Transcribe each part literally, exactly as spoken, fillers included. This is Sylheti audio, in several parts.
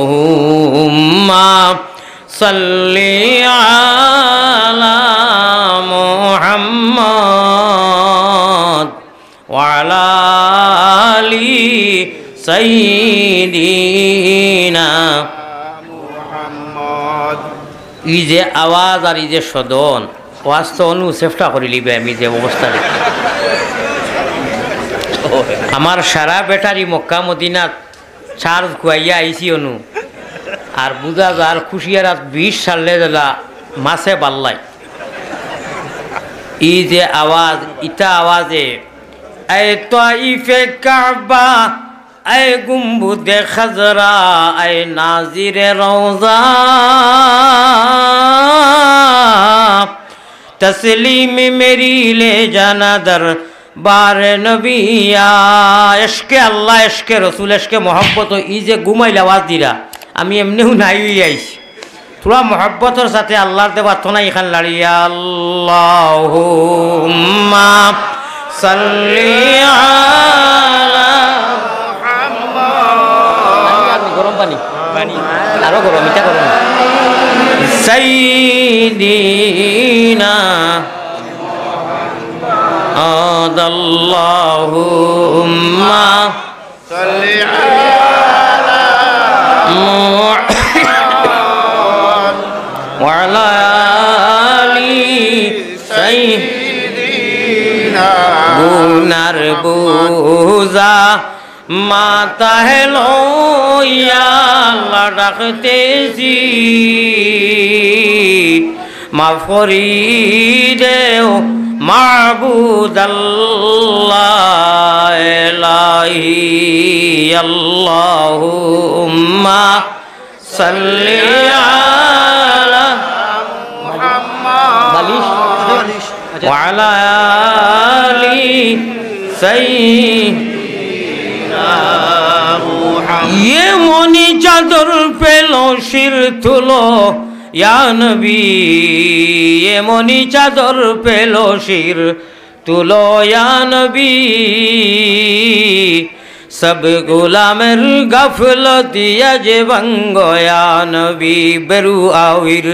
اللهم صل على محمد وعلى آل سيدنا محمد। ই যে আওয়াজ আর ই যে সদন, ওয়াজ তো অনু চেষ্টা করিলিবে আমি যে অবস্থা দেখি। আমার সারা ব্যাটারি মক্কা মদিনাত চার্জ খুয়াইয়া আইছি অনু। আর বুঝা যার খুশিয়ার রাত বিশ সালে দিলা মাছে বাল্লাই। ই যে আওয়াজ, ইতা আওয়াজে, اے طائف کعبہ، اے گنبد خضرا، اے ناظر روضہ، تسلیم میری لے جانا در بار نبی آ، এশকে আল্লাহ, এশকে রসুল, এশকে মহব্বত, ই যে ঘুমাইল আওয়াজ দিরা, আমি এমনেউ নাই অইয়া আইছি। থুড়া মহব্বতর সাথে আল্লাহর দেওয়া থনা ইখান লাড়িয়া, আল্লাহুম্মা সাল্লি আলা মুহাম্মদ। গরম পানি, পানি, আরো গরম, ইটা গরম। সাইয়্যিদিনা আদ আল্লাহুম্মা সাল্লি আলা মুহাম্মদ ওয়া আলা আলি সাইয়্যিদিনা। গুনার বোঝা মাথায় লইয়া আল্লাহ ডাকতেছি, মাফ করি দেও মাবুদ আল্লাহ, এলাহি আল্লাহুম্মা সাল্লি আলা মুহাম্মদ। বালিশ? বালিশ। আচ্ছা। ওয়া আলা আলি সাইয়্যিদিনা মুহাম্মদ। এমনি চাদর পেল শির তুলো ইয়া নবী, এমনি চাদর পেল শির তুলো ইয়া নবী, সব গোলামের গাফলতি আজ ভাঙ্গো ইয়া নবী, বেরু আওয়ির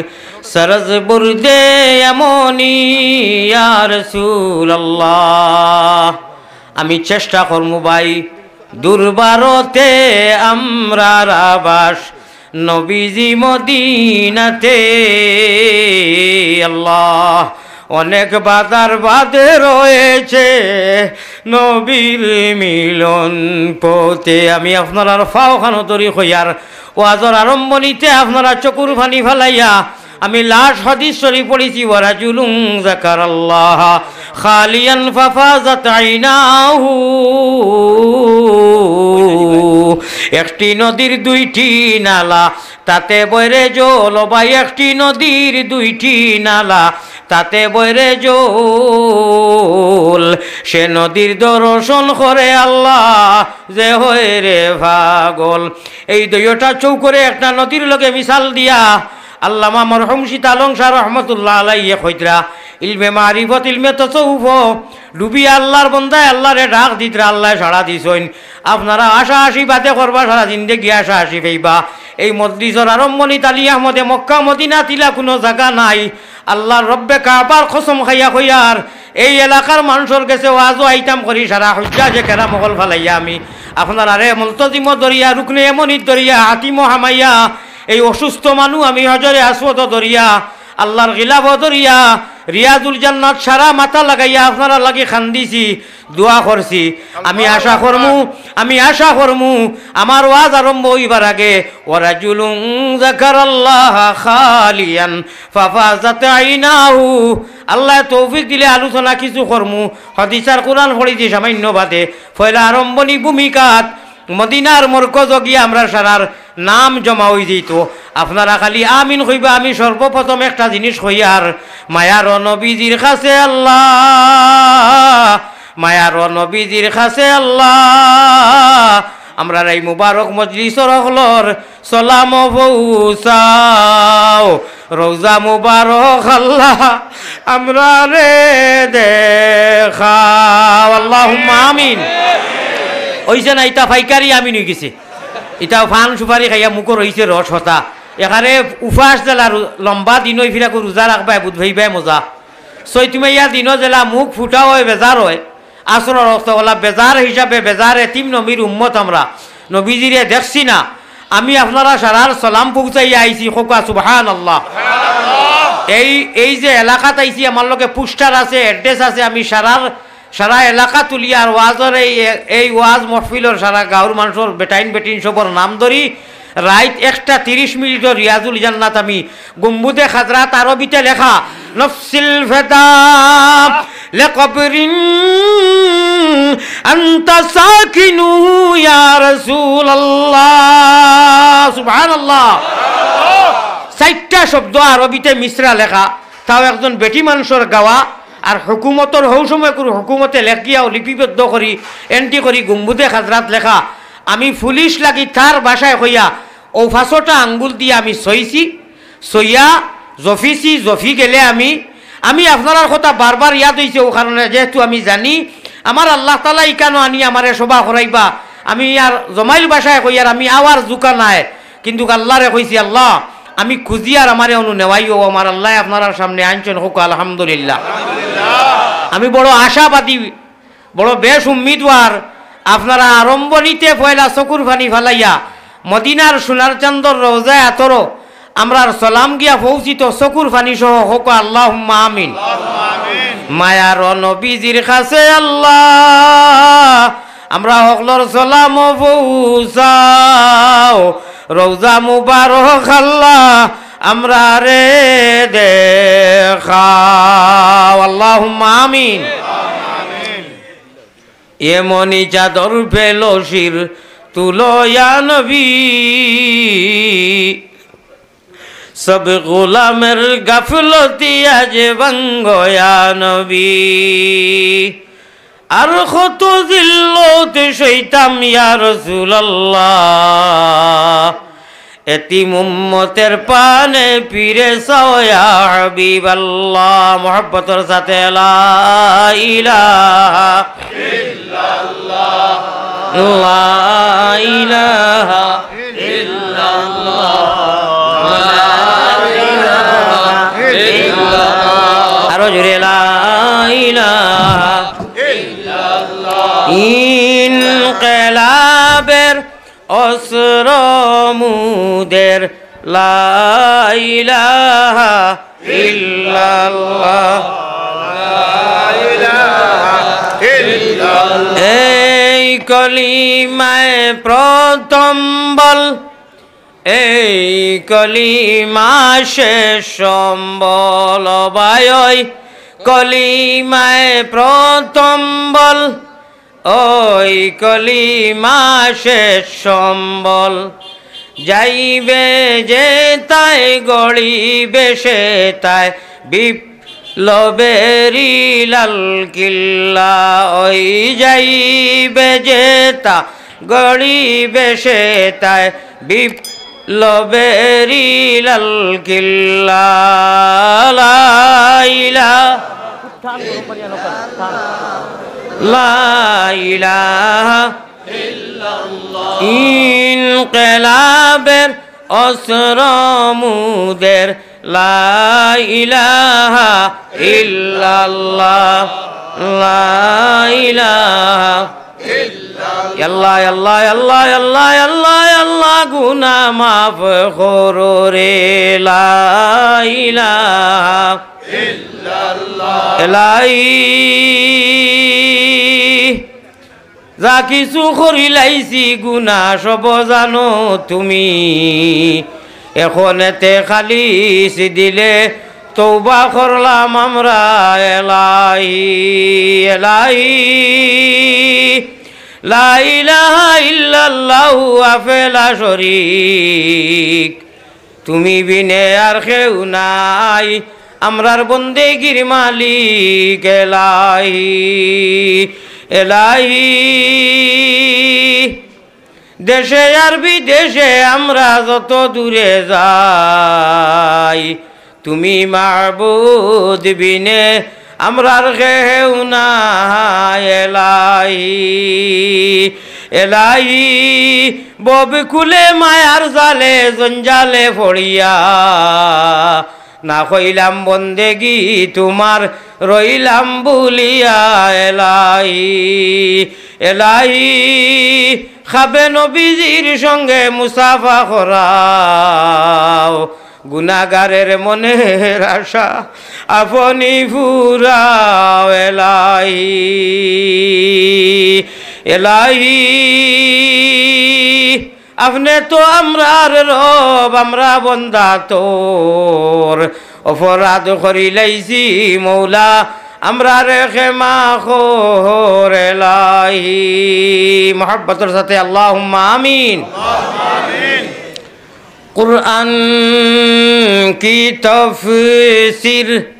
সরজ বুরদে এমনি ইয়া রাসূলুল্লাহ। আমি চেষ্টা করমু ভাই, দুর্বারতে আমরার আবাস নবীজি মদিনাতে। আল্লাহ, অনেক বাধার বাদে রয়েছে নবীর মিলন পথে। আমি আপনারার পাওখানো ধরি কইয়ার ওয়াজর আরম্ভণিতে আপনারা চকুর পানি ফালাইয়া আমি লাস্ট হাদিস শরীফ পড়ছি, ওয়া রাজুলুন যাকারাল্লাহা খালিয়ান ফাফাজাত আইনাহু। একটি নদীর দুইটি নালা, তাতে বইরে জল, ও ভাই, একটি নদীর দুইটি নালা, তাতে বইরে জল। সে নদীর দর্শন করে আল্লাহ, যে হয় রে পাগল। এই দুইওটা চকুরে একটা নদীর লগে মিসাল দিয়া আল্লামা মরহুম শীতালং শাহ রহমতুল্লাহ আলাইহি কইতরা, ইলমে মারিফত, ইলমে তসৌফ, ডুবিয়া আল্লাহর বন্দায় আল্লাহরে ডাক দিতরা, আল্লায় সাড়া দিছইন। আপনারা আশা আশি বাদে করবা, সারা জিন্দেগি আশা আশি পাইবা। এই মজলিসর আরম্ভণিত আলী আহমদে মক্কা মদিনা তিলা কুনু জাগা নাই। আল্লাহর রব্বে কাবার কসম খাইয়া কইয়ার, এই এলাকার মানষর গেছে ওয়াজো আইতাম করি, সারা হুজ্জাজে কেরাম অকল ফালাইয়া আমি আপনারারে মুলতজিমো ধরিয়া, রুকনে এমনিত ধরিয়া, হাতিমো হামাইয়া, এই অসুস্থ মানু আমি হজরে আসওয়াদো ধরিয়া, আল্লাহর গিলাফো ধরিয়া, রিয়াজুল জান্নাত সারা মাথা লাগাইয়া আপনারার লাগি কান্দিছি, দোয়া করছি। আমি আশা করমু, আমি আশা করমু, আমার ওয়াজ আরম্ভ অইবার আগে, ওয়া রাজুলুন যাকারাল্লাহা খালিয়ান ফাফাজাত আইনাহু। আল্লায় তৌফিক দিলে আলোচনা কিছু করমু। হাদিস আর কোরআন পড়িছি সামান্য বাদে। পয়লা আরম্ভণি ভূমিকাত মদিনার মরকজো গিয়া আমরার সারার নাম জমা অইযিতো। আপনারা খালি আমিন কইবা, আমি সর্বপ্রথম একটা জিনিস কইয়ার, মায়ার নবীজির কাছে আল্লাহ, মায়ার নবীজির কাছে আল্লাহ, আমরার এই মুবারক মজলিসর অকলর সালাম পৌঁছাও, রওজা মুবারক আল্লাহ আমরারে দেখাও। আল্লাহুম্মা আমিন। অইছে না, ইতা পাইকারি আমিন অইগেছে। ইতাও পান সুপারি খাইয়া মুখো রইছে রস হতা। এখানে উপাস জেলা রু-, লম্বা দিন অই ফিরাকু রোজা রাখবায়, বুধ ভাইবায় মজা। চৈত মাইয়া দিনও জেলা মুখ ফুটা অয়, বেজার অয়। আসরর অক্ত অলা বেজার হিসাবে বেজার এতিম নবীর উম্মত আমরা। নবীজিরে দেখছি না। আমি আপনারা সারার সালাম পৌঁছাইয়া আইছি, কউক্কা সুবহানাল্লাহ। এই, এই যে এলাকাত আইছি, আমার লগে পোস্টার আছে, অ্যাড্রেস আছে, আমি সারার সারা এলাকা তুলিয়া আর ওয়াজর এই, এই ওয়াজ মহফিলর সারা গাঁওর মানষর বেটাইন বেটিন সবর নাম ধরি। রাইত একটা তিরিশ মিনিটর রিয়াজুল জান্নাত আমি গুম্বুদে খাজরাত আরবিতে লেখা, নফসিল ফেদা লেকবরিন আনতা সাকিনু ইয়া রাসূলুল্লাহ। সুবহানাল্লাহ। চাইরটা শব্দ আরবিতে মিসরা লেখা, তাও একজন বেটি মানষর গাওয়া। আর হুকুমতর হউ সময় কুরু হুকুমতে লেখিয়াও লিপিবদ্ধ করি, এন্ট্রি করি গুম্বুদে খাজরাত লেখা। আমি পুলিশ লাগি তার ভাষায় কইয়া অউ পাঁচটা আঙ্গুল দিয়া আমি ছইছি, ছইয়া জফিছি, জফি গেলে আমি, আমি আপনারার কথা বারবার ইয়াদ অইছে, অউ কারণে যেহেতু আমি জানি আমার আল্লাহ তাআলা ইকানো আনি আমারে সভা করাইবা, আমি আর জমাইল ভাষায় কইয়ার আমি আওয়ার জুকা নায়, কিন্তুক আল্লারে কইছি, "আল্লাহ, আমি খুজিয়ার আমারে অনো নেওয়াইও, আমার আল্লায় আপনারার সামনে আনছইন, কউক্কা আলহামদুলিল্লাহ।" আমি বড় আশাবাদী, বড় বেশ উম্মিদওয়ার, আপনারা আরম্ভণিতে পয়লা চকুর পানি ফালাইয়া মদিনার সোনার চান্দর রওজায় আতরো আমরার সালাম গিয়া পৌঁছিত চকুর পানি সহ, কউক্কা আল্লাহুম্মা আমিন। মায়ার নবীজির কাছে আল্লাহ, আমরা হকলর সালাম পৌঁছাও, রওজা মুবারক আল্লাহ, আমরারে দেখাও। আল্লাহুম্মা আমিন। এমনি চাদর পেল শির তুলো ইয়া নবী, সব গোলামের গাফলতি আজ ভাঙ্গো ইয়া নবী। আর কত জিল্লত সইতাম ইয়া রাসূলুল্লাহ, এতিম উম্মতের পানে ফিরে চাও ইয়া হাবিবাল্লাহ। মহব্বতর সাথে লা ইলাহা ইল্লাল্লাহ, লা ইলাহা ইল্লাল্লাহ, লা ইলাহা ইল্লাল্লাহ। আরো জোরে লা ইলাহা ইল্লাল্লাহ। ইনকিলাবের অস্ত্র মুদের লা ইলাহা ইল্লাল্লাহ। লা ইলাহা ইল্লাল্লাহ। এই কলিমায় প্রথম বল, এই কলিমা শেষ সম্বল। ও ভাই, ওই কলিমায় প্রথম বল, ওই কলিমা শেষ সম্বল। যাইবে যেতায় গড়িবে সেতায় বিপ্লবেরই লাল কিল্লা। ওই যাইবে যেতা গড়িবে সেতায় বিপ্লবেরই লাল কিল্লা। লা ইলাহা লা ইলাহা ইনকিলাবের অস্ত্র মুদের লা ইলাহা ইল্লাল্লাহ, লা ইলাহা ইল্লাল্লাহ। আল্লাহ, আল্লাহ, আল্লাহ, আল্লাহ, আল্লাহ, আল্লাহ, গুনা মাফ করো রে, লা ইলাহা ইল্লাল্লাহ। এলাহি, যা কিছু করিলাইছি গুনা সব জানো তুমি, এখন এতে খালিস দিলে তওবা করলাম আমরা এলাহি, এলাহি। লা ইলাহা ইল্লাল্লাহু ওয়াহদাহু লা শরীক, তুমি বিনে আর কেউ নাই, আমরার বন্দেগির মালিক এলাহি, এলাহি। দেশে আর বিদেশে আমরা যত দূরে যাই, তুমি মাবুদ বিনে আমরার কেউ নাই এলাহি, এলাহি, ভবকুলে মায়ার জালে জঞ্জালে পড়িয়া, না কইলাম বন্দেগি তুমার রইলাম ভুলিয়া এলাহি, এলাহি, খাবে নবীজির সঙ্গে মুসাফা করাও, গুনাগারের মনের আশা আপনি ফুরাও এলাহি, এলাহি। আপনে তো আমরার রব, আমরা বন্দা তোর, অপরাধ করিলাইছি মৌলা, আমরারে ক্ষমা কর এলাহি। মহব্বতর সাথে আল্লাহুম্মা আমিন। কুরআন কি তফসির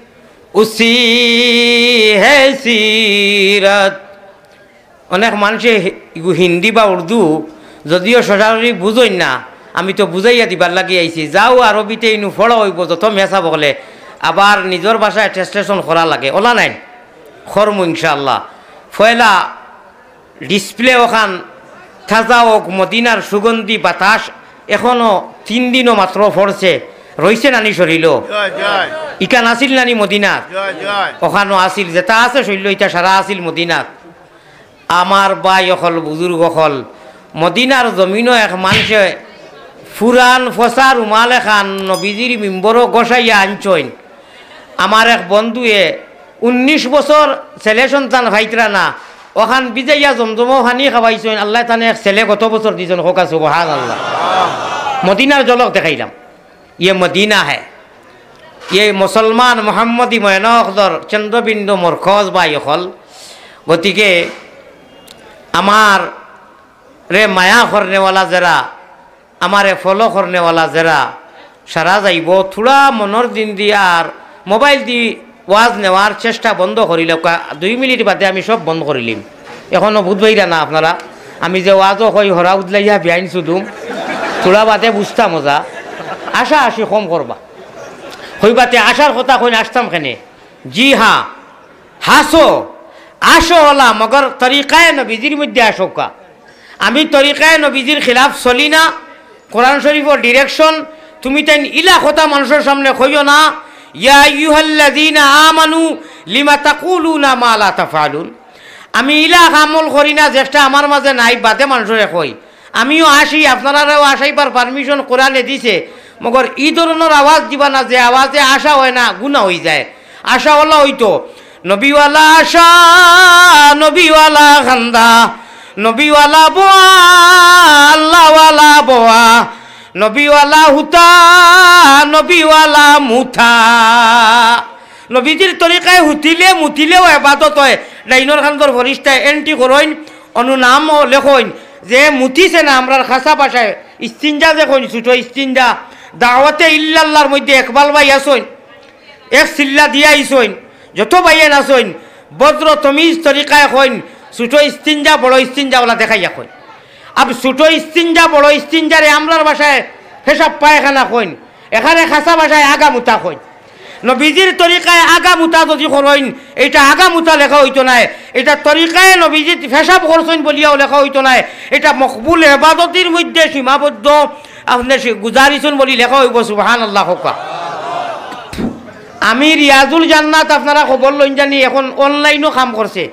উসি হে সিরত। অনেক মানষে হি-, ইগু হিন্দি বা উর্দু যদিও সরাসরি বুঝইন না, আমি তো বুঝাইয়া দিবার লাগি আইছি। যাও আরবিতে ইনু পড়া অইবো, যত মেসাব অকলে আবার নিজর ভাষায় translation করা লাগে, অলা নাইন? করমু ইনশাআল্লাহ। পয়লা display অখান তাজা অউক, মদিনার সুগন্ধি বাতাস, এখনো তিন দিনও মাত্র পড়ছে, রইছে নানি শরীলো? জয়, জয়। ইখান আছিল নানি মদিনাত? জয়, জয়। অখানো আছিল, যেটা আছে শরীলো, ইটা সারা আছিল মদিনাত। আমার ভাই অকল, বুজুর্গ অকল, মদিনার জমিনো এক মানষে পুরান ফসা রুমাল এখান নবীজির মিম্বরো গসাইয়া আনছইন। আমার এক বন্ধুয়ে উনিশ বছর ছেলে সন্তান পাইতরা না, অখান ভিজাইয়া জমজমো পানি খাওয়াইছইন। আল্লায় তানে এক ছেলে গত বছর দিছইন, কউক্কা সুবহানাল্লাহ। মদিনার ঝলক দেখাইলাম। ইয়ে মদিনা হে, ইয়ে মুসলমান মোহাম্মদী ময়না অকলর কেন্দ্রবিন্দু মরকজ ভাই অকল। গতিকে আমারে মায়া করনেওয়ালা যেরা, আমারে follow করনেওয়ালা যেরা, সারা যাইবো, থুড়া মনর দিন দি আর mobile দি ওয়াজ নেওয়ার চেষ্টা বন্ধ করিলাউক্কা। দুই মিনিট বাদে আমি সব বন্ধ করিলিম। এখনো বুঝবাইরা না আপনারা, আমি যে ওয়াজও কই হরা উদলাইয়া বিয়াইন সুদুম, থুড়া বাদে বুঝতা মজা। আশা আশি কম করবা। কইবা তে আশার কথা কইন, আসতাম কেনে? জি হ্যাঁ, হাসো, আসো অলা, মগর তরিকায়ে নবীজির মধ্যে আসউক্কা। আমি তরিকায়ে নবীজির খিলাফ চলি না। কোরআন শরীফর direction, তুমি তাইন ইলা কথা মানষর সামনে কইও না। ইয়া আইয়ুহাল্লাযীনা আমানু লিমা তাকুলুনা মা লা তাফআলুন। আমি ইলা আমল করি না যেটা আমার মাঝে নাই, বাদে মানষরে কই। আমিও আসি, আপনারারেও আসাইবার permission কোরআনে দিছে, মগর ই ধরনর আওয়াজ দিবা না যে আওয়াজে আশা অয় না, গুনা অইযায়। আশা অলা অইতো, নবীওয়ালা আশা, নবীওয়ালা কান্দা, নবীওয়ালা বোয়া, আল্লাহওয়ালা বোয়া, নবীওয়ালা হুতা, নবীওয়ালা মুথা। নবীজির তরিকায় হুতিলে মুতিলেও এবাদত অয়। ডাইনর কান্দর ফিরিস্তায় entry করইন, অনু নামও লেখইন, যে মুতিছে না, আমরার খাসা ভাষায় ইস্তিনজা যে কইন, ছুটো ইস্তিনজা। দাওয়াতে ইল্লাল্লাহর মধ্যে একবাল ভাই আছইন, এক চিল্লা দিয়া আইছইন, যত ভাইয়াইন আছইন, ভদ্র তমিজ তরিকায় কইন, ছুটো ইস্তিনজা, বড় ইস্তিনজা অলা দেখাইয়া কইন। আর ছুটো ইস্তিনজা, বড় ইস্তিনজারে আমরার ভাষায় পেশাব পায়খানা কইন, এখানে খাসা ভাষায় আগামুতা কইন। নবীজির তরিকায় আগামুতা যদি করইন, ইটা আগামুতা লেখা অইতো নায়, ইটা তরিকায়ে নবীজিত পেশাব করছইন বলিয়াও লেখা অইতো নায়, ইটা মকবুল এবাদতির মধ্যে সীমাবদ্ধ, আপনে সে-, গুজারিছইন বলি লেখা অইবো। সুবহানাল্লাহ কউক্কা। আমি রিয়াজুল জান্নাত, আপনারা খবর লইন জানি, এখন online-ও কাম করছে,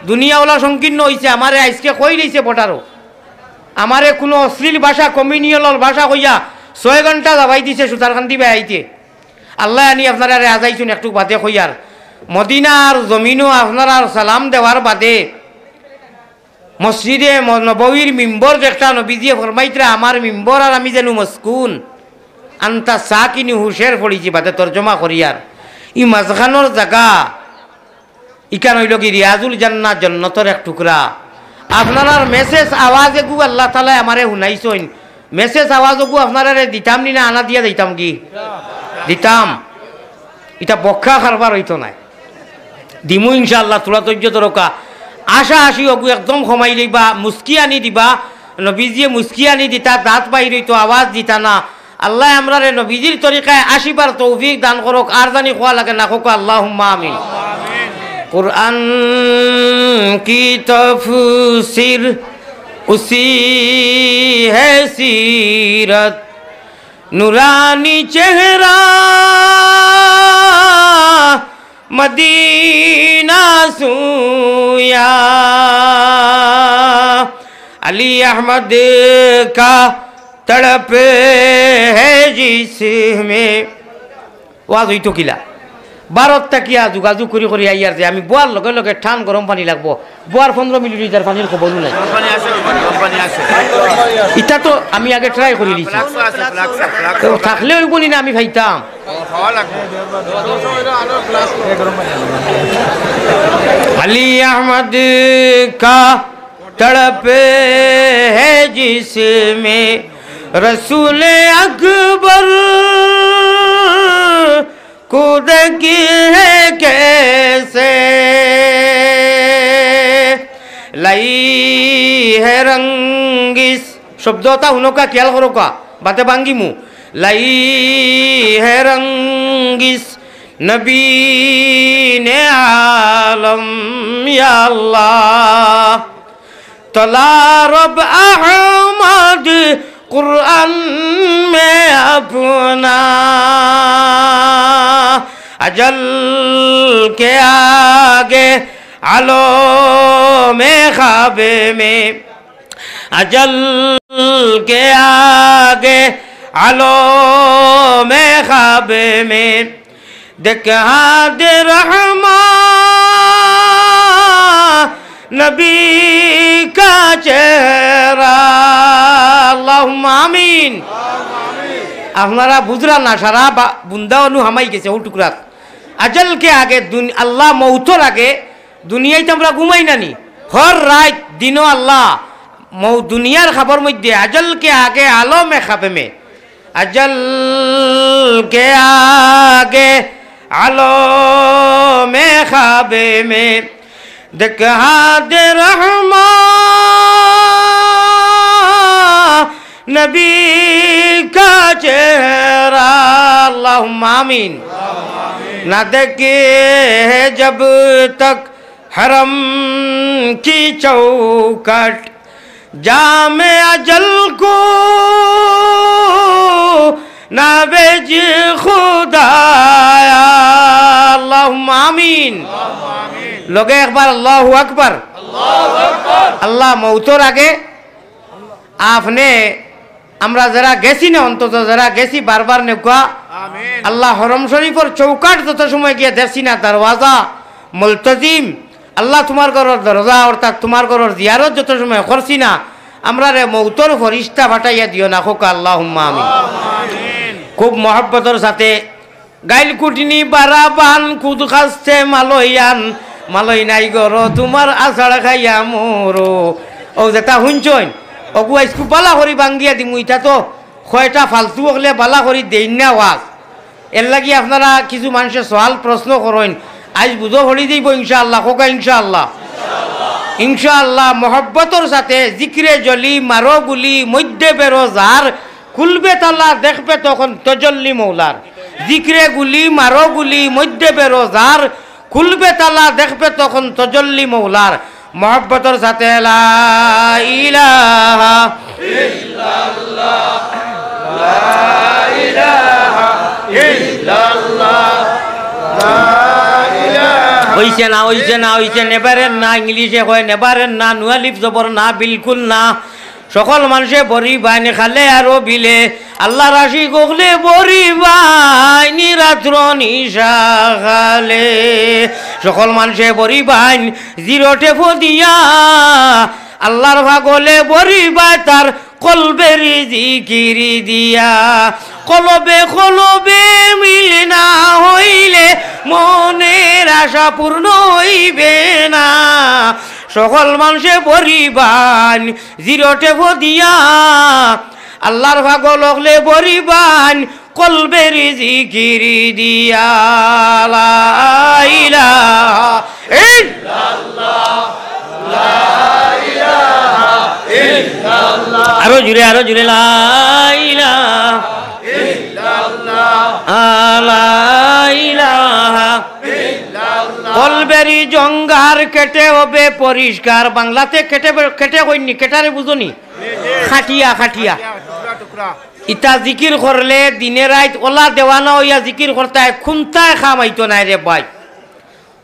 দুনিয়াওয়ালা সংকীর্ণ অইছে, আমারে আইজকে কইলাইছে ভোটারও, আমারে কুনু অশ্লীল ভাষা, communal ভাষা কইয়া ছয় ঘন্টা যাবাই দিছে সুতারকান্দি বেড়াইতে। আল্লায় আনি আপনারারে আজাইছইন একটুক বাদে কইয়ার। মদিনার জমিনো আপনারার সালাম দেওয়ার বাদে মসজিদে ম-, নববীর মিম্বর যেটা নবীজিয়ে ফরমাইতরা, "আমার মিম্বর আর আমি যেন মসকুন।" আনতা সাকিনি হুশের পড়িছি বাদে তর্জমা করিয়ার। ই মাঝখানোর জাগা ইখান অইলো কি রিয়াজুল জান্নাহ, জন্নতর এক টুকরা। আপনারার message আওয়াজ এগু আল্লাহ তাআলায় আমারে হুনাইছইন। Message আওয়াজ ওগু আপনারারে দিতাম নি না আনা দিয়া দিতাম কি? দিতাম। ইটা বক্কা কারবার অইতো নায়। দিমু ইনশাআল্লাহ, থুড়া ধৈর্য ধরউক্কা। আশা আশি ওগু একদম কমাই লইবা, মুস্কি আনি দিবা। নবীজিয়ে মুস্কি আনি দিতা, দাঁত বাইর অইতো, আওয়াজ দিতা না। আল্লায় আমরারে নবীজির তরিকায় আশিবার তৌফিক দান করউক। আর জানি কওয়া লাগে না, কউক্কা আল্লাহুম্মা আমিন। قرآن کی تفسیر اسی ہے سیرت، نورانی چہرہ مدینہ سویا۔ علی احمد کا تڑپ ہے جس میں۔ ওয়াজ অইতো কিলা? ভারত থাকিয়া যোগাযোগ করি করি আইয়ার যে আমি বওয়ার লগে লগে ঠান গরম পানি লাগবো, বওয়ার পনেরো মিনিট অইযার পানির খবরও নাই। গরম পানি আছে, গরম পানি আছে। ইটা তো আমি আগে try করি দিছি। Flask আছে, flask, flask। তো থাকলে অইবো নি না আমি পাইতাম? ও, খাওয়া লাগবো। علی احمد کا تڑپ ہے جس میں رسول اکبر کودک ہے کیسے، لائی ہے رنگ اس، শব্দটা হুনউক্কা, খেয়াল করউক্কা, বাদে ভাঙ্গিমু। لائی ہے رنگ اس نبی نے عالم، یا اللہ، تلا رب احمد قرآن میں اپنا، اجل کے آگے عالم خواب میں، اجل کے آگے عالم خواب میں، دکھا دے رحمان نبی کا چہرہ۔ আল্লাহুম্মা আমিন। আপনারা বুঝরা না, সারা বা-, বুন্দা অনু হামাই গেছে ও টুকরাত। আজল কে আগে দুন-, আল্লাহ মৌতর আগে দুনিয়াইত আমরা ঘুমাই না নি? হর রাইত দিনো আল্লাহ মৌ-, দুনিয়ার খাবর মধ্যে আজল কে আগে আলমে খাবে মে। اجل کے آگے عالم خواب میں دکھا دے رحمان نبی کا چہرہ۔ اللہم آمین۔ نہ دیکھے جب تک حرم کی چوکٹ جام اجل کو نہ بھیج خدایا۔ اللہم آمین۔ লগে একবার আল্লাহু আকবার। আল্লাহ মৌতর আগে আপনে আমরা যেরা গেছি না, অন্তত যেরা গেছি বারবার নেউক্কা। আমিন। আল্লাহ হরম শরীফর চৌকাঠ যত সময় গিয়া দেখছি না, দরওয়াজা মুলতাজিম, আল্লাহ তুমার ঘরর দরজা অর্থাৎ তুমার ঘরর জিয়ারত যত সময় করছি না, আমরারে মৌতর ফরিস্তা পাঠাইয়া দিও না, কউক্কা আল্লাহুম্মা আমিন। আমিন। খুব মহব্বতর সাথে গাইল কুটনি বারা বান, কুদ খাস্তে মালই আন, মালই নাই ঘরো তুমার আছাড় খাইয়া মরো। অউ যেটা হুনছইন, অগু আইজ খুব বালা করি ভাঙ্গিয়া দিমু। ইটা তো কয়টা ফালতু অকলে বালা করি দেইন না ওয়াজ। এরলাগি আপনারা কিছু মানষে সওয়াল প্রশ্ন করইন, আইজ বুঝো পড়ি যাইবো ইনশাআল্লাহ, কউক্কা ইনশাআল্লাহ। ইনশাআল্লাহ, মহব্বতর সাথে জিকিরে জলি, মারো গুলি, মধ্যে বেরো যার, খুলবে তালা, দেখবে তখন তজল্লি মৌলার। জিকিরে গুলি, মারো গুলি, মধ্যে বেরো যার, খুলবে তালা, দেখবে তখন তজল্লি মৌলার। মহব্বতর সাথে লা ইলাহা ইল্লাল্লাহ, লা ইলাহা ইল্লাল্লাহ, লা ইলাহা। অইছে না, অইছে না, অইছে, নেভারের না, ইংলিশে কয় নেভারের না, নুন আলিফ জবর না, বিলকুল না। সকল মানষে বরিবাইন খালে আর বিলে, আল্লার আশিক অকলে বরিবাইন রাত্র নিশা খালে। সকল মানষে বরিবাইন জিরো টেপো দিয়া, আল্লার পাগলে বরিবায় তার কলবের জিকির দিয়া। কলবে কলবে মিল না অইলে মনের আশা পূর্ণ অইবে না। সকল মানষে বরিবাইন জিরো টেপো দিয়া, আল্লার পাগল অকলে বরিবাইন কলবের জিকির দিয়া। লা ইলাহা ইল্লাল্লাহ, লা ইলাহা ইল্লাল্লাহ। আরো জুরে, আরো জুরে, লা ইলাহা ইল্লাল্লাহ, লা ইলাহা ইল্লাল্লাহ। কলবের জঙ্গার কেটে হবে পরিষ্কার। বাংলাতে কেটে, কেটে কইননি, কেটারে বুঝোনি? খাটিয়া, খাটিয়া। ইতা জিকির করলে দিনে রাইত ওলা দেওয়ানা অইয়া জিকির করতায়, কুন্তায় কাম আইতো নায় রে ভাই।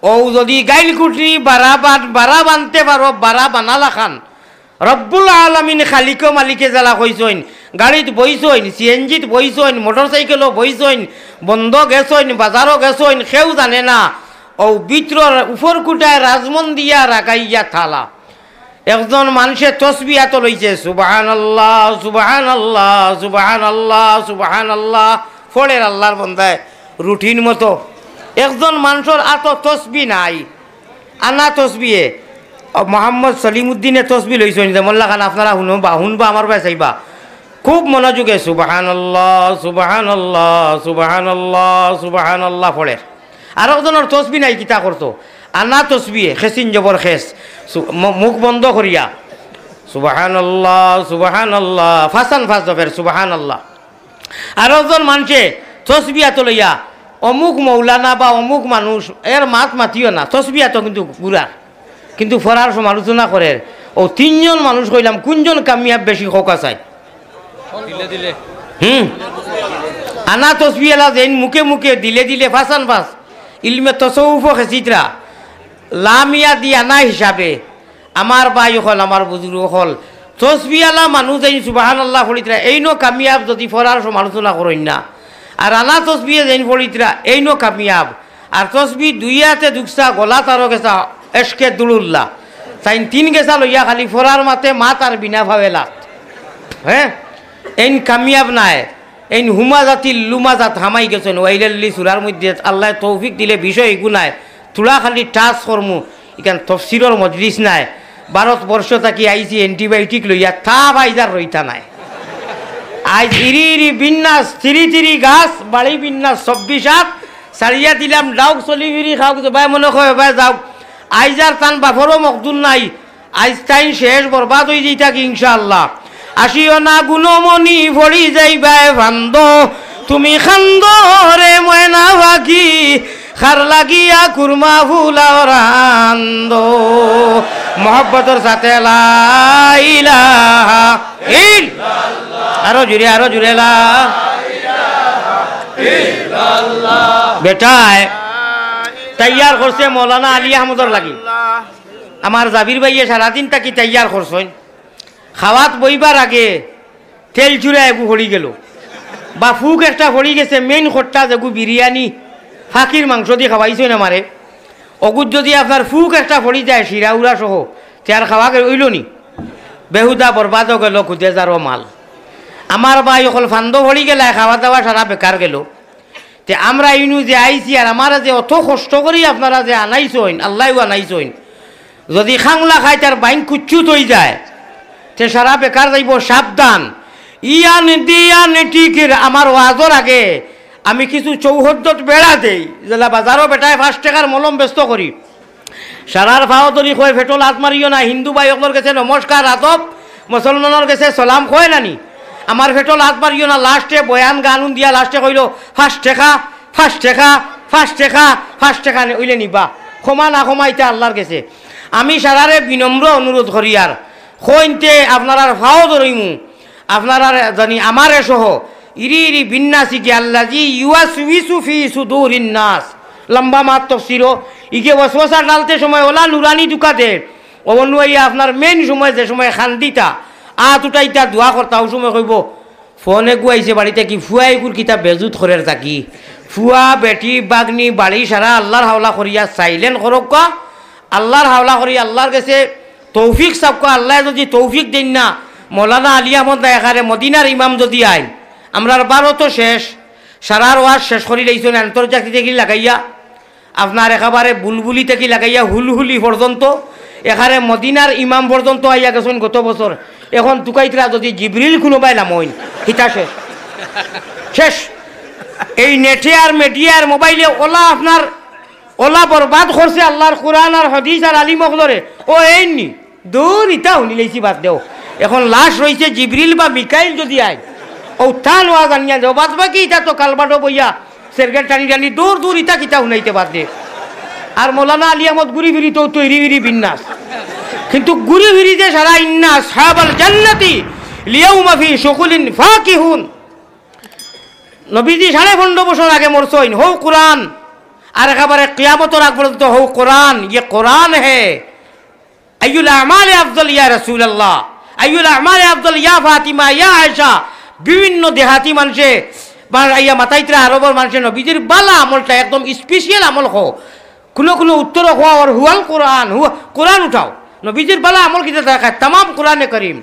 অউ যুদি গাইল কুটনি বারা বান-, বারা বানতে পারো, বারা বানালা খান। রব্বুল আলামিন খালিকো মালিকে যেলা কইছইন, গাড়িত বইছইন, সিএনজিত বইছইন, মোটরসাইকেলো বইছইন, বন্দো গেছইন, বাজারো গেছইন, কেউ জানে না। অউ ভিতরর উপর কুটায় রাজমন দিয়া রাখাইয়া থালা। একজন মানষে তসবি আতো লইছে, সুবহানাল্লাহ, সুবহানাল্লাহ, সুবহানাল্লাহ, সুবহানাল্লাহ, ফড়ের আল্লার বন্দায় রুটিন মতো। একজন মানষর আতো তসবি নাই, আনা তসবিয়ে, মোহাম্মদ সলিমুদ্দিনে তসবি লইছইন, যেমন লাখান আপনারা হুনবা, হুনবা আমার বায় চাইবা, খুব মনোযোগে সুবহানাল্লাহ, সুবহানাল্লাহ, সুবহানাল্লাহ, সুবহানাল্লাহ ফড়ের। আরক জনর তসবি নাই, কিতা করতো? আনা তসবিয়ে, খেসিন জবর খেস, সু-, ম-, মুখ বন্ধ করিয়া, সুবহানাল্লাহ, সুবহানাল্লাহ, ফাসান ফাস জফের, সুবহানাল্লাহ। আরক জন মানষে তসবি আতো লইয়া, অমুক মৌলানা বা অমুক মানুষ, এর মাত মাতিও না, তসবি আতো কিন্তু গুরার, কিন্তু ফড়ার সমালোচনা করের। অউ তিনজন মানুষ কইলাম, কুনজন কামিয়াব বেশি কউক্কা চাই? দিলে দিলে। হুম। আনা তসবি এলা যেইন মুখে মুখে, দিলে দিলে, ফাসান ফাস। ইলমে তসৌফো খেসিতরা। লামিয়া দি আনা হিসাবে। আমার ভাই অকল, আমার বুজুর্গ অকল, তসবি আলা মানুষ যেইন সুবহানাল্লাহ ফড়িতরা, এইনও কামিয়াব যুদি ফড়ার সমালোচনা করইন না। আর আনা তসবিয়ে যেইন ফড়িতরা, এইনও কামিয়াব। আর তসবি দুই আতে দুকসা, গলাত আরো গেছা, এশকে দুরুল্লাহ। তাইন তিন গেছা লইয়া খালি ফড়ার মাতে মাত আর বিনা ফাওয়ে লাত। হে? এইন কামিয়াব নায়। এইন হুমাজাতিল লুমাজাত হামাই গেছইন। ওয়াইলাল্লি সুরার মধ্যে আল্লায় তৌফিক দিলে বিষয় ইগু নায়। থুড়া খালি টাচ করমু। ইখান তফসিরর মজলিস নায়। ভারতবর্ষ থাকি আইছি antibiotic লইয়া, তা ফাইদার রইতা নায়। আইজ ইরি ইরি বিন্যাস, তিরি তিরি গাছ, বাড়ি বিন্যাস চব্বিশ আত, ছাড়িয়া দিলাম, ডাউক চলি ফিরি খাউক, যে ভাই মনে কয় ভাই যাউক। আইজ আর তান বাফরও মকদুর নাই, আইজ তাইন শেষ বরবাদ অই যাইতাগি ইনশাআল্লাহ। আসিও না গুণমণি ফড়ি যাইবায় ফান্দ, তুমি খান্দো রে ময়না পাখি, খার লাগিয়া কুরমা ফুলাও রান্দো। মহব্বতর সাথে লা ইলাহা ইল্লাল্লাহ। আরো জুরে, আরো জুরে লা। বেটায় তৈয়ার করছে মৌলানা আলী আহমদর লাগি। আমার জাবির ভাইয়ে সারাদিন থাকি তৈয়ার করছইন। খাওয়াত বইবার আগে তেল চুরা এগু ফড়ি গেল, বা ফুক একটা ফড়ি গেছে, মেইন খট্টা যেগু বিরিয়ানি, ফাকির মাংস দি খাওয়াইছইন আমারে, অগুত যুদি আপনার ফুক একটা ফড়ি যায় শিরা উরা সহ, তে আর খাওয়া গে-, অইলো নি? বেহুদা বরবাদও গেল, খুদে যারও মাল। আমার ভাই অকল ফান্দ ফড়ি গেলায়, খাওয়া দাওয়া সারা বেকার গেল। তে আমরা ইনু যে আইছি আর আমারে যে অত কষ্ট করি আপনারা যে আনাইছইন, আল্লায়ও আনাইছইন, যুদি খাংলা খাইতার বাইন কুচ্ছুত অই যায়, তে সারা বেকার যাইবো, সাবধান। ইয়ান দিয়ান টিকির আমার ওয়াজর আগে আমি কিছু চৌহদ্দত বেড়া দেই, যেলা বাজারও বেটায় পাঁচ টেকার মলম বেচতো করি। সারার ফাও ধরি কয়, "ফেটো লাত মারিও না, হিন্দু ভাই অকলর গেছে নমস্কার, আদব, মুসলমানর গেছে সালাম কয় না নি? আমার ফেটো লাত মারিও না।" লাস্টে বয়ান গান হুন দিয়া লাস্টে কইলো, "পাঁচ টেকা, পাঁচ টেকা, পাঁচ টেকা, পাঁচ টেকা নে-, অইলে নিবা। ক্ষমা না ক্ষমা ইতা আল্লার গেছে।" আমি সারারে বিনম্র অনুরোধ করিয়ার, কইনতে আপনারার ফাও ধরইমু, আপনারার জানি আমারে সহ, ইরি ইরি বিন্নাসি কি আল্লাজি ইউয়াসউইসু ফি সুদুরিন নাস। লম্বা মাত তফসিরও, ইগে ওয়াসওয়াসা ডালতে সময় ওলা নুরানি দুকা দে। অউ অনু আইয়া আপনার মেইন সময় যে সময় খান্দিতা, আত উঠাইতা, দোয়া করতা, অউ সময় কইবো, "ফোন এগু আইছে বাড়ি থাকি, ফুয়া এগুর কিতা বেজুত করের থাকি।" ফুয়া, বেটি, বাগনি, বাড়ি সারা আল্লার হাওলা করিয়া সাইলেন্ট করউক্কা। আল্লার হাওলা করি, আল্লার গেছে তৌফিক চাউক্কা। আল্লায় যুদি তৌফিক দেইন না, মৌলানা আলী আহমদ না এখানে মদিনার ইমাম যুদি আইন, আমরার ভারতও শেষ, সারার ওয়াজ শেষ করি লাইছইন আন্তর্জাতিক থাকি লাগাইয়া, আপনার একেবারে বুলবুলি থাকি লাগাইয়া হুলহুলি পর্যন্ত, এখানে মদিনার ইমাম পর্যন্ত আইয়া গেছইন গত বছর। এখন তুকাইতরা যুদি জিবরিল কুনুবায় নামইন, হিতা শেষ। শেষ। এই নেটে আর মিডিয়া আর মোবাইলে ওলা আপনার ওলা বরবাদ করছে আল্লার কোরআন আর হাদিস আর আলিম অকলরে। ও এইন নি? দূর, ইতা হুনিলাইছি, বাদ দেও। এখন লাশ রইছে জিবরিল বা মিকাইল যুদি আইন, অউ তান ওয়াজ আনিয়া দেও। বাদ বাকি ইতা তো কালবাটো বইয়া সেরগেট টানি টানি, দূর, দূর, ইতা কিতা হুনাইতে, বাদ দে। আর মৌলানা আলী আহমদ ঘুরি ফিরি তো তৈরি ফিরি বিন্যাস, কিন্তু ঘুরি ফিরি যে সারা ইন্না আসহাবাল জান্নাতি লিয়াউমা ফি শুগুলিন ফাকিহুন। নবীজি সাড়ে পনেরো বছর আগে মরছইন, হউ কোরআন। আর একেবারে কিয়ামতর আগ পর্যন্ত হউ কোরআন, ইয়ে কোরআন হে। আইয়ুল আমালে আফজল ইয়া রাসূলুল্লাহ, আইয়ুল আমালে আফজল ইয়া ফাতিমা, ইয়া আয়েশা। বিভিন্ন দেহাতি মানষে বা আইয়া মাতাইতরা আরবর মানষে নবীজির বালা আমলটা একদম স্পেশাল আমল হ। কুনু কুনু উত্তর হওয়া ওর হুয়াল কোরআন, হুয়া-, কোরআন উঠাও। নবীজির বালা আমল কিতা দেখায়? তামাম কোরআনে করিম।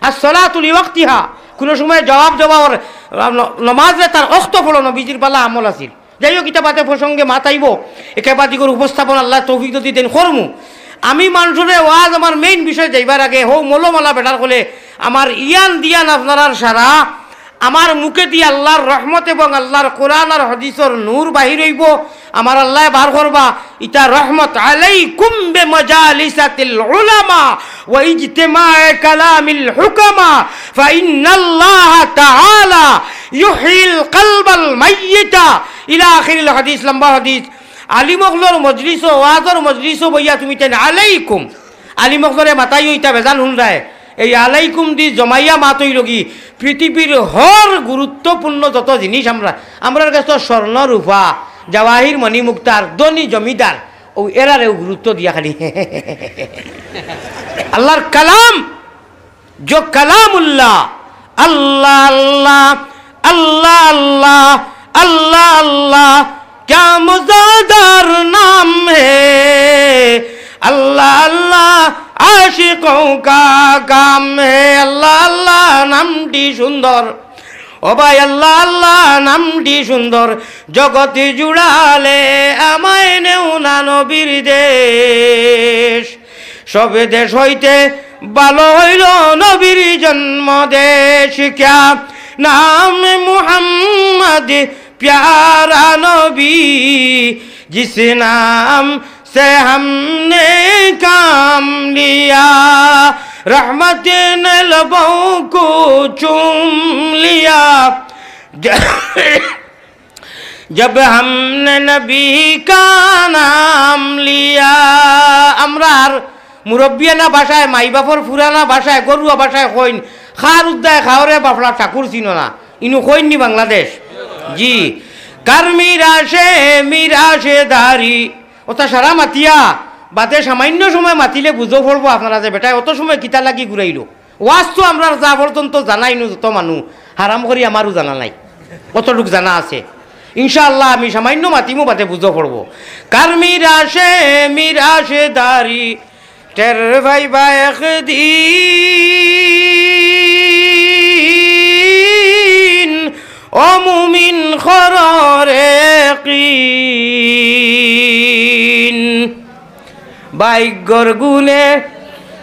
আর সলাতুল ওয়াক্তিহা, কুনু সময় জবাব দেওয়া ওর, আ, ন-, নমাজে তার অক্ত পড়ো নবীজির বালা আমল আছিল। যাই হোক, ইতা বাদে প্রসঙ্গে মাত আইবো, একেবাদিগর উপস্থাপন আল্লাহ তৌফিক যদি দেন করমু। আমি মানষরে ওয়াজ আমার মেইন বিষয় যাইবার আগে হউ মলমালা বেটার কলে আমার ইয়ান দিয়ান আপনারার সারা আমার মুখেদি আল্লাহর রহমত এবং আল্লাহর কোরআন আর হাদিসর নূর বাহির অইবো। আমার আল্লায় বার করবা, ইতা রহমত আলাইকুম বিমাজালিসাতিল উলামা ওয়া ইজতিমায়ে কালামিল হুকামা, ফাইন্নাল্লাহা তাআলা ইউহয়িল কালবাল মাইয়িতা, ইলা আখিরিল হাদিস, লম্বা হাদিস। আলিম অকলর মজলিসো, ওয়াজর মজলিসো বইয়া তুমি তাইন আলাইকুম। আলিম অকলরে মাতাইও ইতা বেজান হুনরায়। এই আলাইকুম দি জমাইয়া মাত অইলোগি, পৃথিবীর হর গুরুত্বপূর্ণ যত জিনিস আমরা, আমরার গেছে তো স্বর্ণ রূপা, জাওয়াহির মণি মুক্তার, ধনী জমিদার, অউ এরারেও গুরুত্ব দিয়া খালি। আল্লাহর কালাম, জো কালামুল্লাহ, আল্লাহ আল্লাহ, আল্লাহ আল্লাহ, আল্লাহ আল্লাহ, ক্যা মজাদার নাম হে, আল্লাহ আল্লাহ, আশিকোঁ কা কাম হে। আল্লাহ আল্লাহ নামটি সুন্দর, ও ভাই, আল্লাহ আল্লাহ নামটি সুন্দর, জগত জুড়ালে আমায় নেও না নবীর দেশ। সব দেশ হইতে ভালো হইল নবীর জন্ম দেশ। ক্যা নাম মুহাম্মদ প্যারা নবী, জিস নাম সে হামনে কাম লিয়া, রহমত নে লবো কো চুম লিয়া। জব হামনে নবী কা নাম লিয়া। আমরার মুরব্বিয়ানা ভাষায়, মাই বাপর পুরানা ভাষায়, গরুয়া ভাষায় কইন, "খার উদ্দায় খাওরে বাফড়া ঠাকুর চিনো না।" ইনু কইন নি বাংলাদেশ? জি। কার মিরাশে মিরাশে দারি। অতা সারা মাতিয়া, বাদে সামান্য সময় মাতিলে বুঝো পড়বো আপনারা যে বেটায় অত সময় কিতা লাগি ঘুরাইলো। ওয়াজ তো আমরার যা পর্যন্ত জানাইনু যত মানু, হারাম করি আমারও জানা নাই, অতটুক জানা আছে। ইনশাআল্লাহ আমি সামান্য মাতিমু, বাদে বুঝো পড়বো। কার মিরাশে মিরাশে দারি, টের পাইবা একদিন, ও মুমিন খররে কিন। ভাগ্যর গুণে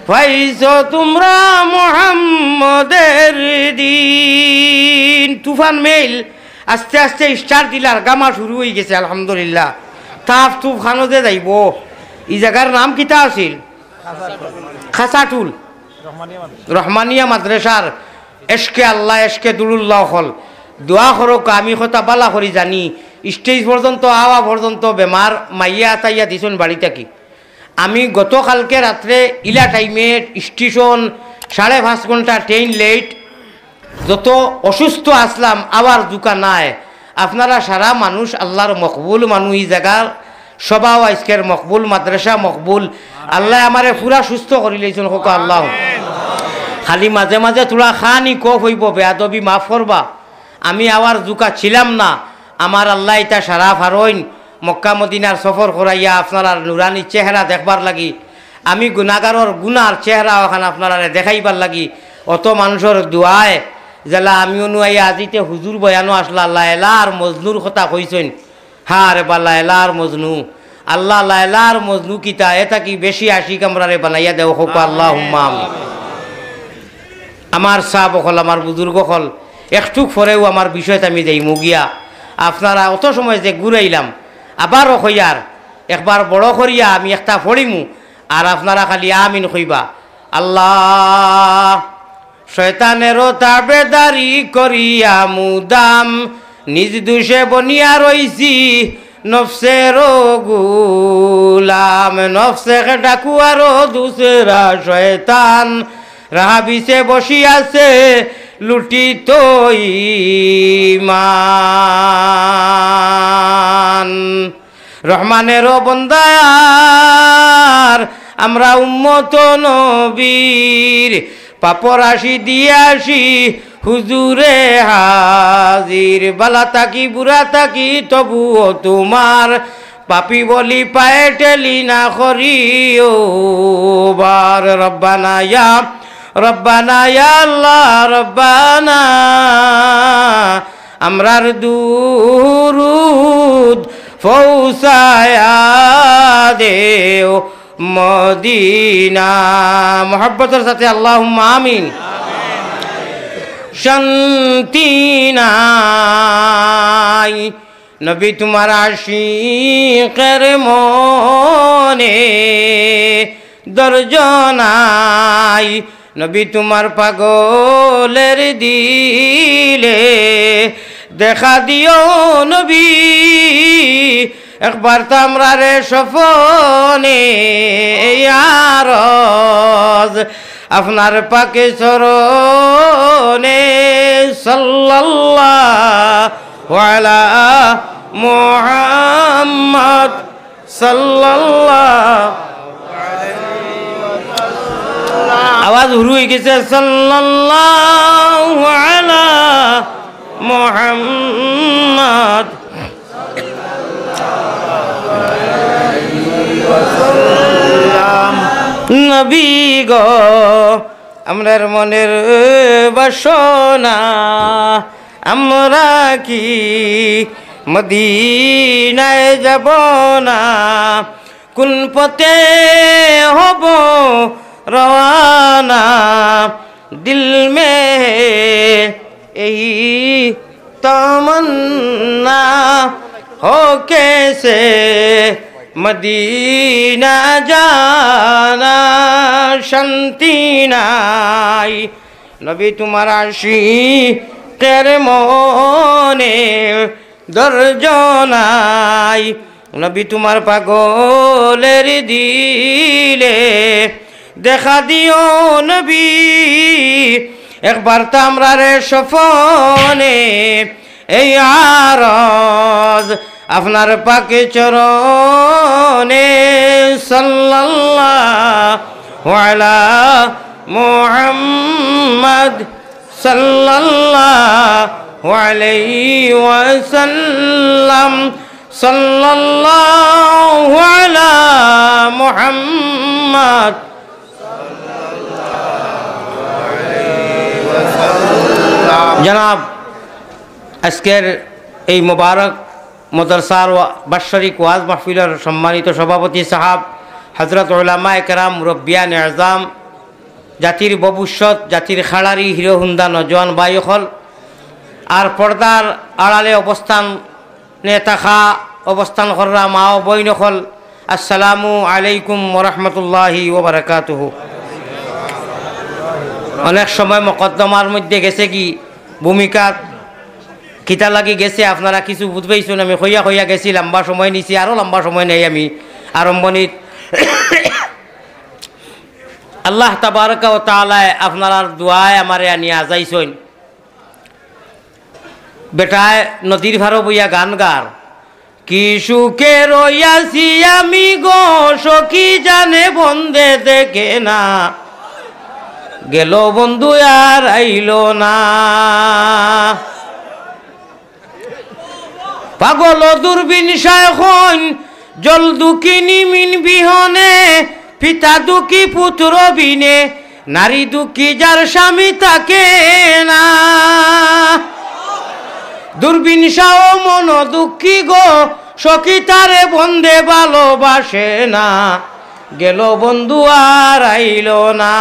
পাইছো তুমরা মোহাম্মদের দিন। তুফান মেইল আস্তে আস্তে স্টার্ট দিলার, গামা শুরু অইগেছে, আলহামদুলিল্লাহ। তাফ তুফ খানো যে যাইবো, ই জাগার নাম কিতা আছিল? খাসাটুল। রহমানিয়া মাদ্রাসার এশকে আল্লাহ, এশকে দুরুল্লাহ অকল। দোয়া করউক্কা, আমি কথা বালা করি জানি, স্টেজ পর্যন্ত আওয়া পর্যন্ত বেমার মাইয়া আতাইয়া দিছইন বাড়ি থাকি। আমি গতকালকে রাত্রে ইলা টাইমে স্টেশন সাড়ে পাঁচ ঘন্টা ট্রেন লেট, যত অসুস্থ আছলাম, আওয়ার জুকা নাই। আপনারা সারা মানুষ আল্লাহর মকবুল মানুষ, ই জাগার সভাও আইজকের মকবুল, মাদ্রাসা মকবুল। আল্লায় আমারে পুরা সুস্থ করিলাইছইন, কউক্কা আল্লাহ। খালি মাঝে মাঝে থুড়া খানি কফ অইবো, বেয়াদবি মাফ করবা। আমি আওয়ার জুকা ছিলাম না, আমার আল্লায় ইতা সারা ফারইন, মক্কা মদিনার সফর করাইয়া আপনারার নুরানি চেহারা দেখবার লাগি। আমি গুনাগারর গুনার চেহারা অখান আপনারারে দেখাইবার লাগি। অত মানষর দোয়ায় যেলা আমি অনু আইয়া আজিতে হুজুর বয়ানো আসলা, লায়লা আর মজনুর কথা কইছইন। হা রে বা লায়লা আর মজনু, আল্লাহ লায়লা আর মজনু কিতা, এ থাকি বেশি আশিক আমরারে বানাইয়া দেও, কউক্কা আল্লাহুম্মা আমিন। আমার সাব অকল, আমার বুজুর্গ অকল, একটুক পরেউ আমার বিষয়ত আমি যাইমু গিয়া। আপনারা অত সময় যে ঘুরাইলাম, আবারও কইয়ার, একবার বড় করিয়া আমি একটা পড়িমু, আর আপনারা খালি আমিন কইবা। আল্লাহ, শয়তানেরও তাবেদারি করিয়া মুদাম, নিজ দোষে বনিয়া রইছি, নফসের গুলাম, নফসে ডাকু আরো দুসরা শয়তান, রাহাবিসে বসি আছে লুটিত ইমান। রহমানের বন্দার আমরা উম্মত নবীর, পাপর আসি দিয়া আসি হুজুরে হাজির। বালা থাকি বুরা থাকি তবুও তোমার, পাপী বলি পায়ে ঠেলি না করিও বার। রব্বানা ইয়া, রব্বানা ইয়া আল্লাহ রব্বানা, আমরার দুরুদ পৌঁছায়া দেও মদিনা। মহব্বতের সাথে আল্লাহুম্মা আমিন। শান্তি নাই নবী তোমার আশিকের মনে, ধৈর্য নাই নবী তোমার পাগলের দিলে। দেখা দিও নবী একবার তো আমরারে স্বপনে, এই আরজ আপনার পাকে চরণে। সাল্লাল্লাহু আলা মুহাম্মদ সাল্লাল্লাহু আলাইহি ওয়াসাল্লাম। আওয়াজ হুরু অই গেছে, সাল্লাল্লাহু আলা মুহাম্মদ। নবী গো, আমরার মনের বাসনা, আমরা কি মদিনায় যাব না? কোন পথে হব রওয়ানা? দিল মে এই তমন্না, হো কেসে মদিনা জানা। শান্তি নাই নবী তোমার আশিকের মনে, ধৈর্য নাই নবী তোমার পাগলের দিলে। দেখা দিও নবী একবার তো আমরারে স্বপনে, এই আরজ আপনার পাকে চরণে। সাল্লাল্লাহু আলা মুহাম্মদ সাল্লাল্লাহু আলাইহি ওয়াসাল্লাম। সাল্লাল্লাহু আলা মুহাম্মদ। জনাব, আজকের এই মোবারক মাদ্রাসার ওয়া-, বাৎসরিক ওয়াজ মাহফিলর সম্মানিত সভাপতি সাহাব, হযরত উলামায়ে কেরাম, মুরব্বিয়ানে আযম, জাতির ভবিষ্যৎ, জাতির খাড়ারি, হিরো হুন্দা নওজোয়ান ভাই অকল, আর পর্দার আড়ালে অবস্থান নে থাকা, অবস্থান কররা মা ও বইন অকল, আসসালামু আলাইকুম ওয়া রাহমাতুল্লাহি ওয়া বারাকাতুহু। অনেক সময় মকদ্দমার মধ্যে গেছে কি, ভূমিকাত কিতা লাগি গেছে, আপনারা কিছু বুঝ পাইছইন। আমি কইয়া কইয়া গেছি, লম্বা সময় নিছি, আরো লম্বা সময় নেই আমি আরম্ভণিত। আল্লাহ তাবারাকা ওয়া তাআলায় আপনারার দোয়ায় আমারে আনিয়া আজাইছইন। বেটায় নদীর পারো বইয়া গান গার, কি সুখে রইয়াছি আমি গো, সখী জানে বন্দে দেখে না, গেল বন্ধু আর আইল না। পাগল দূরবীন শায় কইন, জল দুঃখিনী মিন বিহনে, পিতা দুঃখী পুত্র বিনে, নারী দুঃখী যার স্বামী থাকে না। দূরবীন শায় মন দুঃখী গো, সখী তারে বন্দে ভালোবাসে না, গেল বন্ধু আর আইল না।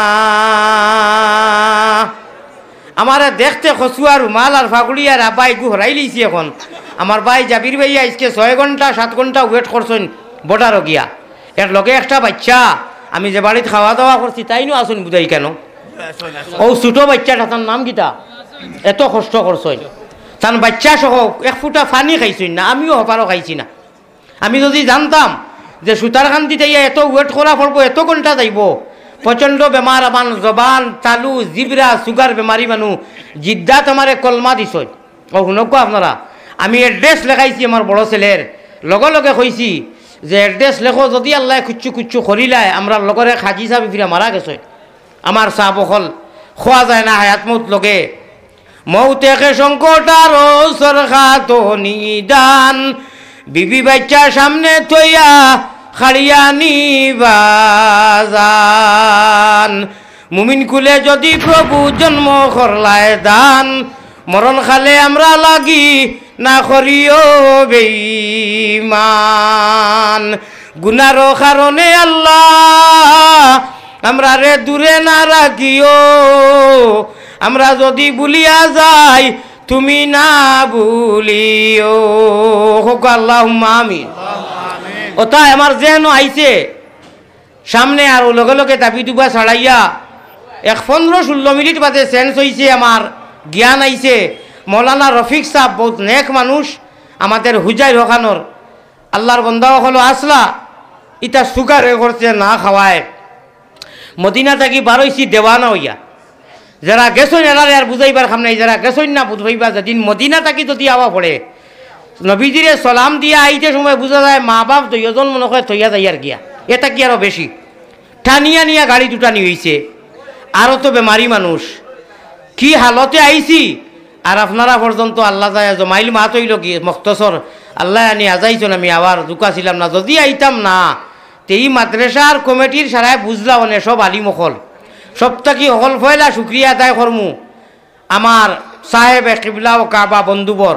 আমারে দেখতে কচুয়া রুমাল আর ফাগুড়ি আর আব্বা এগু হরাইলিছি অখন। আমার ভাই জাবির ভাইয়ে আইজকে ছয় ঘন্টা, সাত ঘন্টা wait করছইন border-ও গিয়া। এর লগে একটা বাইচ্চা, আমি যে বাড়িত খাওয়া দাওয়া করছি, তাইনও আছইন বুঝাই কেন? অউ ছোট বাইচ্চাটা, তার নাম কিতা? এত কষ্ট করছইন। তান বাইচ্চা সহ এক ফুটা পানি খাইছইন না, আমিও হপারও খাইছি না। আমি যদি জানতাম যে সুতারকান্দিত আইয়া এত ওয়েট করা পড়বো, এত ঘন্টা যাইবো, প্রচণ্ড বেমার, আমার জবান, তালু, জিবরা, সুগার বেমারি মানুষ, জিদ্দাত আমারে কলমা দিছইন। ও হুনক্কু আপনারা, আমি অ্যাড্রেস লেখাইছি আমার বড় ছেলের, লগে লগে কইছি যে অ্যাড্রেস লেখো, যদি আল্লায় কুচ্ছু কুচ্ছু করিলায়, আমরার লগর এক হাজি সাব ফিরা মারা গেছইন। আমার সাব অকল খোয়া যায় না, হায়াত মউত লগে। মউত একে সংকট আর অবসর খাতো নিদান, বিবি বাচ্চা সামনে থইয়া খাড়িয়া নিবা জান। মুমিন কুলে যদি প্রভু জন্ম করলায় দান, মরণ কালে আমরা লাগি না করিও বেইমান। গুনারো কারণে আল্লাহ আমরারে দূরে না রাখিও, আমরা যদি ভুলিয়া যাই তুমি না ভুলিও। কউক্কা আল্লাহুম্মা আমিন। অতায় আমার জেহেনো আইছে সামনে, আর লগে লগে দাবি দুবা ছাড়াইয়া এক পনেরো ষোলো মিনিট বাদে সেন্স অইছে, আমার জ্ঞান আইছে। মৌলানা রফিক সাব বউত নেক মানুষ, আমাদের হুজাইর হকানোর আল্লার বন্দা অকল আছলা, ইতা সুগারে করছে না খাওয়ায়। মদিনা থাকি বারইছি দেওয়ানা অইয়া। যেরা গেছইন এরারে আর বুঝাইবার কাম নাই, যেরা গেছইন না বুঝাইবা, যেদিন মদিনা থাকি যদি আওয়া পড়ে, নবীজিরে সালাম দিয়া আইতে সময় বুঝা যায় মা বাপ দুইজন মনে কয় থইয়া যাইয়ার গিয়া, এতা কি আরো বেশি। টানিয়া নিয়া গাড়িত উঠানি অইছে, আরো তো বেমারি মানুষ, কি হালতে আইছি। আর আপনারা পর্যন্ত আল্লাহ যায় জমাইল মাত অইল কি মখতসর, আল্লায় আনি আজাইছইন, আমি আবার জুকা ছিলাম না, যদি আইতাম না, তে ই মাদ্রাসার কমিটির সারায় বুঝলা অনে সব আলিম অকল, সব থাকি অকল পয়লা শুক্রিয়া আদায় করমু আমার সাহেব কিবলা ও কাবা বন্ধুবর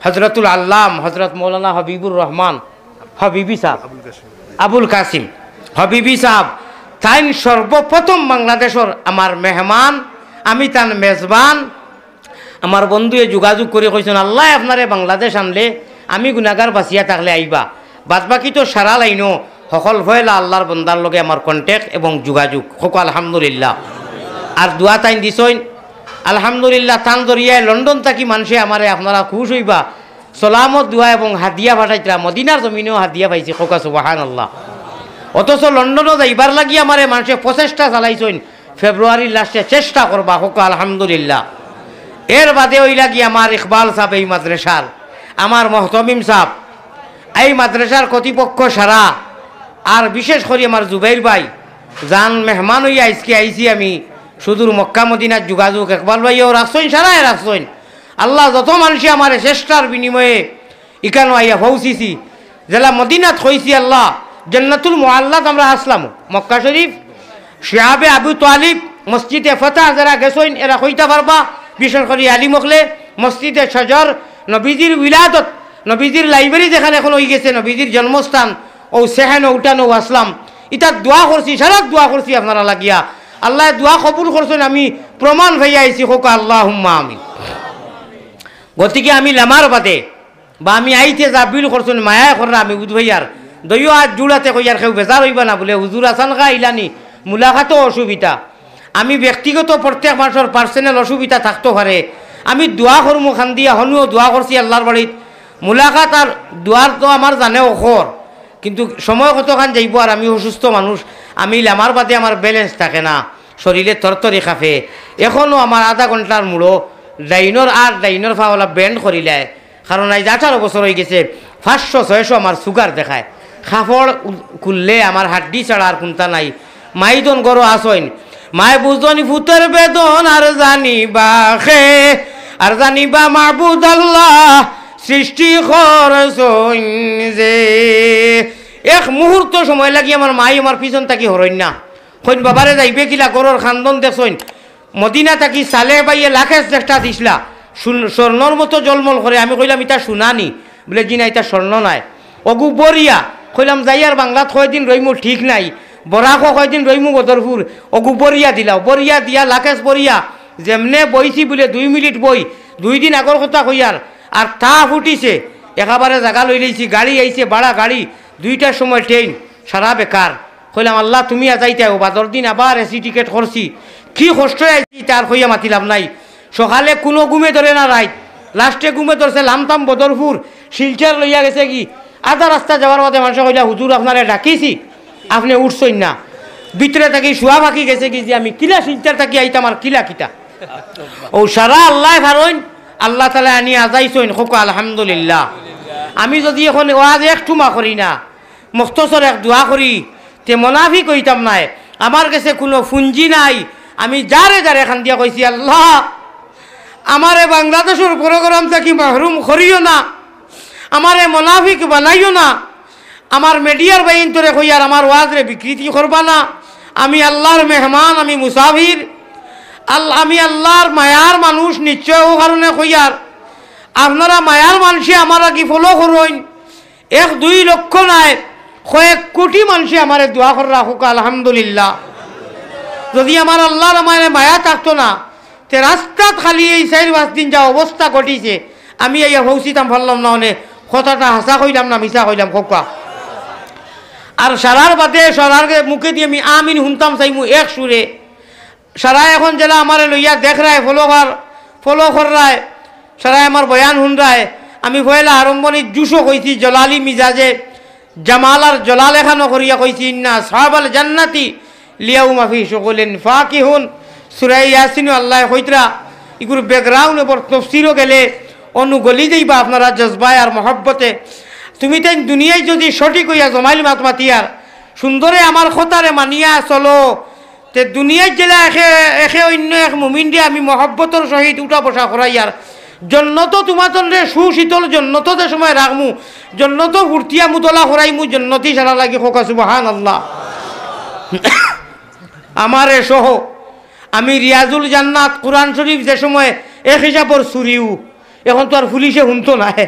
হজরতুল আল্লাম হজরত মৌলানা হাবিবুর রহমান হাবিবি সাব, আবুল কাসিম হাবিবি সাব। তাইন সর্বপ্রথম বাংলাদেশর আমার মেহমান, আমি তান মেজবান। আমার বন্ধুয়ে যোগাযোগ করি কইছইন, "আল্লায় আপনারে বাংলাদেশ আনলে আমি গুনাগার বাঁচিয়া থাকলে আইবা।" বাদ বাকি তো সারা লাইনো হকল পয়লা আল্লার বন্দার লগে আমার কন্ট্যাক্ট এবং যোগাযোগ। কউক্কা আলহামদুলিল্লাহ। আর দোয়া তাইন দিছইন, আলহামদুলিল্লাহ। তান জরিয়ায় লন্ডন থাকি মানষে আমারে, আপনারা খুশ অইবা, সালামর দোয়া এবং হাদিয়া পাঠাইতরা, মদিনার জমিনেও হাদিয়া পাইছি। কউক্কা সুবহানাল্লাহ। অথচ লন্ডনো যাইবার লাগি আমারে মানষে প্রচেষ্টা চালাইছইন, ফেব্রুয়ারির লাস্টে চেষ্টা করবা। কউক্কা আলহামদুলিল্লাহ। এর বাদে অইলা গি আমার ইকবাল সাব এই মাদ্রাসার, আমার মহতমিম সাব, এই মাদ্রাসার কর্তৃপক্ষ সারা, আর বিশেষ করি আমার জুবাইর ভাই, যান মেহমান অইয়া আইজকে আইছি আমি, সুদূর মক্কা মদিনার যোগাযোগ, ইকবাল ভাইও রাখছইন, সারায় রাখছইন। আল্লায় যত মানষে আমারে চেষ্টার বিনিময়ে ইকানো আইয়া পৌঁছিছি। যেলা মদিনাত কইছি আল্লাহ, জান্নাতুল মুআল্লাত আমরা আছলাম, মক্কা শরীফ, শিয়াবে আবু তালিব, মসজিদে ফতাহ যেরা গেছইন, এরা কইতা পারবা, বিশেষ করি আলিম অকলে, মসজিদে শজর, নবীজির উলাদত, নবীজির লাইব্রেরি যেখান এখন অইগেছে, নবীজির জন্মস্থান, অউ সেখানো উঠানো আছলাম। ইতা দোয়া করছি, সারা দোয়া করছি আপনারা লাগিয়া। আল্লায় দোয়া কবুল করছইন, আমি প্রমাণ পাইয়া আইছি। কউক্কা আল্লাহুম্মা আমিন। গতিকে আমি লেমার বাদে বা আমি আইতে যা বিল করছইন, মায়ায় কররা, আমি বুঝ ভাইয়ার দইও আত জুড়াতে কইয়ার, কেউ বেজার অইবা না বুলে, হুজুর আছইন কা ইলানি, মুলাকাতো অসুবিধা। আমি ব্যক্তিগত প্রত্যেক মানষর পার্সোনাল অসুবিধা থাকতো পারে, আমি দোয়া করমু কান্দিয়া, হনুও দোয়া করছি আল্লার বাড়িত। মুলাকাত আর দোয়ার তো আমার জানে অখর, কিন্তু সময় কতখান যাইবো, আর আমি অসুস্থ মানুষ, আমি লেমার বাদে আমার ব্যালেন্স থাকে না, শরীরে তরতরি কাঁপে। এখনো আমার আধা ঘন্টার মুড়ো ডাইনর আর ডাইনর ফাওলা ব্যান্ড করিলায়, কারণ আইজ আঠারো বছর অইগেছে, পাঁচশো ছয়শো আমার সুগার দেখায়। কাপড় উল-, খুললে আমার হাড্ডি ছাড়া আর কুন্তা নাই। মাইদন গরো আছইন, মায় বুঝনি ফুতের বেদন আর জানিবা খে, আর জানিবা মাবুদ আল্লাহ সৃষ্টি করছইন যে। এক মুহূর্ত সময় লাগি আমার মাই আমার পিছন থাকি হরইন না। কইন, "বাবারে যাইবে কিলা, গরর কান্দন দেখছইন?" মদিনা থাকি সালেহ ভাইয়ে লাখেস যেটা দিছলা, সুন-, স্বর্ণর মতো জলমল করে। আমি কইলাম, "ইতা সোনা নি?" বুলে, "জি না, ইতা স্বর্ণ নায়।" অগু বরিয়া। কইলাম, "যাইয়ার বাংলাত কয়দিন রইমু ঠিক নাই, বরাকো কয়দিন রইমু বদরপুর।" অগু বরিয়া দিলাও, বরিয়া দিয়া লাখেস বরিয়া। যেমনে বইছি বুলে দুই মিনিট বই, দুই দিন আগর কথা কইয়ার, আর তা ফুটিছে, একেবারে জাগা লইলাইছি, গাড়ি আইছে, ভাড়া গাড়ি, দুইটার সময় ট্রেন, সারা বেকার। কইলাম, "আল্লাহ, তুমি আজাইতায়, ও বাদর দিন আবার এসি টিকেট করছি, কি কষ্ট আইছি, তার কইয়া মাতিলাম নাই।" সকালে কুনু ঘুমে ধরে না রাইত, লাস্টে ঘুমে ধরছে লামতাম বদরপুর, শিলচর লইয়া গেছে কি, আধা রাস্তা যাওয়ার বাদে মানষে কইলা, "হুজুর, আপনারে ডাকিছি, আপনে উঠছইন না।" ভিতরে থাকি শুয়া ফাকি গেছে কি যে, "আমি কিলা শিলচর থাকি আইতাম আর কিলা কিতা?" অউ সারা আল্লায় পারইন, আল্লাহ তাআলায় আনি আজাইছইন, কউক্কা আলহামদুলিল্লাহ। আমি যুদি অখন ওয়াজ এক টুমা করি না, মখতসর এক দোয়া করি, তে মোনাফিক অইতাম নায়। আমার গেছে কুনু পুঞ্জি নাই। আমি যারে যারে কান্দিয়া কইছি, "আল্লাহ, আমারে বাংলাদেশর program থাকি মাহরুম করিও না, আমারে মোনাফিক বানাইও না।" আমার মিডিয়ার ভাইন্তরে কইয়ার, আমার ওয়াজরে বিকৃতি করবা না। আমি আল্লাহর মেহমান, আমি মুসাফির। আল-, আমি আল্লাহর মায়ার মানুষ, নিশ্চয় অউ কারণে কইয়ার। আপনারা মায়ার মানষে আমার লাগি follow করইন। এক দুই লক্ষ নায়, কয়েক কোটি মানষে আমারে দোয়া কররা, কউক্কা আলহামদুলিল্লাহ। যুদি আমার আল্লাহর আমারে মায়া থাকতো না, তে রাস্তাত খালি এই চাইর পাঁচ দিন যা অবস্থা ঘটিছে, আমি আইয়া পৌঁছিতাম পারলাম না, অনে কথাটা হাছা কইলাম না মিছা কইলাম, কউক্কা। আর সারার বাদে সারার মুখেদি আমি আমিন হুনতাম চাইমু এক সুরে। সারা অখন যেলা আমারে লইয়া দেখরায়, follower, follow কররায়, সারায় আমার বয়ান হুনরায়। আমি পয়লা আরম্ভণিত জুশো কইছি, জলালি মিজাজে, জামাল আর জলাল এখানো করিয়া কইছি, "ইন্না আসহাবাল জান্নাতি লিয়াউমা ফি শুগুলিন ফাকিহুন।" সূরা ইয়াসিনো আল্লায় কইতরা, ইগুর background এ বড় তফসিরও গেলে অনু গলি যাইবা আপনারা জজবায় আর মহব্বতে। তুমি তাইন দুনিয়ায় যুদি সঠিক অইয়া জমাইল মাত মাতিয়ার, সুন্দরে আমার কথারে মানিয়া চলো, তে দুনিয়াত যেলা একে, একে অইন্য এক মুমিনরে আমি মহব্বতর সহিত উঠা বসা করাইয়ার, জন্নতো তুমাতনরে সুশীতল জন্নতো যে সময় রাখমু, জন্নতো ফুর্তিয়া মুতলা করাইমু, জন্নতি সারা লাগি কউক্কা সুবহানাল্লাহ। আমারে সহ আমি রিয়াজুল জান্নাত, কোরআন শরীফ যে সময় এক হিসাবর চুরিউ, অখন তো আর পুলিশে হুনতো নায়।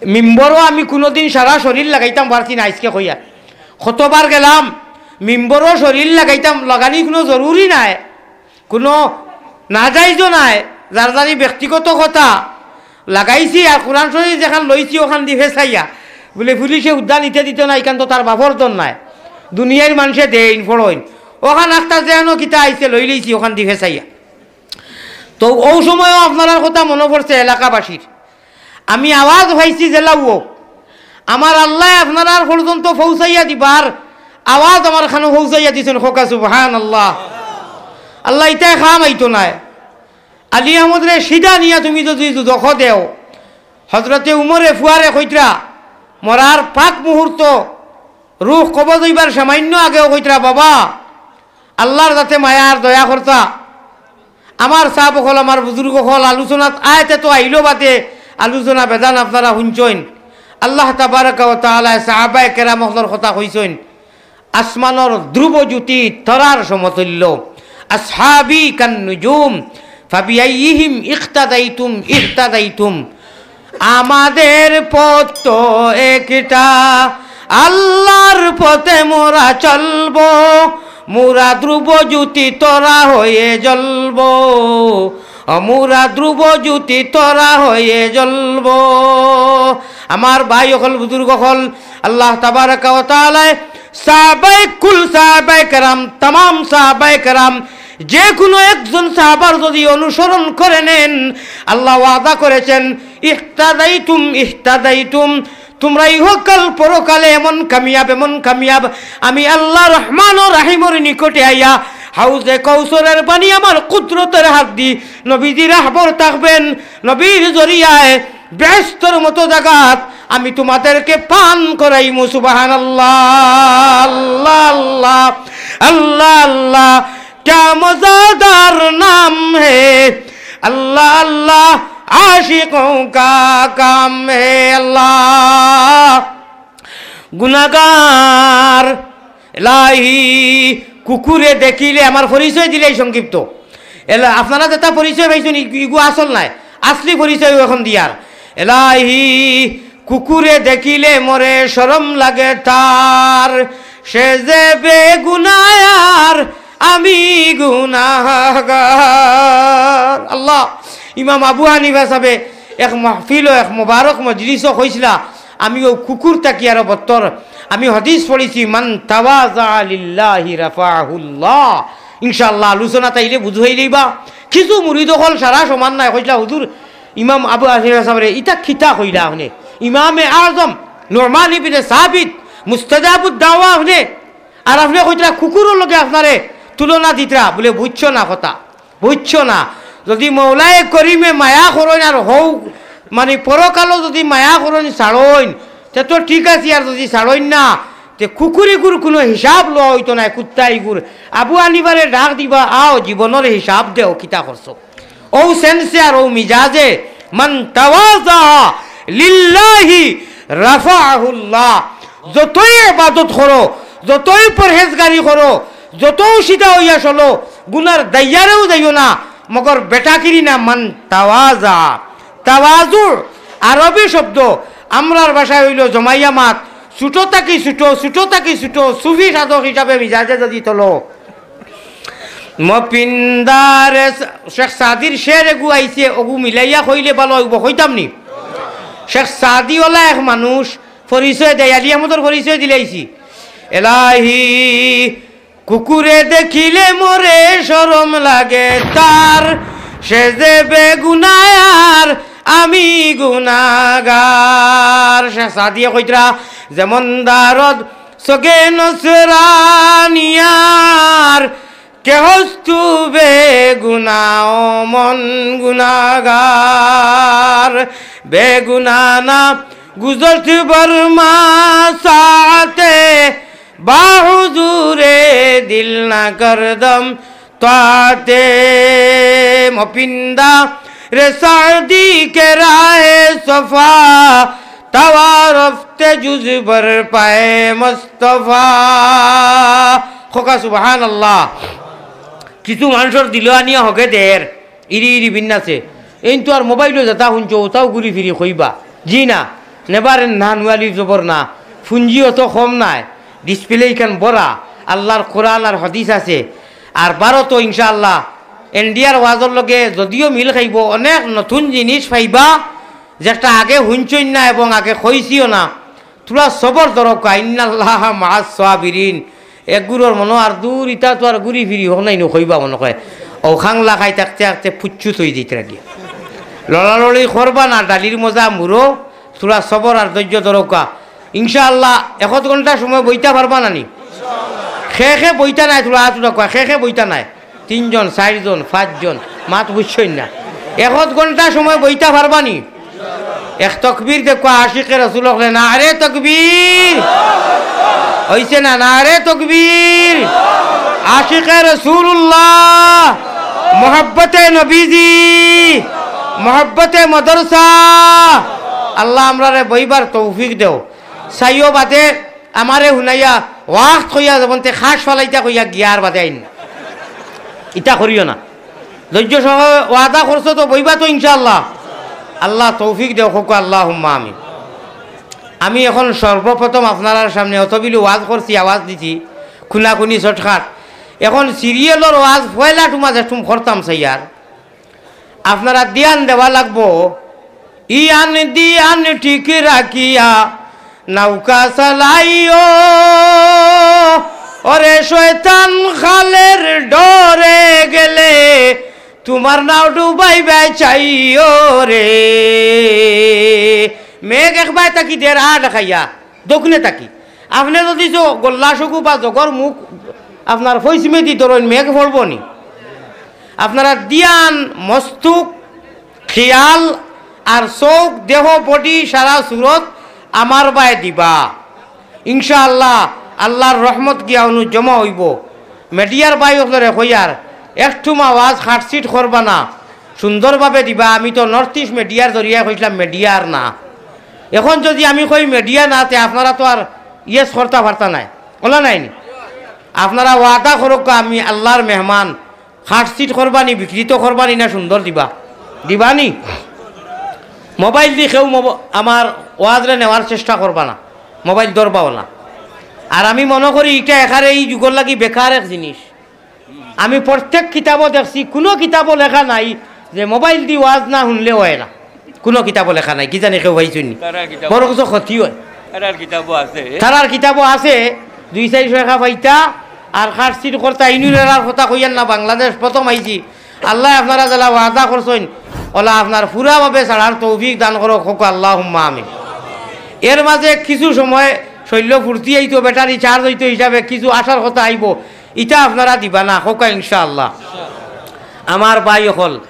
মিম্বরো আমি কুনুদিন সারা শরীর লাগাইতাম পারছি না, আইজকে কইয়ার। কতবার গেলাম, মিম্বরো শরীর লাগাইতাম, লাগানি কুনু জরুরি নায়, কুনু নাজাইজও নায়, যার যারি ব্যক্তিগত কথা। লাগাইছি আর কোরআন শরীফ যেখান লইছি অখানদি ফেছাইয়া, বুলে পুলিশে হুদ্দা নিতে দিতো নায়, ইখান তো তার বাপর ধন নায়, দুনিয়ার মানষে দেইন, ফড়ইন, অখান আখতা যেন কিতা আইছে লইলাইছি অখানদি ফেছাইয়া। তো অউ সময়ও আপনারার কথা মনো পড়ছে এলাকাবাসীর। আমি আওয়াজ পাইছি যেলাউ, আমার আল্লায় আপনারার পর্যন্ত পৌঁছাইয়া দিবার আওয়াজ আমার কানো পৌঁছাইয়া দিছইন। কউক্কা সুবহানাল্লাহ। আল্লাহ ইতায় কাম আইতো নায়। আলী আহমদরে সিধা নিয়া তুমি যুদি দুজখো দেও, হজরতে উমরে ফুয়ারে কইতরা, মরার পাক মুহূর্ত, রুহ কবজ অইবার সামাইন্য আগেও কইতরা, "বাবা, আল্লাহর যাতে মায়া আর দয়া করতা।" আমার সাব অকল, আমার বুজুর্গ অকল, আলোচনাত আয়াতে তো আইলো বাদে, আলোচনা বেজান আপনারা হুনছইন। আল্লাহ তাবারাকা ওয়া তাআলায় সাহাবায়ে কেরাম অকলর কথা কইছইন, আসমানর ধ্রুব জ্যোতি তরার সমতুল্য। আসহাবি কান নুজুম, ফাবিআইয়িহিম ইক্তাদাইতুম ইহতাদাইতুম। আমাদের পথ তো একটা, আল্লাহর পথে মোরা চলবো। মোরা ধ্রুব জ্যোতি তরা হয়ে জ্বলবো, মোরা ধ্রুব জ্যোতি তরা হয়ে জ্বলবো। আমার ভাই অকল, বুজুর্গ অকল, আল্লাহ তাবারাকা ওয়া তাআলায় সাহাবায়ে কুল, সাহাবায়ে কেরাম, তামাম সাহাবায়ে কেরাম, যে কুনু একজন সাহাবার যুদি অনুসরণ করে নেন, আল্লাহ ওয়াদা করেছেন, "ইহতাদাইতুম, ইহতাদাইতুম।" তুমরা ইহকাল পরকালে এমন কামিয়াব, এমন কামিয়াব। আমি আল্লাহ রহমান ও রাহিমর নিকটে আইয়া হাউজে কৌসরের পানি আমার কুদরতের হাতদি নবীজি রাহবর থাকবেন, নবীর জরিয়ায় বেহেস্তর মতো জাগাত আমি তুমাদেরকে পান করাইমু। সুবহানাল্লাহ, আল্লাহ, আল্লাহ, আল্লাহ, আল্লাহ। क्या मज़ेदार नाम है, अल्लाह, अल्लाह, आशिकों का काम है, अल्लाह। গুনাগার, এলাহি, কুকুরে দেখিলে, আমার পরিচয় দিলাই সংক্ষিপ্ত। এলা-, আপনারা যেটা পরিচয় পাইছইন, ই-, ইগু আসল নায়, আসলি পরিচয় অখন দিয়ার। এলাহি, কুকুরে দেখিলে মোরে শরম লাগে তার, সে যে বেগুনায়ার, আমি গুনাগার। আল্লাহ, ইমাম আবু হানিফা সাহেবে এক মাহফিলো, এক মোবারক মজলিসো কইছিলা, আমি অউ কুকুর থাকি আরো বত্তর। আমি হাদিস পড়ছি, "মান তাওয়াজা লিল্লাহি রাফাহুল্লাহ।" ইনশাআল্লাহ, আলোচনা তাইলে বুঝাই লইবা। কিছু মুরিদ অকল সারা সমান নায়, কইছিলা, "হুজুর, ইমাম আবু হানিফা সাহেবরে ইতা কিতা কইলা আপনে? ইমামে আজম, নুমান ইবনে সাবিত, মুস্তাজাবুদ দাওয়া আপনে, আর আপনে কইতরা কুকুরর লগে আপনারে তুলনা দিতরা, বুলে, "বুঝছো না কথা, বুঝছো না।" যদি মৌলায়ে করিমে মায়া করইন আর হউ, মানে, পরকালো যদি মায়া করইন, ছাড়ইন, তে তো ঠিক আছে, আর যদি ছাড়ইন না, তে কুকুর ইগুর কুনু হিসাব লওয়া অইতো নায়, কুত্তা ইগুর। আবু হানিফারে ডাক দিবা, "আও, জীবনর হিসাব দেও, কিতা করছো?" অউ সেন্সে আর অউ মিজাজে, "মান তাওয়াজা লিল্লাহি রাফাহুল্লাহ।" যতই ইবাদত করো, যতই পরহেজগারি করো, যতউ সিধা অইয়া চলো, গুনার দাইয়ারেও যাইও না, মগর বেটাকিরি না, মান তাওয়াজা। তাওয়াজু আরবি শব্দ, আমরার ভাষায় অইলো জমাইয়া মাত, ছোট থাকি ছোট, ছোট থাকি ছোট, সুফি সাধক হিসাবে মিজাজে যদি চলো। মপিন্দারে শেখ সাদির শের এগু আইছে, অগু মিলাইয়া কইলে ভালা অইবো, কইতাম নি? শেখ সাদি অলা এক মানুষ, পরিচয় দেয়, আলী আহমদর পরিচয় দিলাইছি। এলাহি, কুকুরে দেখিলে মোরে শরম লাগে তার, সে যে বেগুনায় আর আমি গুনাগার। শেখ সাদিয়ে কইতরা, যেমন দারদ সগে নসরানিয়ার, কে হস্তু বেগুনা ও মন গুনাগার, বেগুনা না গুজরত বর্মা সাথে, বা হুজুরে দিল না করদম তাতে। মপিন্দা রে সাদি কে রাহে সফা, তাওয়ারফতে জুজ বর পায়ে মুস্তফা। খোকা সুবহানাল্লাহ। কিছু মানষর দিল আনিয়া হগে দের, ইরি ইরি বিন্যাসে। এইন তো আর মোবাইলো যেতা হুনছো, অতাউ ঘুরি ফিরি কইবা। জি না, নেবার না নুয়ালি জবর না, ফুঞ্জি অত কম নায়, ডিসপ্লে ইখান বড়া, আল্লার কোরআন আর হাদিস আছে। আর ভারতো ইনশাআল্লাহ এনডিআর ওয়াজর লগে যদিও মিল খাইবো, অনেক নতুন জিনিস পাইবা, যেটা আগে হুনছইন না এবং আগে কইছিও না। থুড়া সবর দরকার, ইন্নাল্লাহা মাআস সাবিরিন। এক গুরুর মনো আর দূর, ইতা তো আর ঘুরি ফিরি হক নাই নু কইবা মনো কয়। ও খাংলা খাই থাকতে থাকতে ফুচ্ছু থই দিতে রাখি। লড়ালড়ি করবা না, ডালির মজা মুরো, থুড়া সবর আর ধৈর্য দরকা। ইনশাআল্লাহ, একত ঘন্টা সময় বইতা পারবা না নি? খে খে বইতা নাই, থুড়া আত উঠা কয়, খে খে বইতা নাই। তিনজন, চাইরজন, পাঁচজন, মাত বুঝছইন না। একত ঘন্টা সময় বইতা পারবা নি? এক তকবীর দেখো, আশিকে রসুল হকলে, নারে তকবীর। হইছে না? নারে তকবীর। আশিকে রসুলুল্লাহ, মোহব্বতে নবীজি, মোহব্বতে মাদ্রাসা। আল্লাহ আমরারে বইবার তৌফিক দেও। চাইও বাদে আমারে হুনাইয়া ওয়াজ কইয়া যাবনতে খাস ফালাইতা কইয়া গিয়ার বাদে আইন না। ইতা করিও না। ধৈর্য সহ ওয়াদা করছো তো বইবা তো ইনশাআল্লাহ। আল্লাহ তৌফিক দেও, কউক্কা আল্লাহুম্মা আমিন। আমি এখন সর্বপ্রথম আপনারার সামনে অতবিলু ওয়াজ করছি, আওয়াজ দিছি, খুনাখুনি shortcut। এখন সিরিয়ালর ওয়াজ পয়লা টুমা যে টুম করতাম সাইয়ার, আপনারা ধ্যান দেওয়া লাগবো। ইয়ান দিয়ান ঠিক রাখিয়া নৌকা চালাইও, ওরে শয়তান খালের ডরে গেলে তোমার নাও ডুবাইবায় চাইও রে। মেঘ একবায় তাকি দের আ দেখাইয়া দক্ষিণে তাকি। আপনে যদি জো-, গোল্লা শুকু বা জগর মুখ আপনার পশ্চিমেদি ধরইন, মেঘ পড়বো নি? আপনারা ধ্যান, মস্তুক, খিয়াল আর চউখ, দেহ, body, সারা সুরত আমার বায় দিবা। ইনশাআল্লাহ, আল্লার রহমত গিয়া অনু জমা অইবো। মিডিয়ার ভাই অকলরে কইয়ার, একটুমা ওয়াজ কাটছিট করবা না, সুন্দরভাবে দিবা। আমি তো North East মিডিয়ার জরিয়ায় কইছলাম মিডিয়ার না। এখন যদি আমি কই মিডিয়া না, তে আপনারা তো আর yes করতা পারতা নায়, অলা নায় নি? আপনারা ওয়াদা করউক্কা, আমি আল্লার মেহমান, কাটছিট করবা নি, বিকৃত করবা নি, না সুন্দর দিবা? দিবা নি? মোবাইল দি কেউ মোব-, আমার ওয়াজরে নেওয়ার চেষ্টা করবা না, মোবাইল ধরবাও না। আর আমি মনো করি ইটা একারে ই যুগর লাগি বেকার এক জিনিস। আমি প্রত্যেক কিতাবো দেখছি, কুনু কিতাবো লেখা নাই যে মোবাইল দি ওয়াজ না হুনলে অয় না। কুনু কিতাবো লেখা নাই, কি জানি কেউ পাইছইন নি। তারার কিতাবো বড় কিছু ক্ষতি অয়। তারার কিতাবো আছে। তারার কিতাবো আছে, দুই চাইর টেকা পাইতা, আর কাটছিট করতা, ইনুর এরার কথা কইয়ার না, বাংলাদেশ প্রথম আইছি। আল্লায় আপনারা যেলা ওয়াদা করছইন, অলা আপনার পুরাভাবে ছাড়ার তৌফিক দান করউক, কউক্কা আল্লাহুম্মা আমিন। এর মাঝে কিছু সময় শরীলো ফুর্তি আইতো, ব্যাটারি চার্জ অইতো হিসাবে কিছু আশার কথা আইবো, ইটা আপনারা দিবা না, কউক্কা ইনশাআল্লাহ। আমার ভাই অকল,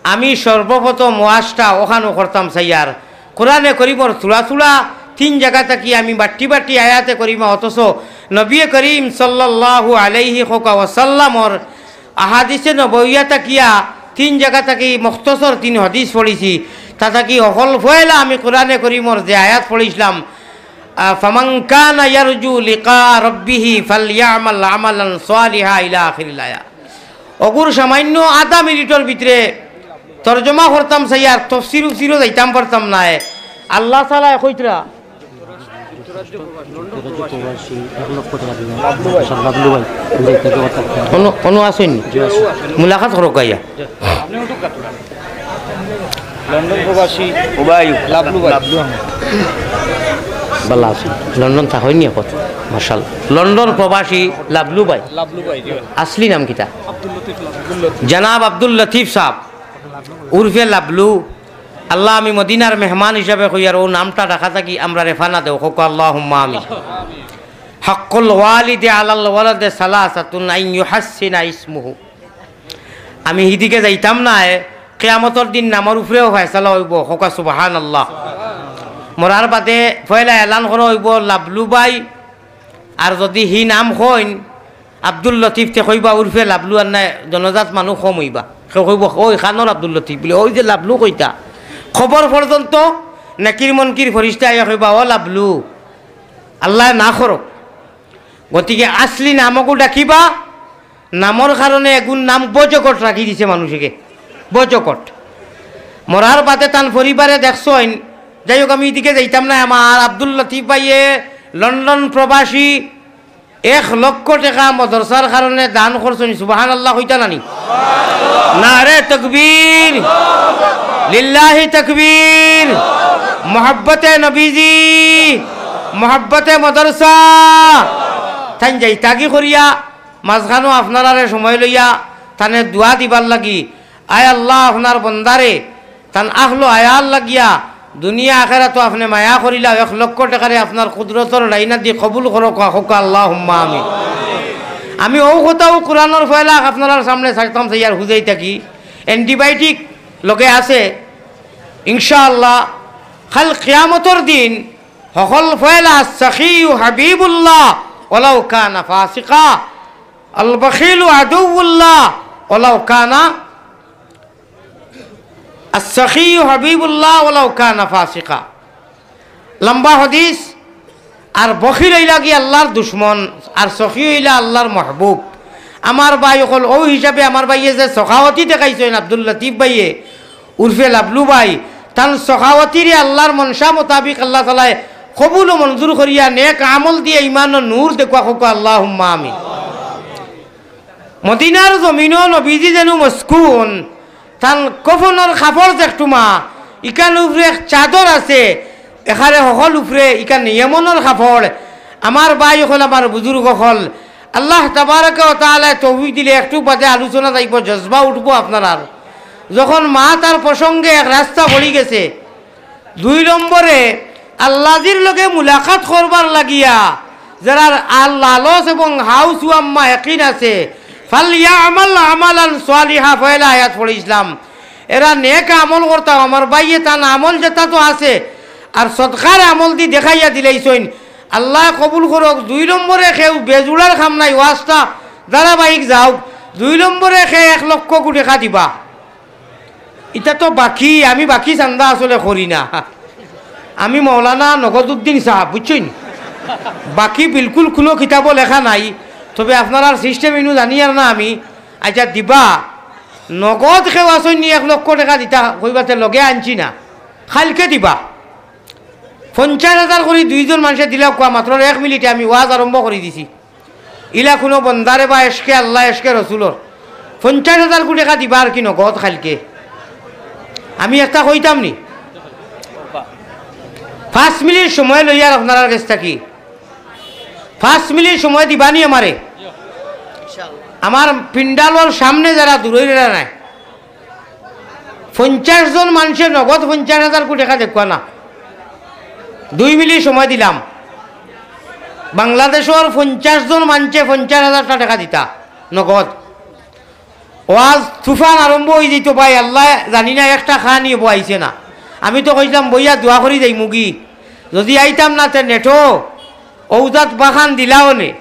আমি সর্বপ্রথম ওয়াজটা অখানো করতাম চাইয়ার। কোরআনে করিমর থুড়া থুড়া তিন জাগা থাকি আমি বাট্টি বাট্টি আয়াতে করিমা, অথচ নবী করিম সাল্লাল্লাহু আলাইহি কউক্কা ওয়াসাল্লামর আহাদিসে নববিয়া থাকিয়া তিন জাগা থাকি মুখতসর তিন হাদিস পড়ছি। তা থাকি অকল পয়লা আমি কোরআনে করিমর যে আয়াত পড়ছিলাম, আহ, "ফামান কানা ইয়ারজু লিকা রাব্বিহি ফালইয়ামাল আমালান সালিহা" ইলা আখিরিল আয়াত। অগুর সামান্য আধা মিনিটর ভিতরে তর্জমা করতাম চাইয়ার, তফসির উফসিরও যাইতাম পারতাম নায়। আল্লাহ তাআলায় কইতরা, যুক্তরাজ্য প্রবাসী এক লক্ষ টাকা দিবেন। আচ্ছা, লাভলু ভাই, আমি যাইতে পারতাম। অনু, অনু আসেননি? জি, আসেন। মুলাকাত করো গাইয়া। লন্ডন প্রবাসী উবায়ু। লাভলু ভাই। লাভলু আহমদ। ভালা আছি। লন্ডন থাকইননি এখন? মাশাআল্লাহ। লন্ডন প্রবাসী লাভলু ভাই। লাভলু ভাই, জি। আসলি নাম কিতা? আব্দুল লতিফ লাভলু। জনাব আব্দুল লতিফ সাহেব, উরফে লাভলু। আল্লাহ, আমি মদিনার মেহমান হিসাবে কইয়ার অউ নামটা রাখা থাকি আমরারে ফানা দেও, কউক্কা আল্লাহুম্মা আমিন। হাক্কুল ওয়ালিদি আলাল ওয়ালাদে সালাসাতুন আন ইউহাসসিনা ইসমুহু। আমি হিদিকে যাইতাম নায়, কিয়ামতর দিন নামর উপরেও ফয়সালা অইবো, কউক্কা সুবহানাল্লাহ। মরার বাদে পয়লা এলান করা অইবো লাভলু ভাই, আর যুদি হি নাম কইন আব্দুল লতিফ, তে কইবা উরফে লাভলু, আর নায় জনজাত মানুষ কম অইবা। কেউ কইবো, "ওই খানোর আব্দুল লতিফ" বুলে, ওই যে লাভলু কইতা। কবর পর্যন্ত নেকির মনকির ফিরিস্তা আইয়া কইবা, "ও লাভলু, আল্লায় না করউক।" গতিকে আসলি নামগু ডাকিবা, নামর কারণে এগুর নাম বজকট রাখি দিছে মানুষকে, বজকট। মরার বাদে তান পরিবারে দেখছইন, যাই হোক, আমি ইদিকে যাইতাম নায়। আমার আব্দুল লতিফ ভাইয়ে লন্ডন প্রবাসী এক লক্ষ টেকা মাদ্রাসার কারণে দান করছইন, সুবহানাল্লাহ কইতা নানি? নারে তকবীর, লিল্লাহি তকবীর, মহব্বতে নবীজি, মহব্বতে মাদ্রাসা। তাইন যাইতাগি করিয়া, মাঝখানো আপনারারে সময় লইয়া তানে দোয়া দিবার লাগি। আয় আল্লাহ, আপনার বন্দারে তান আহলো আয়াল লাগিয়া দুনিয়া আখেরাতো আপনে মায়া করিলা, এক লক্ষ টেকারে আপনার কুদরতর লাইনাদি কবুল করউক্কা, কউক্কা আল্লাহুম্মা আমিন। আমি অউ কথাউ কোরআনর ফয়লা আপনারার সামনে ছাড়তাম চাইয়ার হুজাই থাকি, অ্যান্টিবায়োটিক লগে আছে, ইনশাআল্লাহ, কাইল কিয়ামতর দিন হকল ফয়লা আস-সাখিয়্যু হাবিবুল্লাহ ওয়ালাউ কানা ফাসিকা, আল-বাখিলু আদুউল্লাহ ওয়ালাউ কানা আস-সাখিয়্যু হাবিবুল্লাহ ওয়ালাউ কানা ফাসিকা। লম্বা হাদিস। আর বখিল অইলা গি আল্লাহর দুশমন, আর সখী অইলা আল্লাহর মাহবুব। আমার ভাই অকল, অউ হিসাবে আমার ভাইয়ে যে সখাওয়াতি দেখাইছইন আব্দুল লতিফ ভাইয়ে, উরফে লাবলু ভাই, তান সখাওয়াতিরে আল্লাহর মনশা মোতাবিক আল্লাহ তাআলায় কবুল ও মঞ্জুর করিয়া নেক আমল দিয়া ইমান ও নূর দেখুয়া, কউক্কা আল্লাহুম্মা আমিন। মদিনার জমিনো নবীজি যেন মসকুন, তান কফনর কাপড় দেখটুমা, ইকান উপরে এক চাদর আছে, এখানে হকল উপরে ইকান ইয়েমনর কাপড়। আমার ভাই অকল, আমার বুজুর্গ অকল, আল্লাহ তাবারাকা ওয়া তাআলায় তৌফিক দিলে একটু বাদে আলোচনা যাইবো, জজবা উঠবো আপনারার। যখন মা তার প্রসঙ্গে এক রাস্তা পড়ি গেছে, দুই নম্বরে আল্লাজির লগে মুলাকাত করবার লাগিয়া যারার আর লালস এবং হাউস ও আম্মা একিন আছে, "ফালইয়ামাল আমালান সালিহা", পয়লা আয়াত পড়ছিলাম, এরা নেক আমল করতাম। আমার ভাইয়ে তান আমল যেটা তো আছে, আর সদকার আমল দি দেখাইয়া দিলাইছইন, আল্লায় কবুল করউক। দুই নম্বরে কেউ বেজুড়ার কাম নাই, ওয়াজটা ধারাবাহিক যাউক। দুই নম্বরে কে এক লক্ষ কুড়ি টেকা দিবা। ইটা তো বাকি, আমি বাকি চান্দা আসলে করি না। আমি মৌলানা নগদউদ্দিন সাহেব, বুঝছইন? বাকি বিলকুল কুনু কিতাবো লেখা নাই, তবে আপনারার সিস্টেম ইনু জানিয়ার না আমি। আইচ্ছা, দিবা। নগদ কেউ আছইন নি এক লক্ষ টেকা দিতা, কইবা তে লগে আনছি না, কাইলকে দিবা। পঞ্চাশ হাজার করি দুইজন মানষে দিলাউক্কা, মাত্র এক মিনিটে আমি ওয়াজ আরম্ভ করি দিছি। ইলা কুনু বন্দারে বা এশকে আল্লাহ, এশকে রসুলর পঞ্চাশ হাজার কুড়ি টেকা দিবা আর কি নগদ কাইলকে। আমি একটা কইতাম নি, পাঁচ মিনিট সময় লইয়ার আপনারার গেছ থাকি, পাঁচ মিনিট সময় দিবা নি আমারে। আমার পিন্ডালর সামনে যারা দূরইরা নাই, পঞ্চাশ জন মানষে নগদ পঞ্চাশ হাজার কুড়ি টেকা দেখুয়া না। দুই মিনিট সময় দিলাম। বাংলাদেশর পঞ্চাশ জন মানষে পঞ্চাশ হাজারটা টেকা দিতা, নগদ। ওয়াজ তুফান আরম্ভ অইযিতো ভাই, আল্লায় জানি না একটা খানি বইছে না। আমি তো কইছলাম বইয়া দোয়া করি যাইমুগি, যুদি আইতাম না তে নেটো অউজাত বাখান দিলাও নে।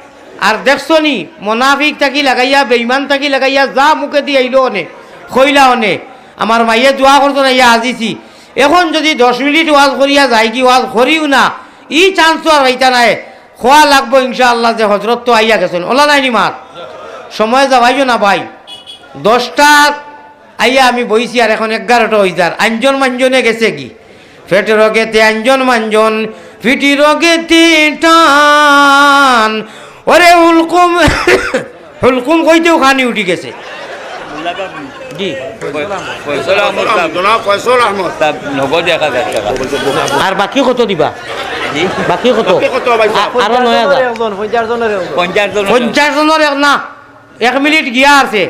আর দেখছো নি, মোনাফিক থাকি লাগাইয়া, বেইমান থাকি লাগাইয়া, যা মুখেদি আইলো অনে, কইলা অনে। আমার মাইয়ে দোয়া করতো না, ইয়া আজিছি। এখন যুদি দশ মিনিট ওয়াজ করিয়া যাইগি, ওয়াজ করিও না, ই chance তো আর পাইতা নায়। কওয়া লাগবো ইনশাআল্লাহ যে হজরত তো আইয়া গেছইন, অলা নায় নি মাত? সময় যাওয়াইও না ভাই। দশটার আইয়া আমি বইছি, আর এখন এগারোটা অইযার। আঞ্জন মাঞ্জনে গেছেগি? ফেট রগেতে আঞ্জন মাঞ্জন, ফিটি রগেতে টান। ওরে হুলকুম, হুলকুম কইতেউ খানি উঠি গেছে। জি। ফয়সল আহমদ সাহেব। জনাব ফয়সল আহমদ। সাহেব, নগদ এক হাজার টেকা। আর বাকি কত দিবা? জি? বাকি কত? বাকি কত ভাই সাহেব? আ-, আরো নয় হাজার। পঞ্চাশ জনর একজন। পঞ্চাশ জনর এক না, এক মিনিট গিয়া আছে।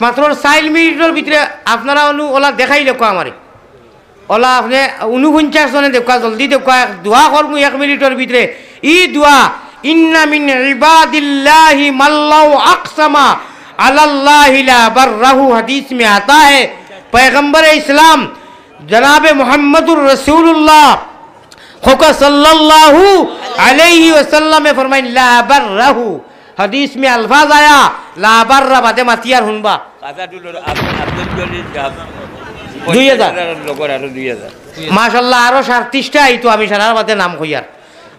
মাত্র চাইর মিনিটর ভিতরে আপনারা অনু অলা দেখাইলে কো আমারে। অলা আপনে ঊনপঞ্চাশ জনে দেউক্কা, জলদি দেউক্কা, এক দোয়া করমু এক মিনিটর ভিতরে। ই দোয়া, "ইন্না মিন ইবাদিল্লাহি মাল্লাউ আকসামা আলাল্লাহি লা বাররাহু", হাদিস মে আতা হে, পয়গম্বর ইসলাম জনাবে মুহাম্মদুর রাসূলুল্লাহ খোকা সাল্লাল্লাহু আলাইহি ওয়াসাল্লামে ফরমাইন, "লা বাররাহু।" হাদিস মে আলফাজ আয়া, "লা বাররা" বাদে মাতিয়ার হুনবা। কাজাটুলর আব-, আব্দুল জলিল সাহেব, দুই হাজার। পঞ্চাশ হাজারর লগর আরো দুই হাজার। মাশাআল্লাহ, আরো সাতত্রিশটা আইতো, আমি সারার বাদে নাম কইয়ার।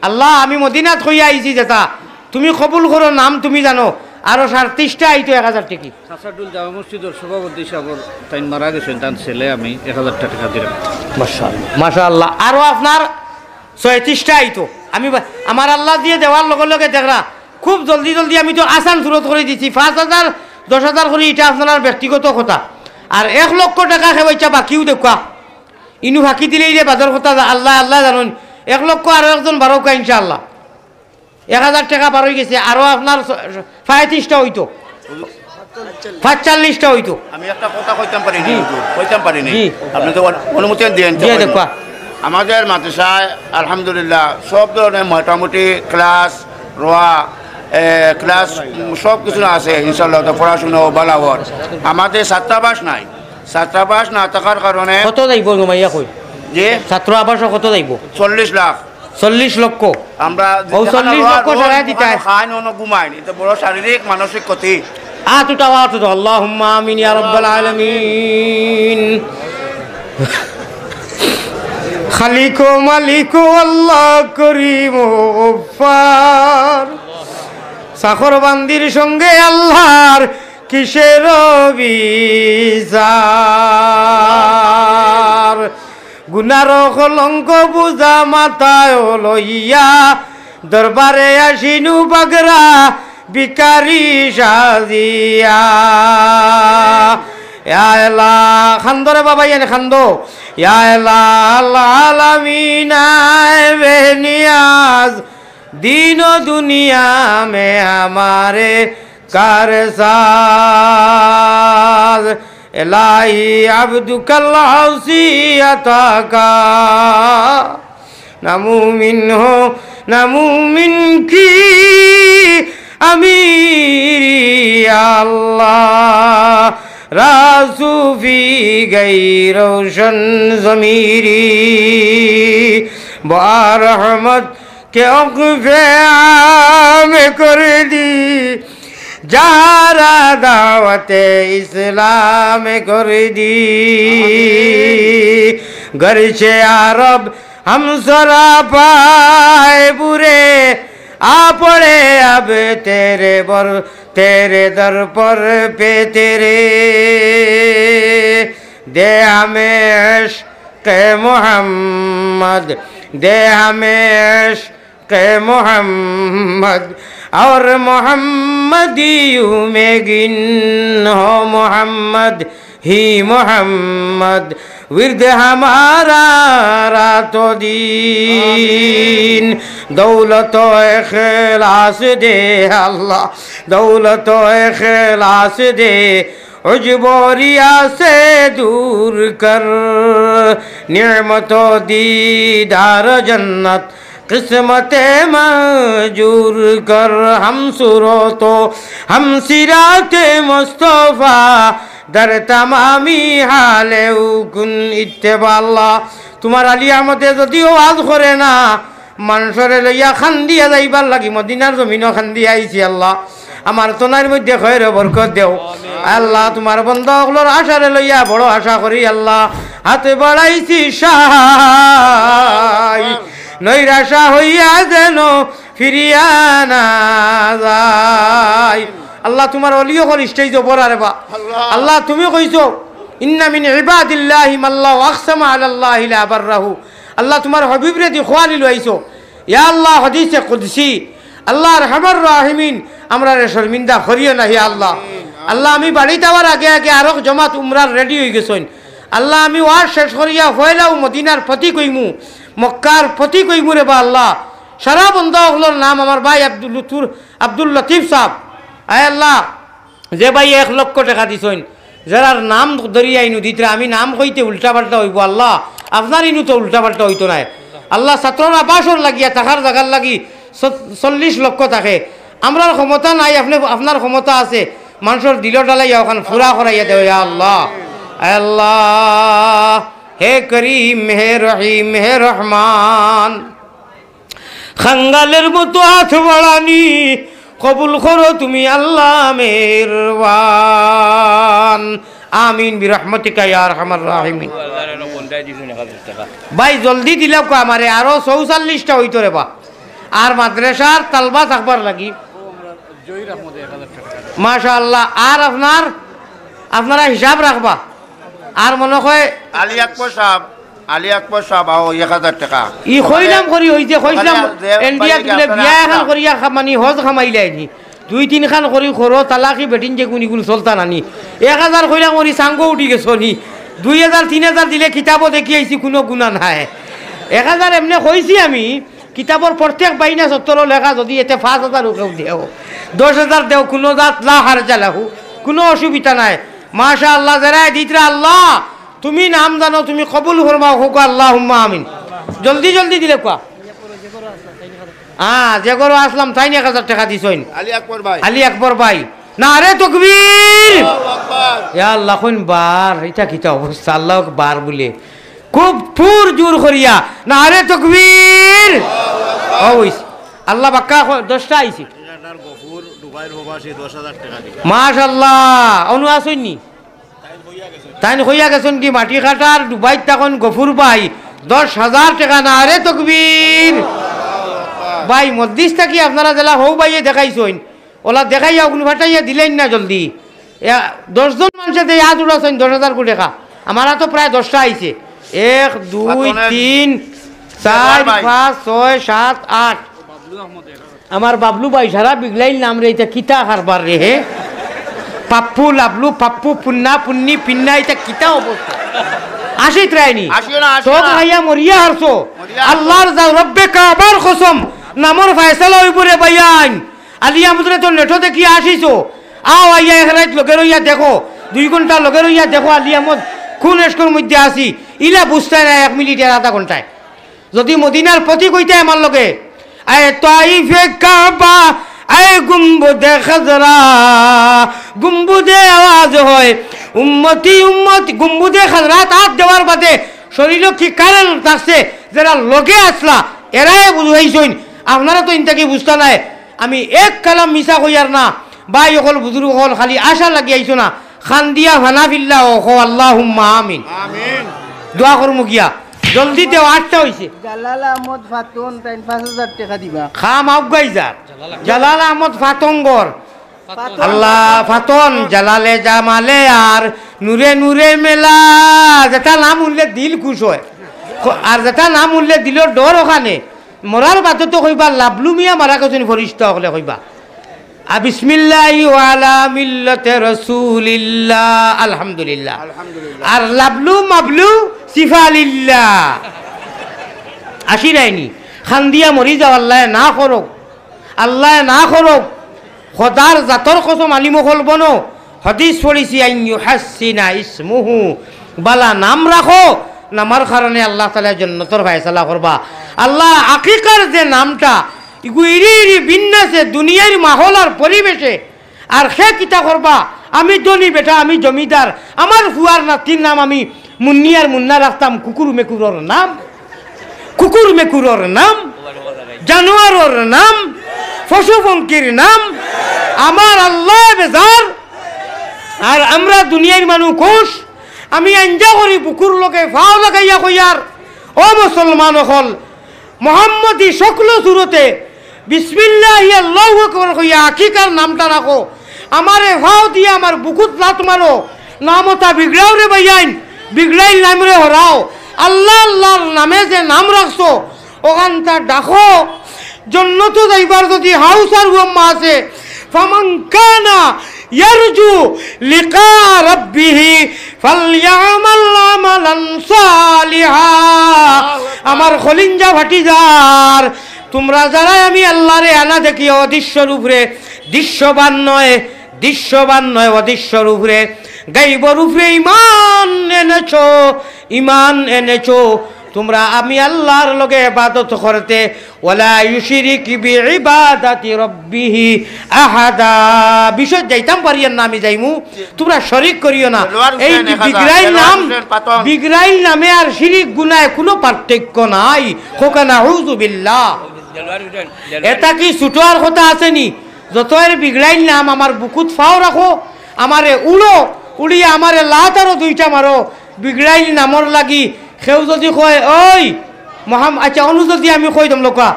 আল্লাহ, আমি মদিনাত কইয়া আইছি যেটা, তুমি কবুল করো, নাম তুমি জানো, আরো সাতত্রিশটা আইতো এক হাজার টেকি। কাজাটুল জামে মসজিদর সভাপতি সাহেবর তাইন মারা গেছইন, তান ছেলে আমি এক হাজার টেকা দিলাম। মাশাআল্লাহ, মাশাআল্লাহ। আরো আপনার ছয়ত্রিশটা আইতো। আমি বা-, আমার আল্লাহ দিয়ে দেওয়ার লগে লগে দেখরা, খুব জলদি জলদি আমি তো আসান সুরত করি দিছি। পাঁচ হাজার, দশ হাজার করি, ইটা আপনার ব্যক্তিগত কথা। আর এক লক্ষ টেকা কেউ ইচ্ছা বাকিও দেউক্কা। ইনু ফাঁকি দিলেই যে বাদর কথা যা-, আল্লাহ, আল্লাহ জানইন। এক লক্ষ আরো একজন বারউক্কা ইনশাআল্লাহ। এক হাজার টেকা বারই গেছে, আরো আপনার ছ-, পঁয়ত্রিশটা অইতো। পাঁচচল্লিশটা অইতো। আমি একটা কথা কইতাম পারি নি, জি। হুজুর? কইতাম পারি নি? জি। আপনি তো অনু-, অনুমতি দেন, জি, কইন। দেখবা। আমাদের মাদ্রাসায় আলহামদুলিল্লাহ সব ধরনের মোটামুটি ক্লাস, রোয়া, এ, ক্লাস, উম, সব কিছু আছে ইনশাআল্লাহ, তো পড়াশোনা ও বালাওয়ার। আমাদের ছাত্রাবাস নাই, ছাত্রাবাস না থাকার কারণে কত যাইবো, ঘুমাইয়া কই? জি? ছাত্র আবাসও কত যাইবো? চল্লিশ লাখ। চল্লিশ লক্ষ। আমরা ও, যেখানে চল্লিশ লক্ষ রোয়া-, সারাই রোদ দিতায়। খাইন, অনো ঘুমাইন, এটা বড় শারীরিক, মানসিক ক্ষতি। আত উঠাও, আত উঠাও। আল্লাহুম্মা আমিন ইয়া রাব্বাল আলামিন। খালিক ও মালিক ও আল্লাহ করিম ও গফফার। চাকর বান্দির সঙ্গে আল্লাহর কিসের বিচার? গুনার কলঙ্ক বুঝা মাথায় লইয়া, দরবারে আসিনু বাগরা ভিখারি সাজিয়া। ইয়া এলা, খান্দো রে বাবা, ইয়ানে খান্দো। ইয়া এলা আল আলামিন, আয় বেনিয়াজ, দিন ও দুনিয়া মে হামারে কারসাজ। এলাহি আব্দুকাল আসি আতাকা, না মুমিন হো, না মুমিন কি আমিরি আল্লাহ, রাসু ফি গই রোশন জমিরি, বা রহমত কে ওকফে আম কর দি, যারা দাওয়াতে ইসলাম কর দি। গরচে আরব হম সরাপায় বুরে, আ পড়ে আব তেরে বর, তেরে দর পর পে তেরে। দে হমে ইশক মোহাম্মদ, দে হমে ইশক কে মোহাম্মদ, অর মোহাম্মদিয়ু মে গিন হো মোহাম্মদ, হি মোহাম্মদ, ورد ہمارا رات و دن۔ دولت و اخلاص دے اللہ، دولت و اخلاص دے، عجب و ریا سے دور کر، نعمت و دیدار جنت قسمت منظور کر۔ ہم صراط و ہم صراط مصطفیٰ، در تمامی حال و کن اتباع۔ আল্লাহ, তুমার আলী আহমদে যুদি ওয়াজ করে না, মানষরে লইয়া কান্দিয়া যাইবার লাগি মদিনার জমিনো কান্দিয়া আইছি আল্লাহ। আমার তনাইর মধ্যে খয়র বরকত দেও। আল্লাহ, তুমার বন্দা অকলর আশারে লইয়া বড় আশা করি আল্লাহ। হাত বাড়াইছি সাই, নৈরাশা হইয়া যেন ফিরিয়া না যাই। আল্লাহ, তুমার অলি অকল স্টেজো বড় রে বা। আল্লাহ। আল্লাহ, তুমি কইছো, "ইন্না মিন ইবাদিল্লাহি মাল্লাহু আকসামা আলাল্লাহি লা আবাররাহু।" আল্লাহ, তুমার হাবিবরে দি খোয়ালি লইছো। ইয়া আল্লাহ, হাদিসে কুদসি, আল্লাহ আরহামার রাহিমিন, আমরারে শর্মিন্দা করিও না, ইয়া আল্লাহ। আল্লাহ, আমি বাড়িত আওয়ার আগে আগে আরক জমাত উমরার রেডি অই গেছইন। আল্লাহ, আমি ওয়াজ শেষ করিয়া পয়লাউ মদিনার প্রতি কইমু, মক্কার প্রতি কইমু রে বা আল্লাহ। সারা বন্দা অকলর নাম আমার ভাই আব্দুল লতুর, আব্দুল লতিফ সাহেব। আয় আল্লাহ, যে ভাই এক লক্ষ টেকা দিছইন, যেরার নাম ধরিয়া ইনু দিতরা, আমি নাম কইতে উল্টা পাল্টা অইবো আল্লাহ, আপনার ইনু তো উল্টা পাল্টা অইতো নায়। আল্লাহ, ছাত্রর আবাসর লাগিয়া, থাকার জাগার লাগি চ-, চল্লিশ লক্ষ থাকে। আমরার ক্ষমতা নাই, আপনে, আপনার ক্ষমতা আছে, মানষর দিলো ডালাইয়া অখান ফুরা করাইয়া দেও, ইয়া আল্লাহ। আয় আল্লাহ, হে করিম, হে রহিম, হে রহমান, কাঙ্গালের মতো হাত বাড়ানি কবুল করো তুমি আল্লাহ মেহেরবান। আমিন বিরহমাতিকা ইয়া আরহামার রাহিমিন। ভাই, জলদি দিলাউক্কা আমারে, আরো চৌচল্লিশটা অইতো রে বা। আর মাদ্রাসার তালবা থাকবার লাগি। মাশাআল্লাহ। আর আপনার, আপনারা হিসাব রাখবা। আর মনো কয় আলী আকবর সাহেব, আলী আকবর সাহেব, আও, এক হাজার টেকা। ই কইলাম করি অইছে, কইছিলাম, মানে, যে এনডিয়া ভাই তুলে আপনারা বিয়া এখান আসলা। করিয়া খা-, মানে, হজ কামাইলায়নি। দুই তিনখান করি করো, তালাকি বেটিন যে গুণিগুণ চলতা নানি। এক হাজার কইলাম করি, সাঙ্গো উঠি গেছো নি। দুই হাজার, তিন হাজার দিলে কিতাবো দেখি আইছি, কুনু গুনা নাই। এক হাজার এমনে কইছি আমি, কিতাবর প্রত্যেক বাইনা সত্তরও লেখা, যুদি এতে পাঁচ হাজার কেউ দেও, দশ হাজার দেও, কুনু জাত লা হারজা লাহু, কুনু অসুবিধা নাই। মাশাআল্লাহ, যেরায় দিতরা আল্লাহ, তুমি নাম জানো, তুমি কবুল ফরমাও, কউক্কা আল্লাহুম্মা আমিন। জলদি জলদি দিলাউক্কা। হ্যাঁ, যে ঘরো আসলাম, তাইন এক হাজার টেকা দিছইন। আলী আকবর ভাই। আলী আকবর ভাই। নারে তকবীর! আল্লাহু আকবার। ইয়া আল্লাহ, কইন বার, ইটা কিতা অবস্থা? আল্লাহু আকবার বুলে। খুব পুর জুর করিয়া। নারে তকবীর! আল্লাহু আকবার। অউ অইছে। আল্লাহ বাক্কা ক-, দশটা আইছে। গফুর, দুবাইর প্রবাসী, দশ হাজার টেকা দিবা। মাশাআল্লাহ, অনু আছইন নি? তাইন কইয়া গেছইন কি, মাটি কাটার দুবাইত থাকইন গফুর ভাই, দশ হাজার টেকা। নারে তকবীর। ভাই, মসজিদ থাকি আপনারা যেলা হউ ভাইয়ে দেখাইছইন, অলা দেখাইয়া অগুন ফাটাইয়া দিলাইন না জলদি। এ, দশ জন মানষে যে আত উঠাছইন দশ হাজার কু টেকা, আমার আতো প্রায় দশটা আইছে। এক, দুই, তিন, চাইর, পাঁচ, ছয়, সাত, আট। আমার বাবলু ভাই সারা বিগলাইল নাম রে, ইটা কিতা কারবার রে হে? পাপ্পু, লাবলু, পাপ্পু, পুন্না, পুন্নি, পিন্না, ইটা কিতা অবস্থা? আশিত রায়নি। আসিও না, আসিও না। চোখ খাইয়া মরিয়া হারছো। মরিয়া হারছো। আল্লাহর যা রব্বে কাবার কসম, নামর ফয়সালা অইবো রে ভাইয়াইন। আলী আহমদরে তো নেটো দেখিয়া আসিছো। আও আইয়া এক রাইত লগে রইয়া দেখো, দুই ঘন্টা লগে রইয়া দেখো আলী আহমদ কুন এশকর মধ্যে আছি। ইলা বুঝতায় না এক মিনিট আর আধা ঘন্টায়। যদি মদিনার প্রতীক অইতায় আমার লগে, আয় তাইফে কাবা, আয় গুম্বুদে খাজরা, গুম্বুদে আওয়াজ হয়, উম্মতি উম্মতি, গুম্বুদে খাজরাত আত দেওয়ার বাদে শরীলো কি কারণ থাকছে, যেরা লগে আসলা, এরাই বুঝাইছইন, আপনারা তো ইনতাকি বুঝতা নায়। আমি এক কালাম মিছা কইয়ার না, ভাই অকল, বুজুর্গ অকল, খালি আশা লাগি আইছো না, কান্দিয়া ফানা ফিল্লা অ কও, আল্লাহুম্মা আমিন। আমিন। দোয়া করমু গিয়া। জলদি দেও, আটটা অইছে। জালাল আহমদ ফাতন, তাইন পাঁচ হাজার টেকা দিবা। খাম আউগাই যার। জালাল আহমদ ফাতন গর। ফাতন। আল্লাহ ফাতন, জালালে জামালে আর নূরে নূরে মেলা। যেটা নাম উঠলে দিল খুশ হয়। খ-, আর যেটা নাম উঠলে দিলর ডর অখানে। মরার বাদে তো কইবা, "লাবলু মিয়া মারা গেছইন, ফিরিস্তা অকলে কইবা।" আর বিসমিল্লাহি ওয়া আলা মিল্লাতে রাসূলিল্লাহ, আলহামদুলিল্লাহ। আলহামদুলিল্লাহ। আর লাবলু মাবলু সিফালিল্লাহ। আসি রায়নি, কান্দিয়া মরি যাও, আল্লায় না করউক, আল্লায় না করউক। খোদার জাতর কসম, আলিম অকল বনো, হাদিস পড়ছি, আন ইউহাসসিনা ইসমুহু, বালা নাম রাখো, নামর কারণে আল্লাহ তাআলা জন্নতর ফয়সালা করবা। আল্লাহ আকিকার যে নামটা, ইগু ইরি ইরি বিন্যাসে দুনিয়ার মাহল আর পরিবেশে, আর হে কিতা করবা, আমি ধনী বেটা, আমি জমিদার, আমার ফুয়ার নাতির নাম আমি মুন্নি আর মুন্না রাখতাম, কুকুর মেকুরর নাম, কুকুর মেকুরর নাম, জানোয়ারর নাম, পশু পঙ্কির নাম, আমার আল্লাহ বেজার। আর আমরা দুনিয়ার মানুষ খুশ। আমি আঞ্জা করি বুকুর লগে ফাও লাগাইয়া কইয়ার, ও মুসলমান অকল, মোহাম্মদী শক্ল সুরতে বিসমিল্লাহি আল্লাহু আকবার কইয়া আকিকার নামটা রাখো। আমারে ফাও দিয়া আমার বুকুত লাত মারো, নামটা বিগড়াও রে ভাইয়াইন, বিগড়াইল নামরে হরাও। আল্লাহ আল্লাহর নামে যে নাম রাখছো, অখানতা ডাকো। জন্নতো যাইবার যদি হাউস আর উহাম্মা আছে, ফামান কানা ইয়ারজু লিকা রাব্বিহি ফালইয়ামাল আমালান সালিহা। আমার কলিঞ্জা ফাটি যার, তুমরা যারায় আমি আল্লাহরে আনা দেখি অদৃশ্যর উপরে, দৃশ্যবান নয়, দৃশ্যবান নয়, অদৃশ্যর উপরে, গাইবর উপরে ইমান এনেছো, ইমান এনেছো, তুমরা আমি আল্লাহর লগে ইবাদত করতে, ওয়ালা ইউশরিক বিইবাদাতি রাব্বিহি আহাদা। বিষয় যাইতাম পারিয়ার না, আমি যাইমু, তুমরা শরিক করিও না। এই যে বিগড়াইল নাম, বিগড়াইল নামে আর শিরিক গুনায় কুনু পার্থক্য নাই। কউক্কা নাউজুবিল্লাহ। এটা কি ছুটোর কথা আছে নি? যত এর বিগড়াইল নাম আমার বুকুত ফাও রাখো, আমারে উড়ো, উড়িয়া আমারে লাত আরো দুইটা মারো, বিগড়াইল নামর লাগি। কেউ যদি কয়, ওই মোহাম-, আচ্ছা, অনু যদি আমি কই দম লোকা,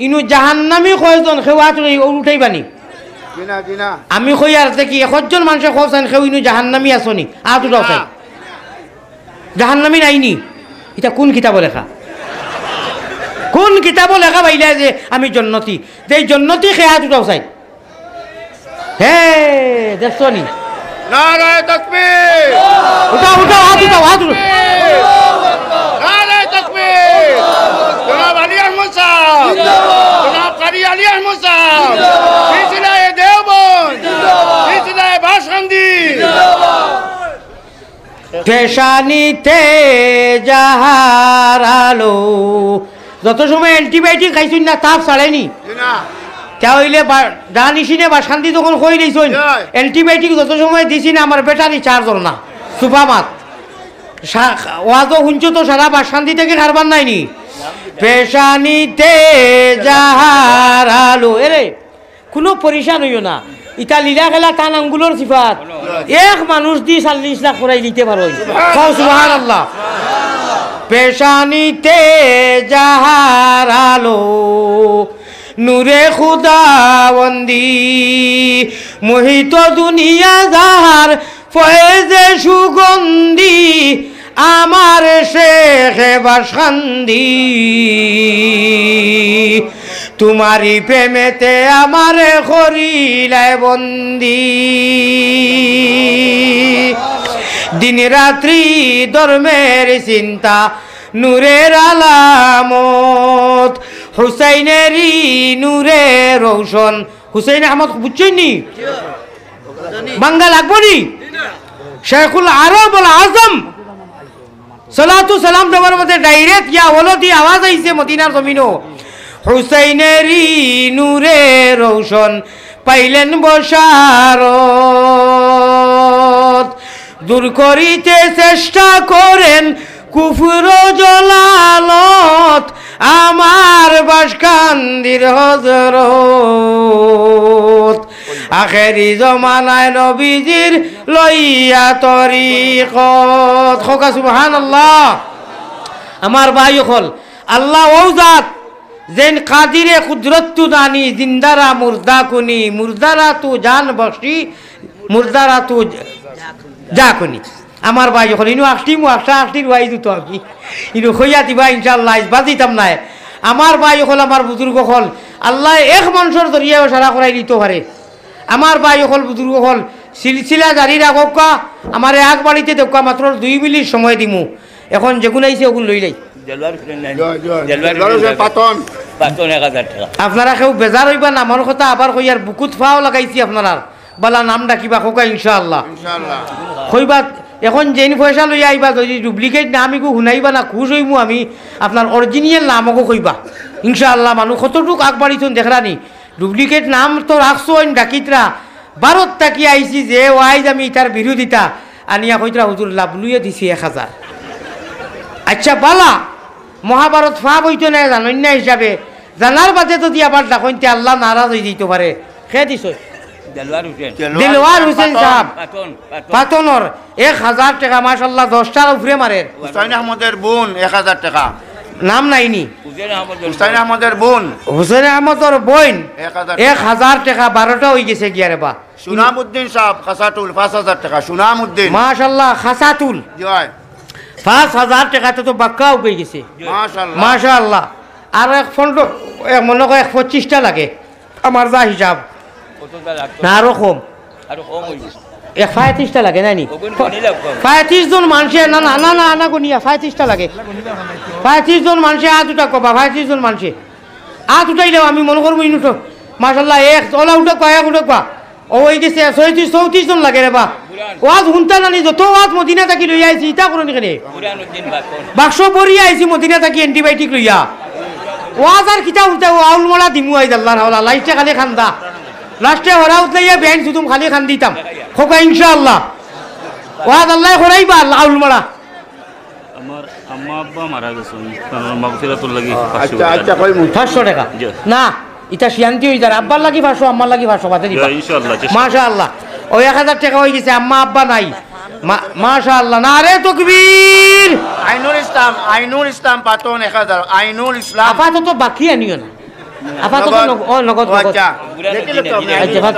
ইনু জাহান্নামী কয়জন, কেউ আত উঠাই-, উঠাইবানি? জি না, জি না। আমি কই আর দেখি, একজন মানুষে কওছেন, কেউ ইনু জাহান্নামী আছনি? আত উঠাও চাই। জাহান্নামী নাইনি? ইটা কুন কিতাবো লেখা? কুন কিতাবো লেখা পাইলা যে আমি জন্নতি? যে এই জন্নতি কে আত উঠাও চাই। হে, দেখছো নি? নারায়ে তাকবীর! উঠাও, উঠাও, আত উঠাও, আত উঠাও। নারায়ে তাকবীর! জনাব আলী আহমদ সাহেব! জনাব কারি আলী আহমদ সাহেব! সিলসিলায়ে দেওবন্দ! সিলসিলায়ে বাসকান্দি! পেশানিতে যাহার আলো। যত সময় antibiotic খাইছইন না, তাপ ছাড়েনি। জি না। তা অইলে বা-, ডান ইসিনে বাসকান্দি যখন কই দিছইন, জি। Antibiotic যত সময় দিছি না, আমার battery charge অর না। সুপামাত। সা-, ওয়াজও হুনছো তো, সারা বাসকান্দি থাকি কারবার নাইনি। পেশানিতে যাহার আলো। এরে, কুনু পরেশান অইও না। ইটা লীলা খেলা তান আঙ্গুলর সিফাত। এক মানুষ দি চল্লিশ লাখ করাই দিতে পারো। কও সুবহানাল্লাহ। পেশানিতে যাহার আলো, নূরে খুদাবন্দি, মোহিত দুনিয়া যাহার ফয়েজে সুগন্ধি, আমার শেখে বাসকান্দি। তুমারি প্রেমেতে আমারে করিলায় বন্দি। দিন রাত্রি ধর্মের চিন্তা, নূরের আলামত, হুসাইনেরি নূরে রৌশন। হুসাইন আহমদ বুঝছইন নি? বাঙ্গা লাগবো নি? শেখুল আরব আল আজম সালাতু সালাম দেওয়ার মধ্যে direct ইয়া হলো দি আওয়াজ আইছে মদিনার জমিনো। হুসাইনেরি নূরে রৌশন পাইলেন বশারত, দূর করিতে চেষ্টা করেন কুফর জলালত, আমার বাসকান্দির হজরত। আখেরি জমানায় নবীজির লইয়া তরিকত। কউক্কা সুবহানাল্লাহ। আমার ভাই অকল, আল্লাহ অউ জাত, যেন কাদিরে কুদরত তু দানি, জিন্দারা মুর্দা কুনি, মুর্দারা তু জান বখশি, মুর্দারা তু যা কুনি। আমার ভাই অকল, ইনু আখটিমু, আখটা আখটির ওয়াইজ তো আমি। ইনু কইয়া দিবা ইনশাআল্লাহ, আইজ বাদ দিতাম নায়। আমার ভাই অকল, আমার বুজুর্গ অকল, আল্লায় এক মানুষর জরিয়ায়ও সারা করাই দিতো পারে। আমার ভাই অকল, বুজুর্গ অকল, সিলসিলা জারি রাখউক্কা, আমারে আগ বাড়িতে দেউক্কা, মাত্র দুই মিনিট সময় দিমু। এখন যেগুন আইছে, ওগুন লইলাই। জলওয়ার হোসেন নাই। জয়, জয়। জলওয়ার জলওয়ার হোসেন হোসেন পাতন। পাতন এক হাজার টেকা। আপনারা কেউ বেজার অইবা না, আমার কথা আবার কইয়ার, বুকুত ফাও লাগাইছি আপনারার। বালা নাম ডাকিবা, কউক্কা ইনশাআল্লাহ। ইনশাআল্লাহ। কইবা, এখন যেইন পয়সা লইয়া আইবা, যদি ডুপ্লিকেট নাম ইগু হুনাইবা না, খুশ অইমু আমি, আপনার অরিজিনাল নাম অগু কইবা। ইনশাআল্লাহ, মানুষ কতটুক আগবাড়িছইন দেখরানি। ডুপ্লিকেট নাম তো রাখছইন ডাকিতরা, ভারত থাকি আইছি যে ওয়াইজ আমি ইতার বিরোধিতা, আনিয়া কইতরা, "হুজুর, লাবলুয়ে দিছে এক হাজার।" আচ্ছা, বালা, মহাভারত ফাঁপ অইতো নায় জানইন না হিসাবে, জানার বাদে যদি আবার ডাকইন, তে আল্লাহ নারাজ অইযিতো পারে। কে দিছে? দেলোয়ার হোসেন। দেলোয়ার হোসেন পাতন, সাহেব। পাতন, পাতন। পাতনর এক হাজার টেকা, মাশাআল্লাহ, দশটার উপরে মারের। হুসাইন আহমদের বোন, এক হাজার টেকা। নাম নাইনি? হুসেন আহমদ হুসাইন আহমদর বোন। হুসেন আহমদর বোন। এক হাজার টেকা। এক হাজার টেকা, বারোটা অইগেছে গিয়া রে বা। সুনাম উদ্দিন সাহেব, খাসাটুল, পাঁচ হাজার টেকা, সুনাম উদ্দিন। মাশাআল্লাহ, খাসাটুল। জি অয়। পাঁচ হাজার টেকাতে তো বাক্কা উগি গেছে। মাশাআল্লাহ। মাশাআল্লাহ। আর এক পনেরো, এক মনে কয় এক পঁচিশটা লাগে। আমার যা হিসাব। কতটা লাগতো? না, আরো কম। আরো কম অইবো। এক পঁয়ত্রিশটা লাগে, নায়নি? ওগুন গনি লাগবো। পঁয়ত্রিশ জন মানষে, না, না, না, না, না, গনিয়া, পঁয়ত্রিশটা লাগে। পঁয়ত্রিশ জন মানষে আত উঠাউক্কা বা, পঁয়ত্রিশ জন মানষে। আত উঠাইলেও আমি মনে করমু ইন উঠো। মাশাআল্লাহ, এক, অলা উঠাউক্কা, এক উঠাউক্কা। ও অইগেছে, ছয়ত্রিশ, চৌত্রিশ জন লাগে রে বা। ওয়াজ হুনতা নানি, যত ওয়াজ মদিনা থাকি লইয়া আইছি, ইতা করো নি কেনে? বাক্স ভরিয়া আইছি মদিনা থাকি অ্যান্টিবায়োটিক লইয়া। ওয়াজ আর কিতা হুনতা, ও আউলমারা দিমু আইজ আল্লাহর হাওলা, লাস্টে খালি কান্দা। লাস্টে হরা উতলাইয়া বেআইন সুতুম খালি কান্দিতাম। কউক্কা ইনশাআল্লাহ। ওয়াজ আল্লায় করাইবা আল্লাহ আউলমারা। আমার আম্মা আব্বা মারা গেছইন, তারার মাগফিরাতর লাগি পাঁচশো আচ্ছা, টেকা। আচ্ছা, কইমু। পাঁচশো টেকা? জি। না, ইতা শিয়ান্তি অইযার। আব্বার লাগি পাঁচশো, আম্মার লাগি পাঁচশো, বাদে দিবা। জি, ইনশাআল্লাহ, চেষ্টা। মাশাআল্লাহ। ওই এক হাজার টেকা অইগেছে, আম্মা আব্বা নাই। মা-, মাশাআল্লাহ। নারে তকবীর। আইনুল ইসলাম, আইনুল ইসলাম পাতন এক হাজার, আইনুল ইসলাম। আপাতত বাকি আনিও না। আপাতত নগদ। নগ-, ও, নগদ, ও, নগদ। আচ্ছা। আচ্ছা, বাদ।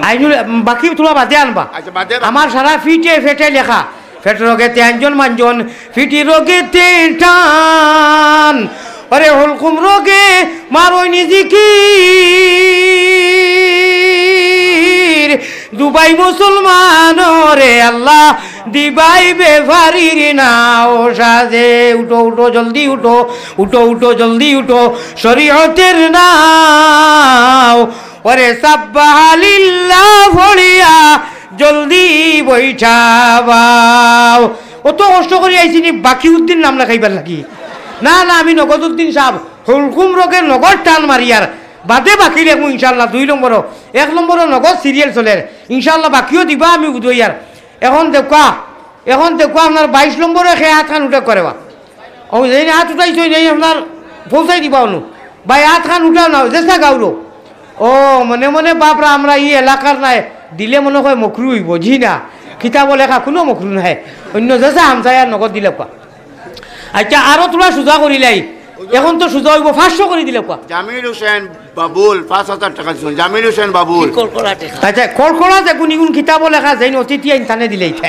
আইনুল, উম, বাকি তুলা বাদে আনবা। আচ্ছা, বাদে আনবা। আমার সারা ফিটে ফেটে লেখা। ফেট রোগেতে আঞ্জন মাঞ্জন, ফিটি রোগেতে টান। ওরে হুলকুম রোগে মারইনি জিকির। দুবাই মুসলমান রে আল্লাহ, দিবাই বেফারির নাও সাজে। উঠো, উঠো, জলদি উঠো, উঠো, উঠো, জলদি উঠো, শরীয়তের নাও। ওরে সাব্বাহা লিল্লাহ পড়িয়া জলদি বইঠাবাও। অত কষ্ট করি আইছি নি বাকিউদ্দিন নাম লেখাইবার লাগি? না, না, আমি নগদউদ্দিন সাব, হুলকুম রোগে নগদ টান মারিয়ার বাদে বাকি লেখমু ইনশাআল্লাহ। দুই নম্বরও, এক নম্বরও নগদ সিরিয়াল চলের ইনশাআল্লাহ, বাকিও দিবা আমি উদইয়ার। এখন দেখবা, এখন দেখবা আপনার বাইশ নম্বরে খে আত খান উঠে করে বা। ও, যেইন আত উঠাইছো, এই আপনার পৌঁছাই দিবা অনু। ভাই, আত খান উঠাও না, যেসা গাউরো। ও, মনে মনে বাপরা, আমরা ই এলাকার নায়, দিলে মনে হয় মকরু অইবো। জি না, কিতাবো লেখা কুনু মকরু নায়। অন্য যেসা হামসায়ার নগদ দিলাউক্কা। আচ্ছা, আরো তুলা সুজা করিলাই। এখন তো সুজা অইবো, পাঁচশো করি দিলাউক্কা। জামিল হোসেন বাবুল, পাঁচ হাজার টেকা দিছইন। জামিল হোসেন বাবুল। আচ্ছা, কড়কড়া যেগুন ইগুন কিতাবো লেখা, যেইন অতিথি আইন তানে দিলে ইতা।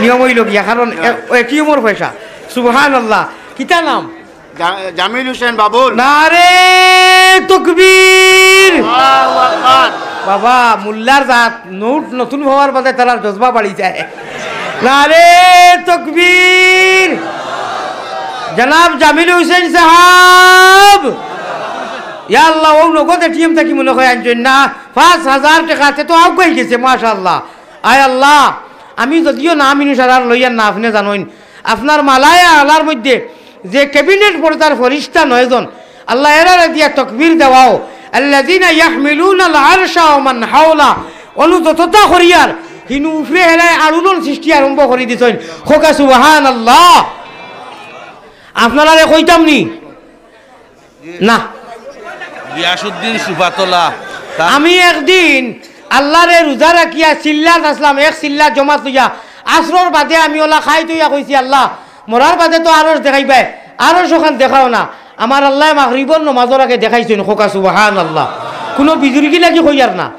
নিয়ম অইলো গিয়া, কারণ এ-, এটিএমর পয়সা। সুবহানাল্লাহ। কিতা নাম? জা-, জামিল হোসেন বাবুল। নারে তকবীর। আল্লাহু আকবার। বাবা, মোল্লার জাত নোট নতুন হওয়ার বাদে তারার জজবা বাড়ি যায়। নারে তকবীর। জনাব জামিল হোসেন সাহাব। ইয়া আল্লাহ, ও নগদ এটিএম থাকি মনে হয় আনছইন না। পাঁচ হাজার টেকাতে তো আগুয়াই গেছে, মাশাআল্লাহ। আয় আল্লাহ, আমি যদিও না মিনু সারার লইয়ার না, আপনে জানইন, আপনার মালায়ে আলার মধ্যে যে ক্যাবিনেট পর্দার ফরিস্তা নয়জন, আল্লাহ এরারে দিয়া তকবীর দেওয়াও, আল্লাযীনা ইয়াহমিলুনাল আরশা ওয়া মান হাওলা, অনু যততা করিয়ার, হিনু উপরে হেলায় আড়ুলন সৃষ্টি আরম্ভ করি দিছইন। কউক্কা সুবহানাল্লাহ। আপনারারে কইতাম নি? না। গিয়াসউদ্দিন সুফাতলা। তা- আমি একদিন আল্লাহরে রোজা রাখিয়া চিল্লাত আছলাম, এক চিল্লা জমাত লইয়া। আসরর বাদে আমি ওলা খাইত অইয়া কইছি, "আল্লাহ, মরার বাদে তো আরশ দেখাইবায়, আরশ অখান দেখাও না।" আমার আল্লায় মাগরিবর নমাজর আগে দেখাইছইন, কউক্কা সুবহানাল্লাহ। কুনু বিজুর্গি লাগি কইয়ার না।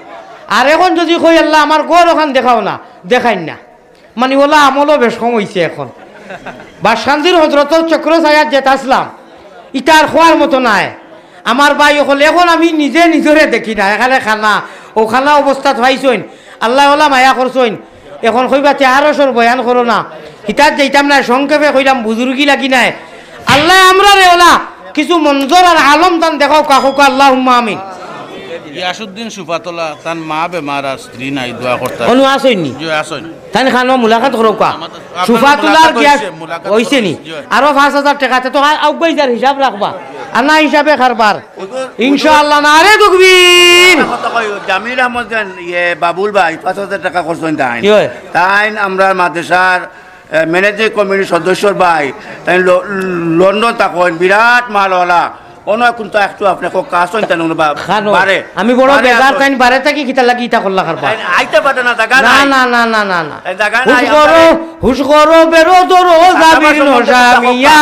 আর এখন যদি কই, "আল্লাহ, আমার ঘর অখান দেখাও না", দেখাইন না। মানে, ওলা আমলও বেশ কম অইছে এখন। বাসকান্দির হজরতর চক্র ছায়াত যেতা আছলাম, ইতা আর কওয়ার মতো নায়। আমার ভাই অকল, এখন আমি নিজে নিজরে দেখি না, এখানে খানা, অখানা অবস্থাত পাইছইন। আল্লায় ওলা মায়া করছইন। এখন কইবা, "তে আরশর বয়ান করো না।" হিতাত যাইতাম নায়, সংক্ষেপে কইলাম, বুজুর্গি লাগি নায়। আল্লায় আমরারে ওলা কিছু মঞ্জর আর আলম তান দেখাউক্কা, কউক্কা আল্লাহুম্মা আমিন। গিয়াসউদ্দিন সুফাতলা, তান মা বেমার আর স্ত্রী নাই, দোয়া করতা। অনু আসইনি? জি, আসইন। তাইন খানো মুলাকাত করউক্কা। আমার তো, আপনার সুফাতুল্লাহর মুলাকাত গিয়া অইছে, মুলাকাত অইছে নি? অইছে, জি। আরো পাঁচ হাজার টেকা, তে তো আউগাই যার হিসাব রাখবা। আনা হিসাবে কারবার। ইনশাআল্লাহ, নারে তকবীর। কথা কই, জামিল আহমদ খান, ইয়ে, বাবুল ভাই, পাঁচ হাজার টেকা করছইন তাইন। কি হয়? তাইন আমরার মাদ্রাসার, এ, ম্যানেজিং কমিটির সদস্যর ভাই, তাইন ল-, লন্ডন থাকইন, বিরাট মালওয়ালা। অনো এখন তো একটু আপনি খুব কাজ হইন, তাইন অনো বা-, খানো, বারে। আমি বড় বারে বেজার, আসো। তাইন বারে থাকি কিতা লাগি ইতা করলা কারবার? তাইন আইতে পারে না, জাগা না, নাই। না, না, না, না, না। এই জাগা হুশ নাই, করো, আপনারে হুশ করো, বেরো ধরো, আচ্ছা, জাবির আমার সম্বন্ধে নশা কথা মিয়া।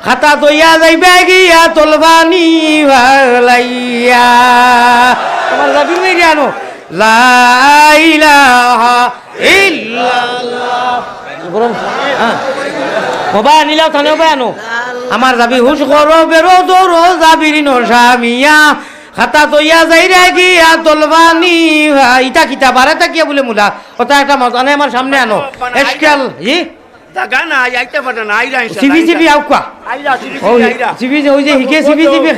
খাতা দইয়া যাইবে গিয়া তলবানি ভালাইয়া। তোমার জাবির মেয়ে আনো। লা ইলাহা ইল্লাল্লাহ। বলুন, হ্যাঁ। ও ভাই, আনিলাও থানে, ও ভাই, আনো। আমার জাবি হুশ করো, বেরো ধরো, জাবির নশা মিয়া। খাতা দইয়া যাইরে গিয়া তলবানি ভাই। ইতা কিতা বারে থাকিয়া বলে মুলা। ওটা একটা মজা নাই, আমার সামনে আনো। এশকাল, জি? জাগা নাই, আইতে পারে না, আইরা ইনশাআল্লাহ, সিভি, সিভি, আইরা। আউক্কা। আইরা, সিভি, ও, সিভি, আইরা। সিভি, ওই যে হিগে সিভি, সিভি।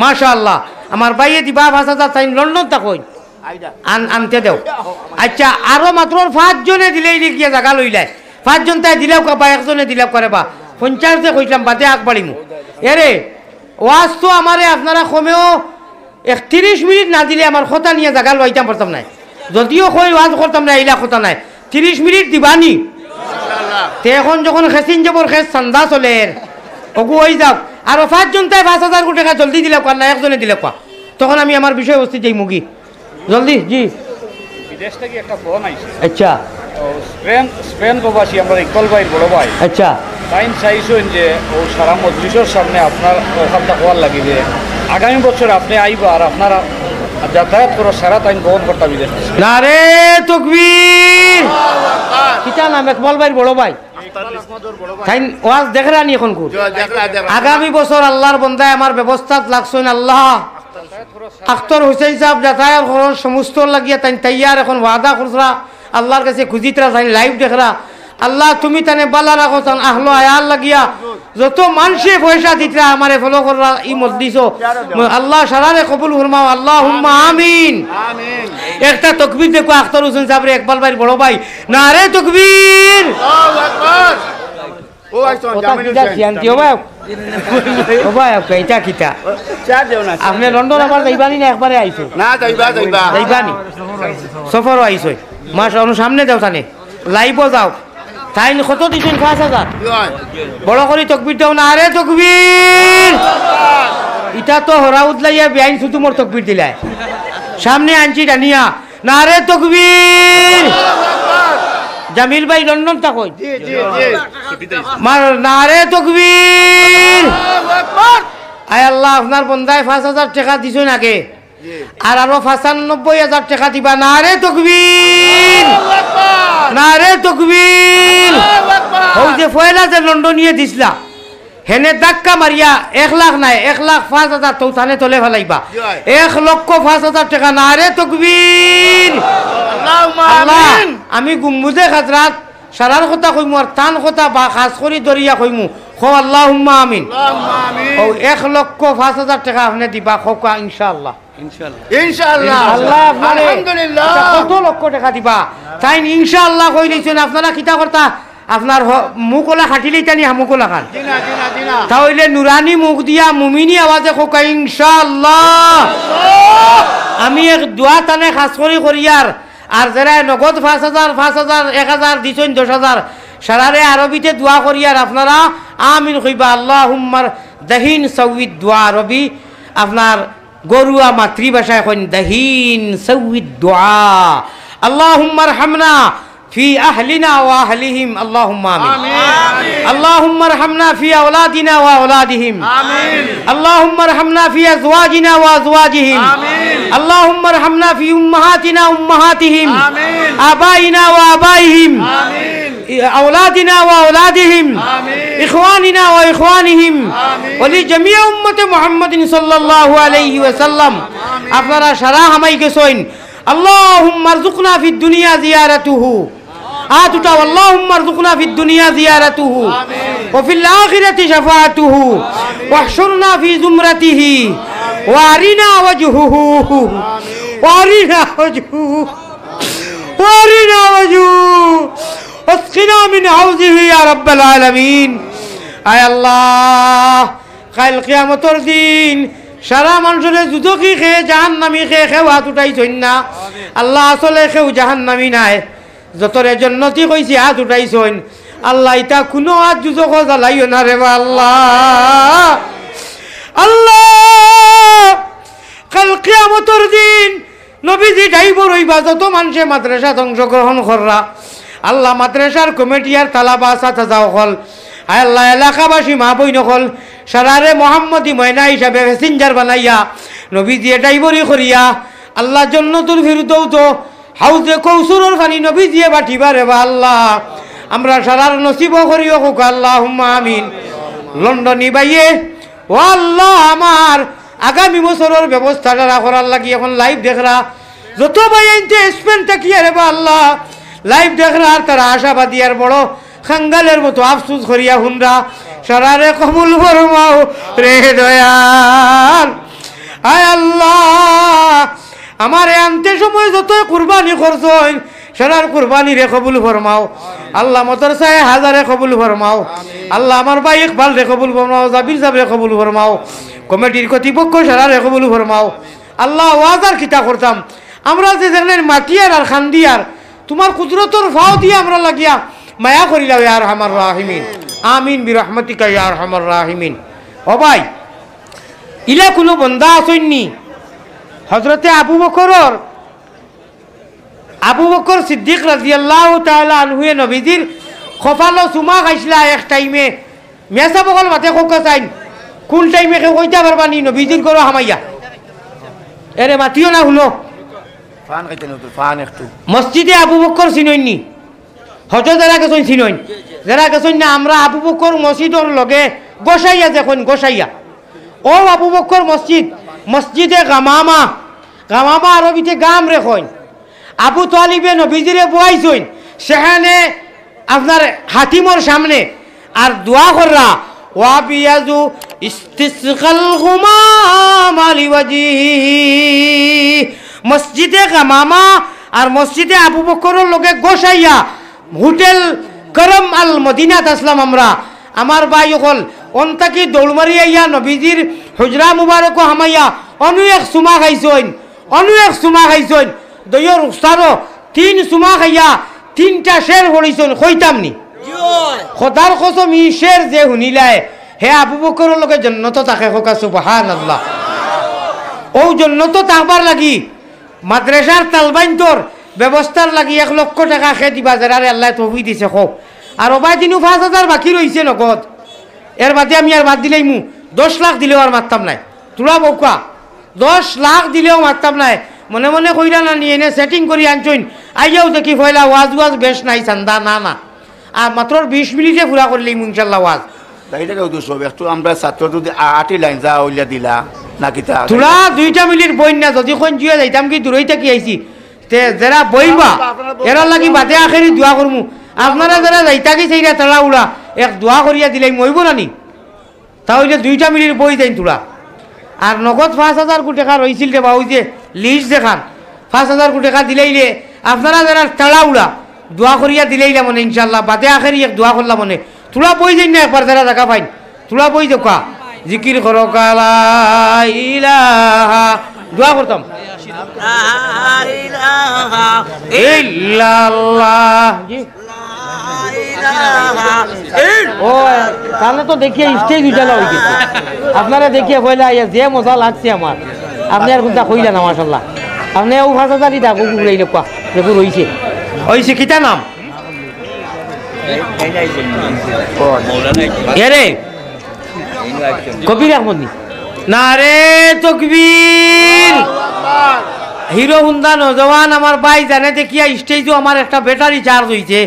মাশাআল্লাহ। আমার ভাইয়ে দিবা পাঁচ হাজার, তাইন লন্ডন থাকইন। আইরা। আন-, আনতে দেও। আচ্ছা, আরো মাত্র পাঁচজনে দিলেই নি গিয়া জাগা লইলায়। পাঁচজন তাই দিলাউক্কা বা একজনে দিলাউক্কা রে বা। পঞ্চাশ যে কইছিলাম, বাদে আগ বাড়িমু। এরে, ওয়াজ তো আমারে আপনারা কমেও এক তিরিশ মিনিট না দিলে আমার কথা নিয়া জাগা লইতাম পারতাম নায়। যদিও কই ওয়াজ করতাম না, ইলা কথা নাই। তিরিশ মিনিট দিবানি? তে এখন যখন খেসিন জবর খেস চান্দা চলের, অগু অই যাউক। আরো পাঁচজন তাই পাঁচ হাজার টেকা জলদি দিলাউক্কা, না একজনে দিলাউক্কা। তখন আমি আমার বিষয়বস্তু যাইমুগি। জলদি, জি। বিদেশ থাকি একটা ফোন আইছে। আচ্ছা। ও, স্পেন, স্পেন প্রবাসী আমরার ইকবাল ভাইর বড় ভাই। আচ্ছা। তাইন চাইছইন যে ও সারা মজলিসর সামনে আপনার অখানটা কওয়ার লাগি যে আগামী বছর আপনে আইবা আর আপনার যাতায়াত খরচ সারা তাইন বহন করতা বিদেশ থাকি। নারে তকবীর! কিতা নাম ইকবাল ভাইর বড় ভাই? তাইন ওয়াজ দেখরা নি এখন কু? আগামী বছর আল্লাহর বন্দায় আমার ব্যবস্থাত লাগছইন আল্লাহ। আখতর হুসেন সাব যাতায়াত খরচ সমস্ত লাগিয়া তাইন তৈয়ার, এখন ওয়াদা করছরা, আল্লাহর কাছে খুজিতরা, তাইন live দেখরা। আল্লাহ, তুমি তানে বালা রাখো, তান আহলো আয়াল লাগিয়া যত মানষে পয়সা দিতরা, আমারে follow কররা ই মজলিসো। আল্লাহ, সারারে কবুল ফরমাও, আল্লাহুম্মা আমিন। আমিন। একটা তকবীর দেখো, আখতর হুসেন সাবরে, ইকবাল ভাইর বড় ভাই, নারে তকবীর। আল্লাহু আকবার। ও ভাই, শোন, ওটা জামিল কিতা হোসেন, সিয়ান্তি, ও ভাই? ও ভাই, আপনি এটা কিতা? চা দেও না, চা আপনি দেও। লন্ডন আবার যাইবানি না, একবারে আইছো? না, যাইবা, যাইবা। যাইবানি? সফরও আইছো। মাস, অনু সামনে যাও তানে। Live-ও যাও। তাইন কত দিছইন? পাঁচ হাজার। কি হয়? বড় করি তকবীর দেও না, আরে তকবীর! ইটা তো হরা উদলাইয়া বেআইন সুতুমর তকবীর দিলায়। সামনে আনছি টানিয়া। নারে তকবীর! জামিল ভাই লন্ডন থাকইন। জি, জি, জি। মার নারে তকবীর! আয় আল্লাহ, আপনার বন্দায় পাঁচ হাজার টেকা দিছইন আগে। জি। আর আরো পঁচানব্বই হাজার টেকা দিবা। নারে তকবীর! নারে তকবীর! হউ যে পয়লা যে লন্ডনিয়ে দিছলা, হেনে ধাক্কা মারিয়া এক লাখ নায়, এক লাখ পাঁচ হাজার তো তানে তলে ফালাইবা। জি ভাই। এক লক্ষ পাঁচ হাজার টেকা, নারে তকবীর। আল্লাহুম্মা আল্লাহ, আমিন। আমি গুম্বুজে খাজরাত সারার কথা কইমু আর তান কথা বা খাস করি ধরিয়া কইমু। কও আল্লাহুম্মা আমিন। আল্লাহুম্মা আমিন। ও এক লক্ষ পাঁচ হাজার টেকা আপনে দিবা, কউক্কা ইনশাআল্লাহ। ইনশাআল্লাহ। ইনশাআল্লাহ। আল্লাহ আপনারে আলহামদুলিল্লাহ। আচ্ছা, কত লক্ষ টেকা দিবা? তাইন ইনশাআল্লাহ কইলিছইন, আপনারা কিতা করতা? আপনার হ-, মুখ ওলা খাটিলেই তানি হা মুখ ওলা খান। জি না, জি না, জি না। তা অইলে নুরানি মুখ দিয়া মুমিনি আওয়াজে কউক্কা ইনশাআল্লাহ। আমি এক দোয়া তানে খাস করি করিয়ার, আর যেরা নগদ পাঁচ হাজার, পাঁচ হাজার, এক হাজার দিছইন, দশ হাজার, সারারে আরবিতে দোয়া করিয়ার আপনারা আমিন কইবা। আল্লাহুম্মার দাহিন সৌইদ দোয়া আরবি, আপনার ঘরুয়া মাতৃভাষায় কইন, দাহিন সৌইদ দোয়া। আল্লাহুম্মার হামনা ফি আহলিনা ওয়া আহলিহিম, আল্লাহুম্মা আমিন। আমিন। আল্লাহুম্মার হামনা ফি আওলাদিনা ওয়া আওলাদিহিম। আমিন। আল্লাহুম্মার হামনা ফি আজওয়াজিনা ওয়া আজওয়াজিহিম। আমিন। আল্লাহুম্মার হামনা ফি উম্মাহাতিনা উম্মাহাতিহিম। আমিন। আবাইনা ওয়া আবাইহিম। আমিন। আওলাদিনা ওয়া আওলাদিহিম। আমিন। ইখওয়ানিনা ওয়া ইখওয়ানিহিম। আমিন। ওয়া লি জামিয়া উম্মতে মুহাম্মাদিন সাল্লাল্লাহু আলাইহি ওয়াসাল্লাম। আমিন। আপনারা সারা হামাই গেছইন। আল্লাহুম্মা আরজুকনা ফিদ দুনিয়া জিয়ারাতুহু। আত উঠাও, আল্লাহুম্মা আরজুকনা ফিদ দুনিয়া জিয়ারাতুহু। আমিন। ওয়া ফিল আখিরাতি শাফাআতুহু। আমিন। ওয়াহশুরনা ফি জুমরাতিহি। আমিন। ওয়া আরিনা ওয়াজহুহু। আমিন। وأرنا وجهه، وأرنا وجهه، واسقنا من حوضه يا رب العالمين. আয় আল্লাহ, কাইল কিয়ামতর দিন সারা মানষরে দুজখি কে, জাহান্নামি কে, কেউ আত উঠাইছইন না। আল্লাহ, আসলে কেউ জাহান্নামি নায়। যতরে জন্নতি কইছি আত উঠাইছইন। আল্লাহ, ইতা কুনু আত দুজখো জ্বালাইও না রেবা আল্লাহ। আল্লাহ, কাইল কিয়ামতর দিন নবীজি দায়বর অইবা যত মানষে মাদ্রাসাত অংশগ্রহণ কররা। আল্লাহ, মাদ্রাসার কমিটি আর তালাবা আসাতাজা অকল, আয় আল্লাহ, এলাকাবাসী মা বইন অকল, সারারে মোহাম্মদী ময়না হিসাবে passenger বানাইয়া নবীজিয়ে দায়বরি করিয়া আল্লাহ জন্নতুল ফিরদৌসো হাউজে কৌসুরর পানি নবীজিয়ে বাটিবা রেবা আল্লাহ। আমরা সারার নসিবো করিও কউক্কা, আল্লাহুম্মা আমিন। লন্ডনী ভাইয়ে, ও আল্লাহ, আমার আগামী বছরর ব্যবস্থা যারা করার লাগি এখন live দেখরা, যত ভাইয়াইন্তে Spain থাকিয়া রেবা আল্লাহ, live দেখরা, আর তারা আশাবাদী আর বড় কাঙ্গালের মতো আফসোস করিয়া হুনরা, সারারে কবুল ফরমাও রে দয়াল। আয় আল্লাহ, আমারে আনতে সময় যতয় কুরবানি করছইন, সারার কুরবানিরে কবুল ফরমাও। আল্লাহ, মাদ্রাসায়ে হাজারে কবুল ফরমাও। আল্লাহ, আমার ভাই ইকবালরে কবুল ফরমাও, জাবির সাবরে কবুল ফরমাও, কমিটির কর্তৃপক্ষ সারারে কবুল ফরমাও। আল্লাহ, ওয়াজ আর কিতা করতাম, আমরা যে যেখানে মাতিয়ার আর কান্দিয়ার, তুমার কুদরতর ফাও দিয়া আমরা লাগিয়া মায়া করিলাও ইয়া আরহামার রাহিমিন। আমিন বিরহমাতিকা ইয়া আরহামার রাহিমিন। ও ভাই, ইলা কুনু বন্দা আছইন নি? হজরতে আবু বকরর, আবু বকর সিদ্দিক রাদিয়াল্লাহু তাআলা আনহুয়ে নবীজির কপালো চুমা খাইছলা এক টাইমে। মিয়া সাব অকল মাতে কউক্কা চাইন, কুন টাইমে কেউ কইতা পারবা নি নবীজির ঘরো হামাইয়া? এরে মাতিও না, হুনো। ফান খাইতে না, তোর ফান একটু। মসজিদে আবু বকর চিনইন নি? হজো যারা গেছইন চিনইন, যারা গেছইন না, আমরা আবু বকর মসজিদর লগে গোসাইয়া যে কইন, গোসাইয়া। ও আবু বকর মসজিদ, মসজিদে গামামা, গামামা আরবিতে গাম রে কইন। আবু তালিবে নবীজিরে বওয়াইছইন, সেখানে আপনার হাতিমর সামনে আর দোয়া কররা, ওয়াবিয়াজু ইস্তিসকাল গুমামা লিওয়াজিহি। মসজিদে গামামা আর মসজিদে আবু বকরর লগে গোসাইয়া হোটেল করম আল মদিনাত আছলাম আমরা। আমার ভাই অকল অন থাকি দৌড় মারি আইয়া নবীজির হুজরা মুবারকো হামাইয়া অনু এক চুমা খাইছইন, অনু এক চুমা খাইছইন। দইও রুকসারো তিন চুমা খাইয়া তিনটা শের পড়িছইন, কইতাম নি? খোদার কসম, ই শের যে হুনিলায়, হে আবু বকরর লগে জন্নতো থাকে, কউক্কা সুবহানাল্লাহ। অউ জন্নতো থাকবার লাগি মাদ্রাসার তালবাইন্তর ব্যবস্থার লাগি এক লক্ষ টেকা কে দিবা, যেরারে আল্লায় তৌফিক দিছে, কউক। আর অবায় দিনু পাঁচ হাজার বাকি রইছে নগদ, এর বাদে আমি আর বাদ দিলাইমু, দশ লাখ দিলেও আর মাততাম নায়। তুরা বউক্কা, দশ লাখ দিলেও মাততাম নায়। মনে মনে কইরা না নি, এনে setting করি আনছইন, আইয়াও দেখি পয়লা ওয়াজ ওয়াজ বেশ নাই, চান্দা না না। আর মাত্র বিশ মিনিটে পুরা করিলাইমু ইনশাল্লাহ ওয়াজ। যাই থাকে উদ্দেশ্য হবে, একটু আমরা ছাত্র যদি আ-, আটি লাইন যা অইলা দিলা, না কিতা? তুরা দুইটা মিনিট বইন না, যদি কইন জিয়া যাইতাম কি দূরই থাকি আইছি, তে যেরা বইবা, এরার লাগি বাদে আখেরি দোয়া করমু। আপনারা যেরা যাইতা কি সেইরা তাড়াহুড়া, এক দোয়া করিয়া দিলাইমু, অইবো না নি? তা অইলে দুইটা মিনিট বই যাইন তুরা। আর নগদ পাঁচ হাজার কু টেকা রইছিল রে বা, অউ যে list দেখান, পাঁচ হাজার কু টেকা দিলাইলে, আপনারা যেরা তাড়াহুড়া, দোয়া করিয়া দিলাইলা মনে ইনশাআল্লাহ, বাদে আখেরি এক দোয়া করলা মনে। তুরা বই যাইন না একবার, যেরা জাগা পাইন, তুরা বই যাউক্কা, জিকির করউক্কা লা ইলাহা, দোয়া করতাম। লা ইলাহা ইল্লাল্লাহ। জি। ও, তাহলে তো দেখিয়া stage উজালা অইগেছে। আপনারে দেখিয়া পয়লা আইয়া যে মজা লাগছে আমার, আপনে আর কুনতা কইলা না, মাশাআল্লাহ। আপনে অউ পাঁচ হাজারই ডাকো, কুকুর আইলে কোয়া, দেখো রইছে। অইছে, কিতা নাম? এরে, কবির আহমদ নি? নারে তকবীর! হিরো হুন্ডা নওজোয়ান আমার ভাই জানে দেখিয়া stage-ও আমার একটা battery charge অইছে,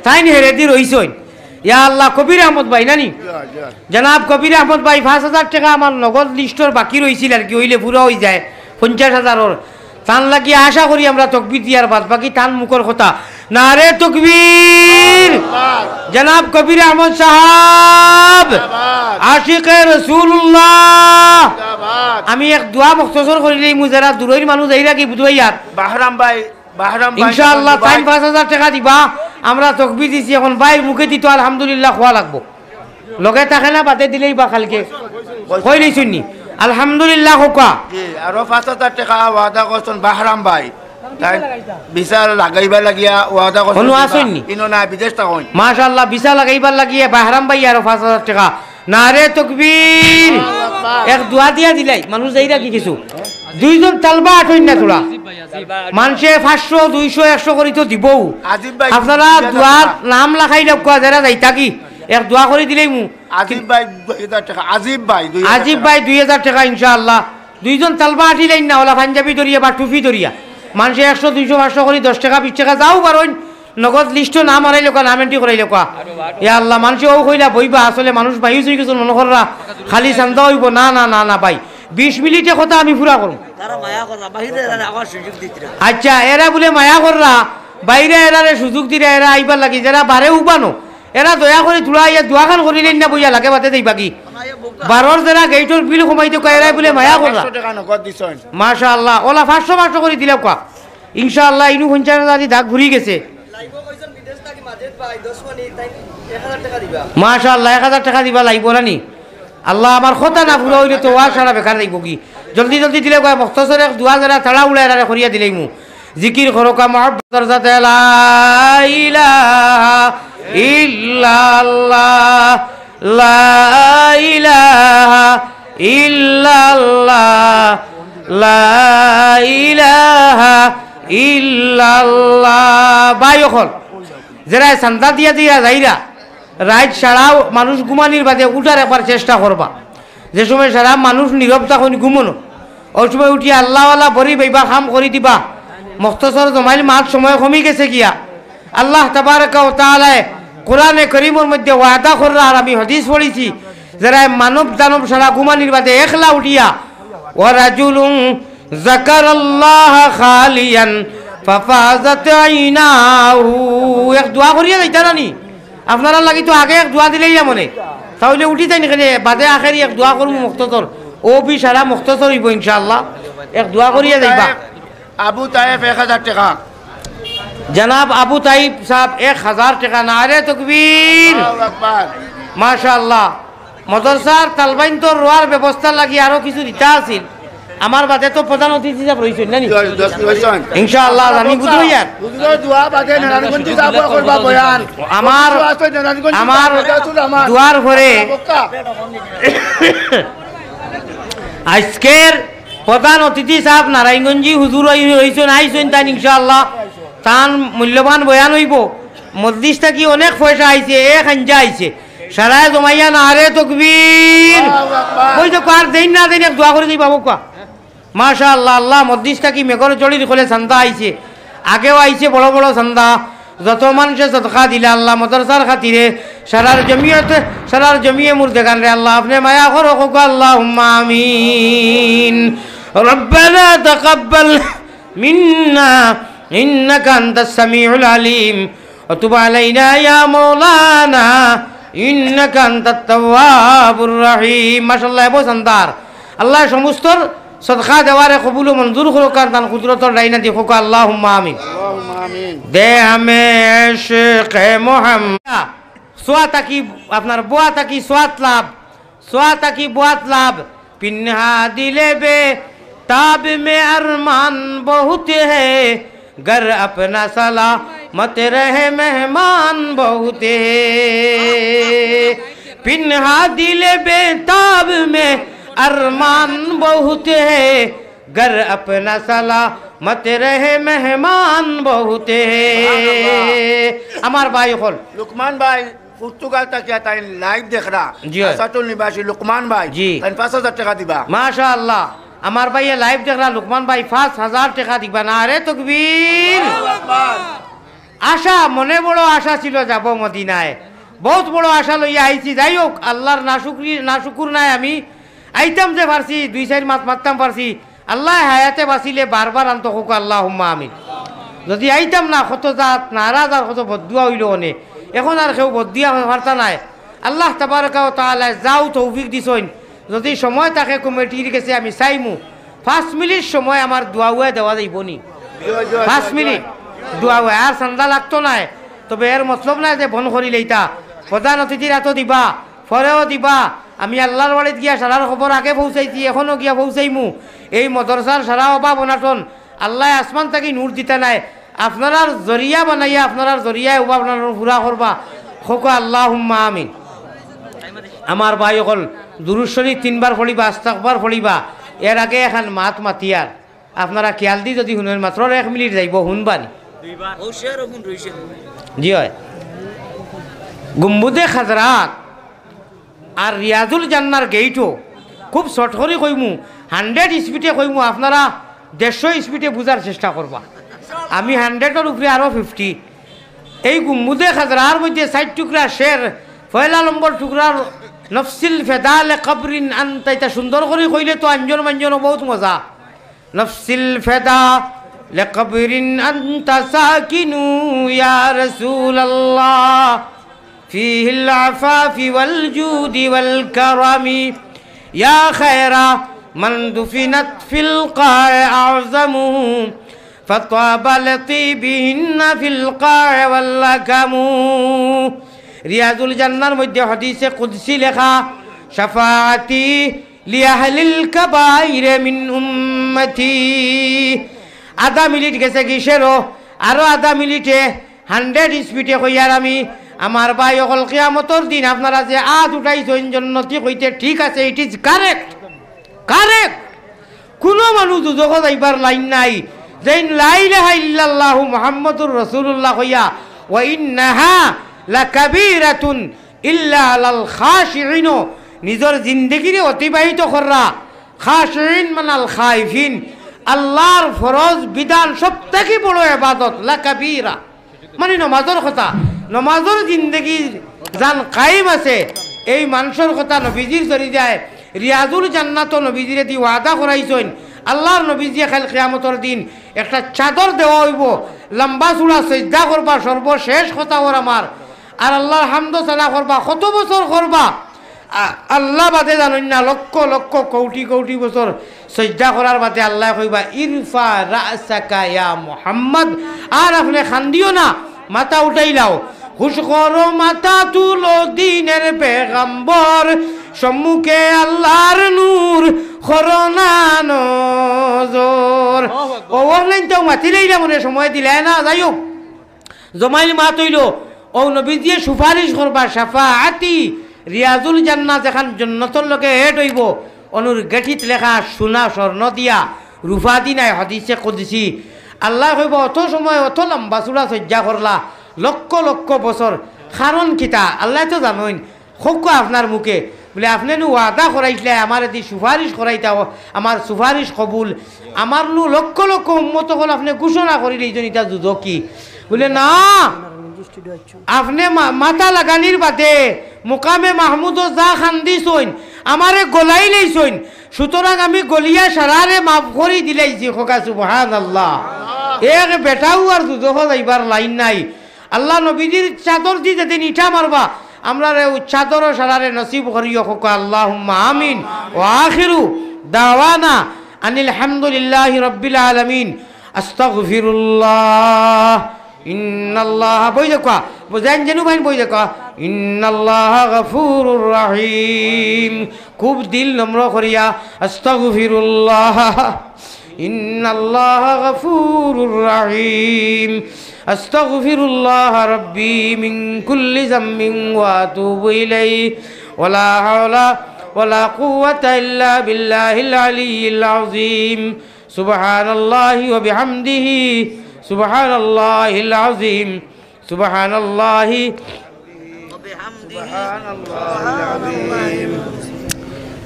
তাইন হেরেদি রইছইন। ইয়া আল্লাহ, কবির আহমদ ভাই নানি? জনাব কবির আহমদ ভাই পাঁচ হাজার টেকা আমার নগদ list-র বাকি রইছিল আর কি, অইলে পুরা অইযায় পঞ্চাশ হাজারর। তান লাগি আশা করি আমরা তকবির দিয়ার বাদ বাকি তান মুখর কথা। নারে তকবীর। জিন্দাবাদ। জনাব কবির আহমদ সাহেব। জিন্দাবাদ। আশিকে রসুলুল্লাহ। জিন্দাবাদ। আমি এক দোয়া মুখতসর করিলেইমু, যারা দূরইর মানুষ আইরা কি বুধবাইয়ার। বাহরাম ভাই, বাহরাম ভাই, ইনশাআল্লাহ, দুবাই। তাইন পাঁচ হাজার টেকা দিবা। আমরা তকবীর দিছি, এখন ভাইর মুখে দিতো আলহামদুলিল্লাহ কওয়া লাগবো। লগে থাকে না, বাদে দিলেই বা কালকে। কইলেই শুননি। আলহামদুলিল্লাহ কউক্কা। জি, আরো পাঁচ হাজার টেকা ওয়াদা করছইন বাহরাম ভাই। তাইন ভিসা লাগাইবার লাগিয়া ওয়াদা করছইন। হনো আছইন নি? ইনো না, বিদেশ থাকইন। মাশাআল্লাহ, ভিসা লাগাইবার লাগিয়া বাহরাম ভাই আরো পাঁচ হাজার টেকা। নারে তকবীর। আল্লাহু আকবার। এক দোয়া দিয়া দিলাই, মানুষ যাইরা কি কিছু। দুইজন তালবা আটইন না তোরা। মানষে পাঁচশো, দুইশো, একশো করি তো দিবউ। আজিব ভাই, আপনারা দুই হাজার দোয়ার টেকা। নাম লাখাই দেউক্কা, যারা যাইতা কি। এক দোয়া করি দিলাইমু। আজিব ভাই দুই হাজার টেকা, আজিব ভাই দুই হাজার আজিব টেকা। ভাই দুই হাজার টেকা ইনশাআল্লাহ। দুইজন তালবা আটিলাইন না, ওলা পাঞ্জাবি ধরিয়া বা টুপি ধরিয়া। মানষে একশো, দুইশো, পাঁচশো করি দশ টেকা, বিশ টেকা যাও পারইন, নগদ লিস্টো নাম হারাইলাউক্কা, নাম এন্ট্রি করাইলাউক্কা। ইয়া আল্লাহ, মানষে অউ কইলা বইবা, আসলে মানুষ মায়ুস অইগেছইন মনো কররা, খালি চান্দা অইবো। না, না, না, না ভাই, বিশ মিনিটে কথা আমি পুরা করমু। তারা মায়া কররা, বাইরে এরারে আবার সুযোগ দিতরা। আচ্ছা, এরা বুলে মায়া কররা, বাইরে এরারে সুযোগ দিরা, এরা আইবার লাগি, যারা বারে উবানো, এরা দয়া করি থুড়া আইয়া দোয়াখান করিলেইন না বইয়া, লাগে বাদে দেইবা কি। বারোর যারা গেইটর বিল কমাই দেউক্কা, এরাই বুলে মায়া কররা। পাঁচশো টেকা নগদ দিছইন। মাশাআল্লাহ, ওলা পাঁচশো পাঁচশো করি দিলাউক্কা। ইনশাআল্লাহ, ইনু পঞ্চাশ হাজার দাগ ঘুরি গেছে। লাইভো কইছইন বিদেশ থাকি মাজেদ ভাই, দশ মিনিট, তাইন এক হাজার টেকা দিবা। মাশাআল্লাহ, এক হাজার টেকা দিবা লাইভো রানি। আল্লাহ, আমার কথা না পুরা অইলে তো ওয়াজ সারা বেকার যাইবো কি। জলদি জলদি দিলাউক্কা, মুখতসর এক দোয়া যারা তাড়াহুড়া এরারে করিয়া দিলাইমু। জিকির করউক্কা মহব্বতর সাথে, লা ইলাহা ইল্লাল্লাহ, লা ইলাহা ইল্লাল্লাহ, লা ইলাহা ইল্লাল্লাহ। ভাই অকল, যারা চান্দা দিয়া দিয়া যাইরা, রাইত সারা মানুষ ঘুমানির বাদে উঠার একবার চেষ্টা করবা। যে সময় সারা মানুষ নীরব থাকইন ঘুমনো, অউ সময় উঠিয়া আল্লাহওয়ালা বড়ি বইবা, কাম করি দিবা। মুখতসর জমাইল মাত সময় কমি গেছে গিয়া। আল্লাহ তাবারাকা ওয়া তাআলায় কোরআনে করিমর মধ্যে ওয়াদা কররা, আর আমি হাদিস পড়ছি, যারা মানব দানব সারা ঘুমানির বাদে একলা উঠিয়া, ওয়া রাজুলুন যাকারাল্লাহা খালিয়ান ফাফাদাত আইনাহু, এক দোয়া করিয়া যাইতা না নি? আপনারার লাগি তো আগে এক দোয়া দিলাইয়া মনে, তাইলে উঠি যাইন কেনে, বাদে আখেরি এক দোয়া করমু মুখতসর। অউ বি সারা মুখতসর অইবো ইনশাআল্লাহ। এক দোয়া করিয়া যাইবা। আবু তায়েফ এক হাজার টেকা। জনাব আবু তাইব সাহেব এক হাজার টেকা, নারে তকবীর। আল্লাহু আকবার। মাশাআল্লাহ। মাদ্রাসার তালবাইন্তর রোয়ার ব্যবস্থা লাগি আরো কিছু দিতা আছিল। আমার বাদে তো প্রধান অতিথি সাহেব রইছইন, না নি? জি, জি, রইছইন। ইনশাআল্লাহ, জানি বুঝবো ইয়ার। হুজুরর দোয়া বাদে নারায়ণগঞ্জি সাহেব করবা বয়ান। আমার, হুজুর আছে নারায়ণগঞ্জি আমার সাহেব, হুজুর আমার। দোয়ার পরে বক্তা। আজকের প্রধান অতিথি সাহেব নারায়ণগঞ্জি হুজুর অই-, রইছইন, আইছইন তাইন ইনশাআল্লাহ। তান মূল্যবান বয়ান অইবো। মসজিদ থাকি অনেক পয়সা আইছে, এক আঞ্জা আইছে। সারায় জমাইয়া নারে তকবীর। আল্লাহু আকবার। অউ যে কার দেইন না দেইন, এক দোয়া করি দিবা বউক্কা। মাশাআল্লাহ, আল্লাহ মসজিদ থাকি মেঘর জড়ির খলে চান্দা আইছে। আগেও আইছে বড় বড় চান্দা। যত মানষে সদকা দিলা আল্লাহ মাদ্রাসার খাতিরে, সারার জমিয়ত, সারার জমিয়ে মুর্দেগানরে আল্লাহ আপনে মায়া করো, কউক্কা আল্লাহুম্মা আমিন। রব্বানা তাকাব্বাল মিন্না ইন্নাকা আনতাস সামিউল আলিম ওয়া তুব আলাইনা ইয়া মাওলানা ইন্নাকা আনতাত তাওয়াবুর রহিম। মাশাআল্লাহ, এবো চান্দার। আল্লাহ সমস্তর সদকা দেওয়ারে কবুল ও মঞ্জুর করউক্কা, তান কুদরতর ডাইনাদি কউক্কা আল্লাহুম্মা আমিন। আল্লাহুম্মা আমিন। দে হামে ইশকে মোহাম্মদ। সোয়া থাকি, আপনার বোয়া থাকি সোয়াত লাভ, সোয়া থাকি বোয়াত লাভ। পিনহা দিলে বে তাব মে আরমান বহুত হে, ঘর আপনা সালামত রহে মেহমান বহুত হে। পিনহা দিলে বে তাব মে আরমান বহুত হে, ঘর আপনা সালামত রহে মেহমান বহুত হে। আমার ভাই অকল। লুকমান ভাই, পর্তুগাল থাকিয়া তাইন লাইভ দেখরা। জি অয়। আশাটুল নিবাসী লুকমান ভাই। জি। তাইন পাঁচ হাজার টেকা দিবা। মাশাআল্লাহ। আমার ভাইয়ে লাইভ দেখরা লুকমান ভাই পাঁচ হাজার টেকা দিবা। নারে তকবীর। আল্লাহু আকবার। আশা, মনে বড় আশা ছিল যাব মদিনায়। বউত বড় আশা লইয়া আইছি। যাই হউক, আল্লাহর নাশুকরি, নাশুকুর নায় আমি। আইতাম যে পারছি, দুই চাইর মাত মাততাম পারছি। আল্লায় হায়াতে বাঁচিলে বারবার আনতো কউক্কা আল্লাহুম্মা আমিন। যদি আইতাম না, কত জাত নারাজ আর কত বদদুয়া অইলো অনে। এখন আর কেউ বদদুয়া পারতা নায়। আল্লাহ তাবারাকা ওয়া তাআলায় যাও তৌফিক দিছইন, যদি সময় থাকে কমিটির গেছে আমি চাইমু, পাঁচ মিনিট সময় আমার দোয়াউয়ে দেওয়া যাইবো নি? পাঁচ মিনিট দোয়াউয়ে, আর চান্দা লাগতো নায়। তবে এর মতলব নায় যে বন্ধ করিলাইতা। প্রধান অতিথির আতো দিবা, পরেও দিবা। আমি আল্লাহর বাড়িত গিয়া সারার খবর আগে পৌঁছাইছি, এখনো গিয়া পৌঁছাইমু। এই মাদ্রাসার সারা অভাব অনাটন আল্লায় আসমান থাকি নূর দিতা নায়, আপনারার জরিয়া বানাইয়া, আপনারার জরিয়ায় অভাব অনাটন পুরা করবা। কউক্কা আল্লাহুম্মা আমিন। আমার ভাই অকল, দুরূদ শরীফ তিনবার পড়িবা, আস্তাগফার পড়িবা। এর আগে এখান মাত মাতিয়ার, আপনারা খিয়াল দি যদি হুনইন, মাত্র এক মিনিট যাইবো, হুনবানি। জি অয়। গুম্বুদে খাজরাত আর রিয়াজুল জান্নার গেইটও খুব শর্ট করি কইমু, হান্ড্রেড স্পিডে কইমু, আপনারা দেড়শো স্পিডে বুঝার চেষ্টা করবা। আমি হান্ড্রেডর উপরে আরো ফিফটি। এই গুম্বুদে খাজরার মধ্যে চাইর টুকরা শের, পয়লা নম্বর টুকরার "নফসিল ফেদা লে কবরিন আনতা", ইটা সুন্দর করি কইলে তো আঞ্জন মাঞ্জন বহুত মজা। "নফসিল ফেদা লে কবরিন আনতা সাকিনু ইয়া রাসূলাল্লাহ, ফিহিল আফাফি ওয়াল জুদি ওয়াল কারামি, ইয়া খায়রা মান দুফিনাত ফিল কায়ে আ'জামুহু, ফাতাবা লিতিবিহিন্না ফিল কায়ে ওয়াল লাকামু।" রিয়াজুল জান্নার মধ্যে হাদিসে কুদসি লেখা, "শাফাআতি লিআহলিল কাবাইরে মিন উম্মতি।" আধা মিনিট গেছে কিসেরও, আরো আধা মিনিটে হান্ড্রেড স্পিডে কইয়ার আমি, আমার ভাই অকল, কিয়ামতর দিন আপনারা যে আত উঠাইছইন জন্নতি কইতে, ঠিক আছে, it is correct, correct। কুনু মানুষ দুজখো যাইবার লাইন নাই। যেইন লা ইলাহা ইল্লাল্লাহু মুহাম্মাদুর রাসূলুল্লাহ কইয়া, "ওয়া ইন্নাহা লাকাবীরাতুন ইল্লা আলাল খাশিঈন", নিজর জিন্দেগিরে অতিবাহিত কররা, খাশিঈন মানাল খাইফিন, আল্লাহর ফরজ বিধান সব থাকি বড় ইবাদত, লাকাবীরা। মানে নমাজর কথা, নমাজর জিন্দেগি যান কায়েম আছে, এই মানষর কথা নবীজির জরিয়ায় রিয়াজুল জান্নাতো নবীজিরে দি ওয়াদা করাইছইন। আল্লাহর নবীজিয়ে কাইল কিয়ামতর দিন একটা চাদর দেওয়া অইবো, লম্বা চুড়া সইজদা করবা, সর্বশেষ কথা অর আমার। আর আল্লাহর হামদ সানা করবা, কত বছর করবা? আ-, আল্লাহ বাদে জানইন না, লক্ষ লক্ষ কৌটি কৌটি বছর সইজদা করার বাদে আল্লায় কইবা, "ইরফা রা'সাকা ইয়া মুহাম্মদ", আর আপনে কান্দিও না, মাথা উঠাইলাও, হুশ করো, মাথা তুলো, দিনের পেগম্বর, সম্মুখে আল্লাহর নূর, করো না নজর। ও, অউ লাইন তো মাতিলাইলা মনে সময় দিলায় না, যাই হোক। জমাইল মাত অইলো, অউ নবীজিয়ে সুপারিশ করবা, শাফাআতি, রিয়াজুল জান্নাহ যেখান জন্নতর লগে এড অইবো, অনুর গেঠিত লেখা সোনা স্বর্ণ দিয়া, রূপা দি নায়, হাদিসে কুদসি। আল্লায় কইবা, "অত সময় অত লম্বা চুড়া সইজদা করলা, লক্ষ লক্ষ বছর, কারণ কিতা?" আল্লায় তো জানইন। কউক্কা আপনার মুখে, বুলে, "আপনে নু ওয়াদা করাইছলা, আমারে দি সুপারিশ করাইতা, আমার সুপারিশ কবুল। আমার নু লক্ষ লক্ষ উম্মত অকল আপনে ঘোষণা করিলাইছইন, ইতা দুজখি।" বুলে, "না, আপনে মা-, মাথা লাগানির বাদে মুকামে মাহমুদো যা কান্দিছইন, আমারে গলাইলাইছইন, সুতরাং আমি গলিয়া সারারে মাফ করি দিলাইছি।" কউক্কা সুবহানাল্লাহ। এক বেটাও আর দুজখো যাইবার লাইন নাই। আল্লাহ নবীজির চাদর দি যেদিন ইটা মারবা, আমরারে অউ চাদরো সারারে নসিব করিও, কউক্কা আল্লাহুম্মা আমিন। ওয়া আখিরু দাওয়ানা আনিল হামদুলিল্লাহি রাব্বিল আলামিন। আস্তাগফিরুল্লাহ। ইন্নাল্লাহ, বই দেখো, বুঝেন যেনু ভাইন, বই দেখো। ইন্নাল্লাহা গাফুরুর রাহিম। খুব দিল নম্র করিয়া, আস্তাগফিরুল্লাহ। ইন্নাল্লাহা গাফুরুর রাহিম। আস্তাগফিরুল্লাহ রাব্বি মিন কুল্লি যামবিন ওয়া আতুবু ইলাইহি। ওয়ালা হাওলা ওয়ালা কুওয়াতা ইল্লা বিল্লাহিল আলিয়্যিল আযীম। সুবহানাল্লাহি ওয়া বিহামদিহি। সুবহানাল্লাহিল আযীম। সুবহানাল্লাহি।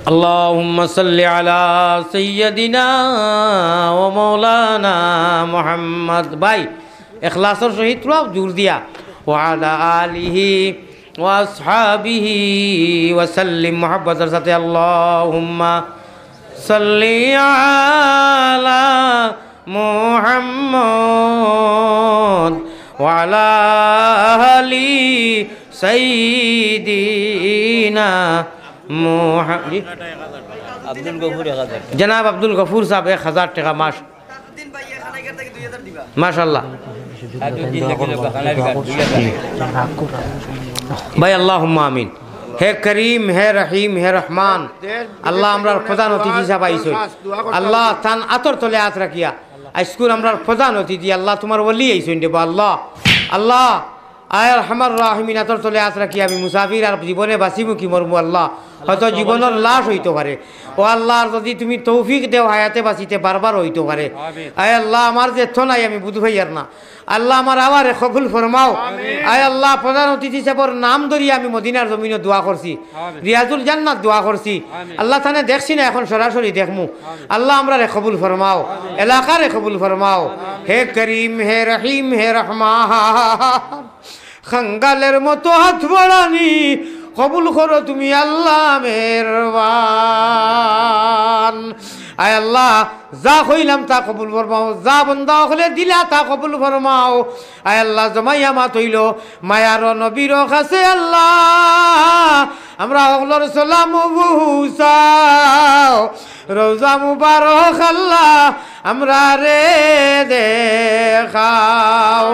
اللهم صل على سيدنا ومولانا محمد। ভাই, ইখলাসর সহিত পুরা জোর দিয়া। وعلى آله وأصحابه وسلم। মহব্বতর সাথে اللهم صل على মুহাম্মদ ওয়া আলা আলি সাইয়্যিদিনা মুহা-, জি? আব্দুল গফুর এক হাজার। জনাব আব্দুল গফুর সাহেব এক হাজার টেকা মাস। মাশাআল্লাহ। ভাই, আল্লাহুম্মা আমিন। হে করিম, হে রহিম, হে রহমান, আল্লাহ, আমরার প্রধান অতিথি সাহেব আইছইন। আল্লাহ, তান আতর তলে আত রাখিয়া, আইজকুর আমরার প্রধান অতিথি, আল্লাহ, তুমার ওলি আইছইন রে বা আল্লাহ। আল্লাহ, আয় আরহামার রাহিমিন, আতর তলে আত রাখিয়া আমি মুসাফির, আর জীবনে বাঁচিমু কি মরমু আল্লাহ, হয়তো জীবনর লাশ অইতো পারে। ও আল্লাহ, আর যুদি তুমি তৌফিক দেও হায়াতে বাঁচিতে, বারবার অইতো পারে। আমিন। আয় আল্লাহ, আমার যে থনাই আমি বুঝ পাইয়ার না, আল্লাহ, আমার আওয়ারে কবুল ফরমাও। আমিন। আয় আল্লাহ, প্রধান অতিথি সাহেবর নাম ধরিয়া আমি মদিনার জমিনো দোয়া করছি, আমিন। রিয়াজুল জান্নাত দোয়া করছি। আমিন। আল্লাহ, তানে দেখছি না, এখন সরাসরি দেখমু। আমিন। আল্লাহ, আমরারে কবুল ফরমাও, আমিন। এলাকারে কবুল ফরমাও। আমিন। হে করিম, হে রহিম, হে রহমান, কাঙ্গালের মতো হাত বাড়ানি কবুল করো তুমি আল্লাহ মেহেরবান। আয় আল্লাহ, যা কইলাম তা কবুল ফরমাও, যা বন্দা অকলে দিলা তা কবুল ফরমাও। আয় আল্লাহ, জমাইয়া মাত অইলো মায়ার নবীর কাছে আল্লাহ, আমরা অকলর সালাম পৌঁছাও। রওজা মুবারক আল্লাহ, আমরারে দেখাও।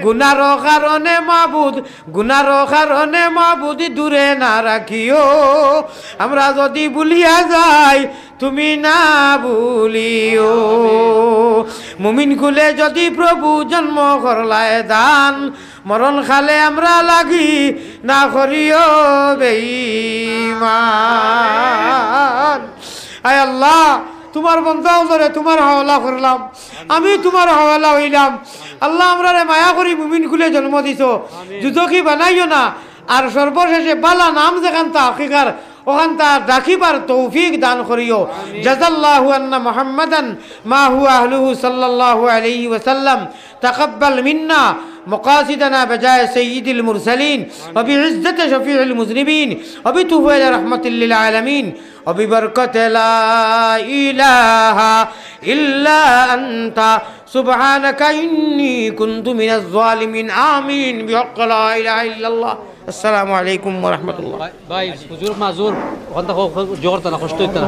গুনার কারণে মাবুদ, গুনার কারণে মাবুদ দূরে না রাখিও। আমরা যুদি ভুলিয়া যাই, তুমি না ভুলিও। মুমিন কুলে যুদি প্রভু জন্ম করলায় দান, মরণ কালে আমরা লাগি না করিও বেঈমান। আয় আল্লাহ, তুমার বন্দা অকলরে তুমার হাওলা করলাম, আমি তুমার হাওলা অইলাম। আল্লাহ, আমরারে মায়া করি মুমিন কুলে জন্ম দিছো, দুজখি বানাইও না। আর সর্বশেষে বালা নাম যেখান তা হকিকার, ওখান তা ডাকিবার তৌফিক দান করিও। জাযাল্লাহু আন্না মুহাম্মাদান মা হুয়া আহলুহু সাল্লাল্লাহু আলাইহি ওয়াসাল্লাম। تقبل منا مقاصدنا بجاه سيد المرسلين وبعزة شفيع المذنبين وبطفيلة رحمة للعالمين وببركة لا إله إلا أنت سبحانك إني كنت من الظالمين. آمين بحق لا إله إلا الله. السلام عليكم ورحمة الله. ভাই, ভাই, হুজুর মাজুর, ওখান থেকে জোর তারা কষ্ট হইতো না।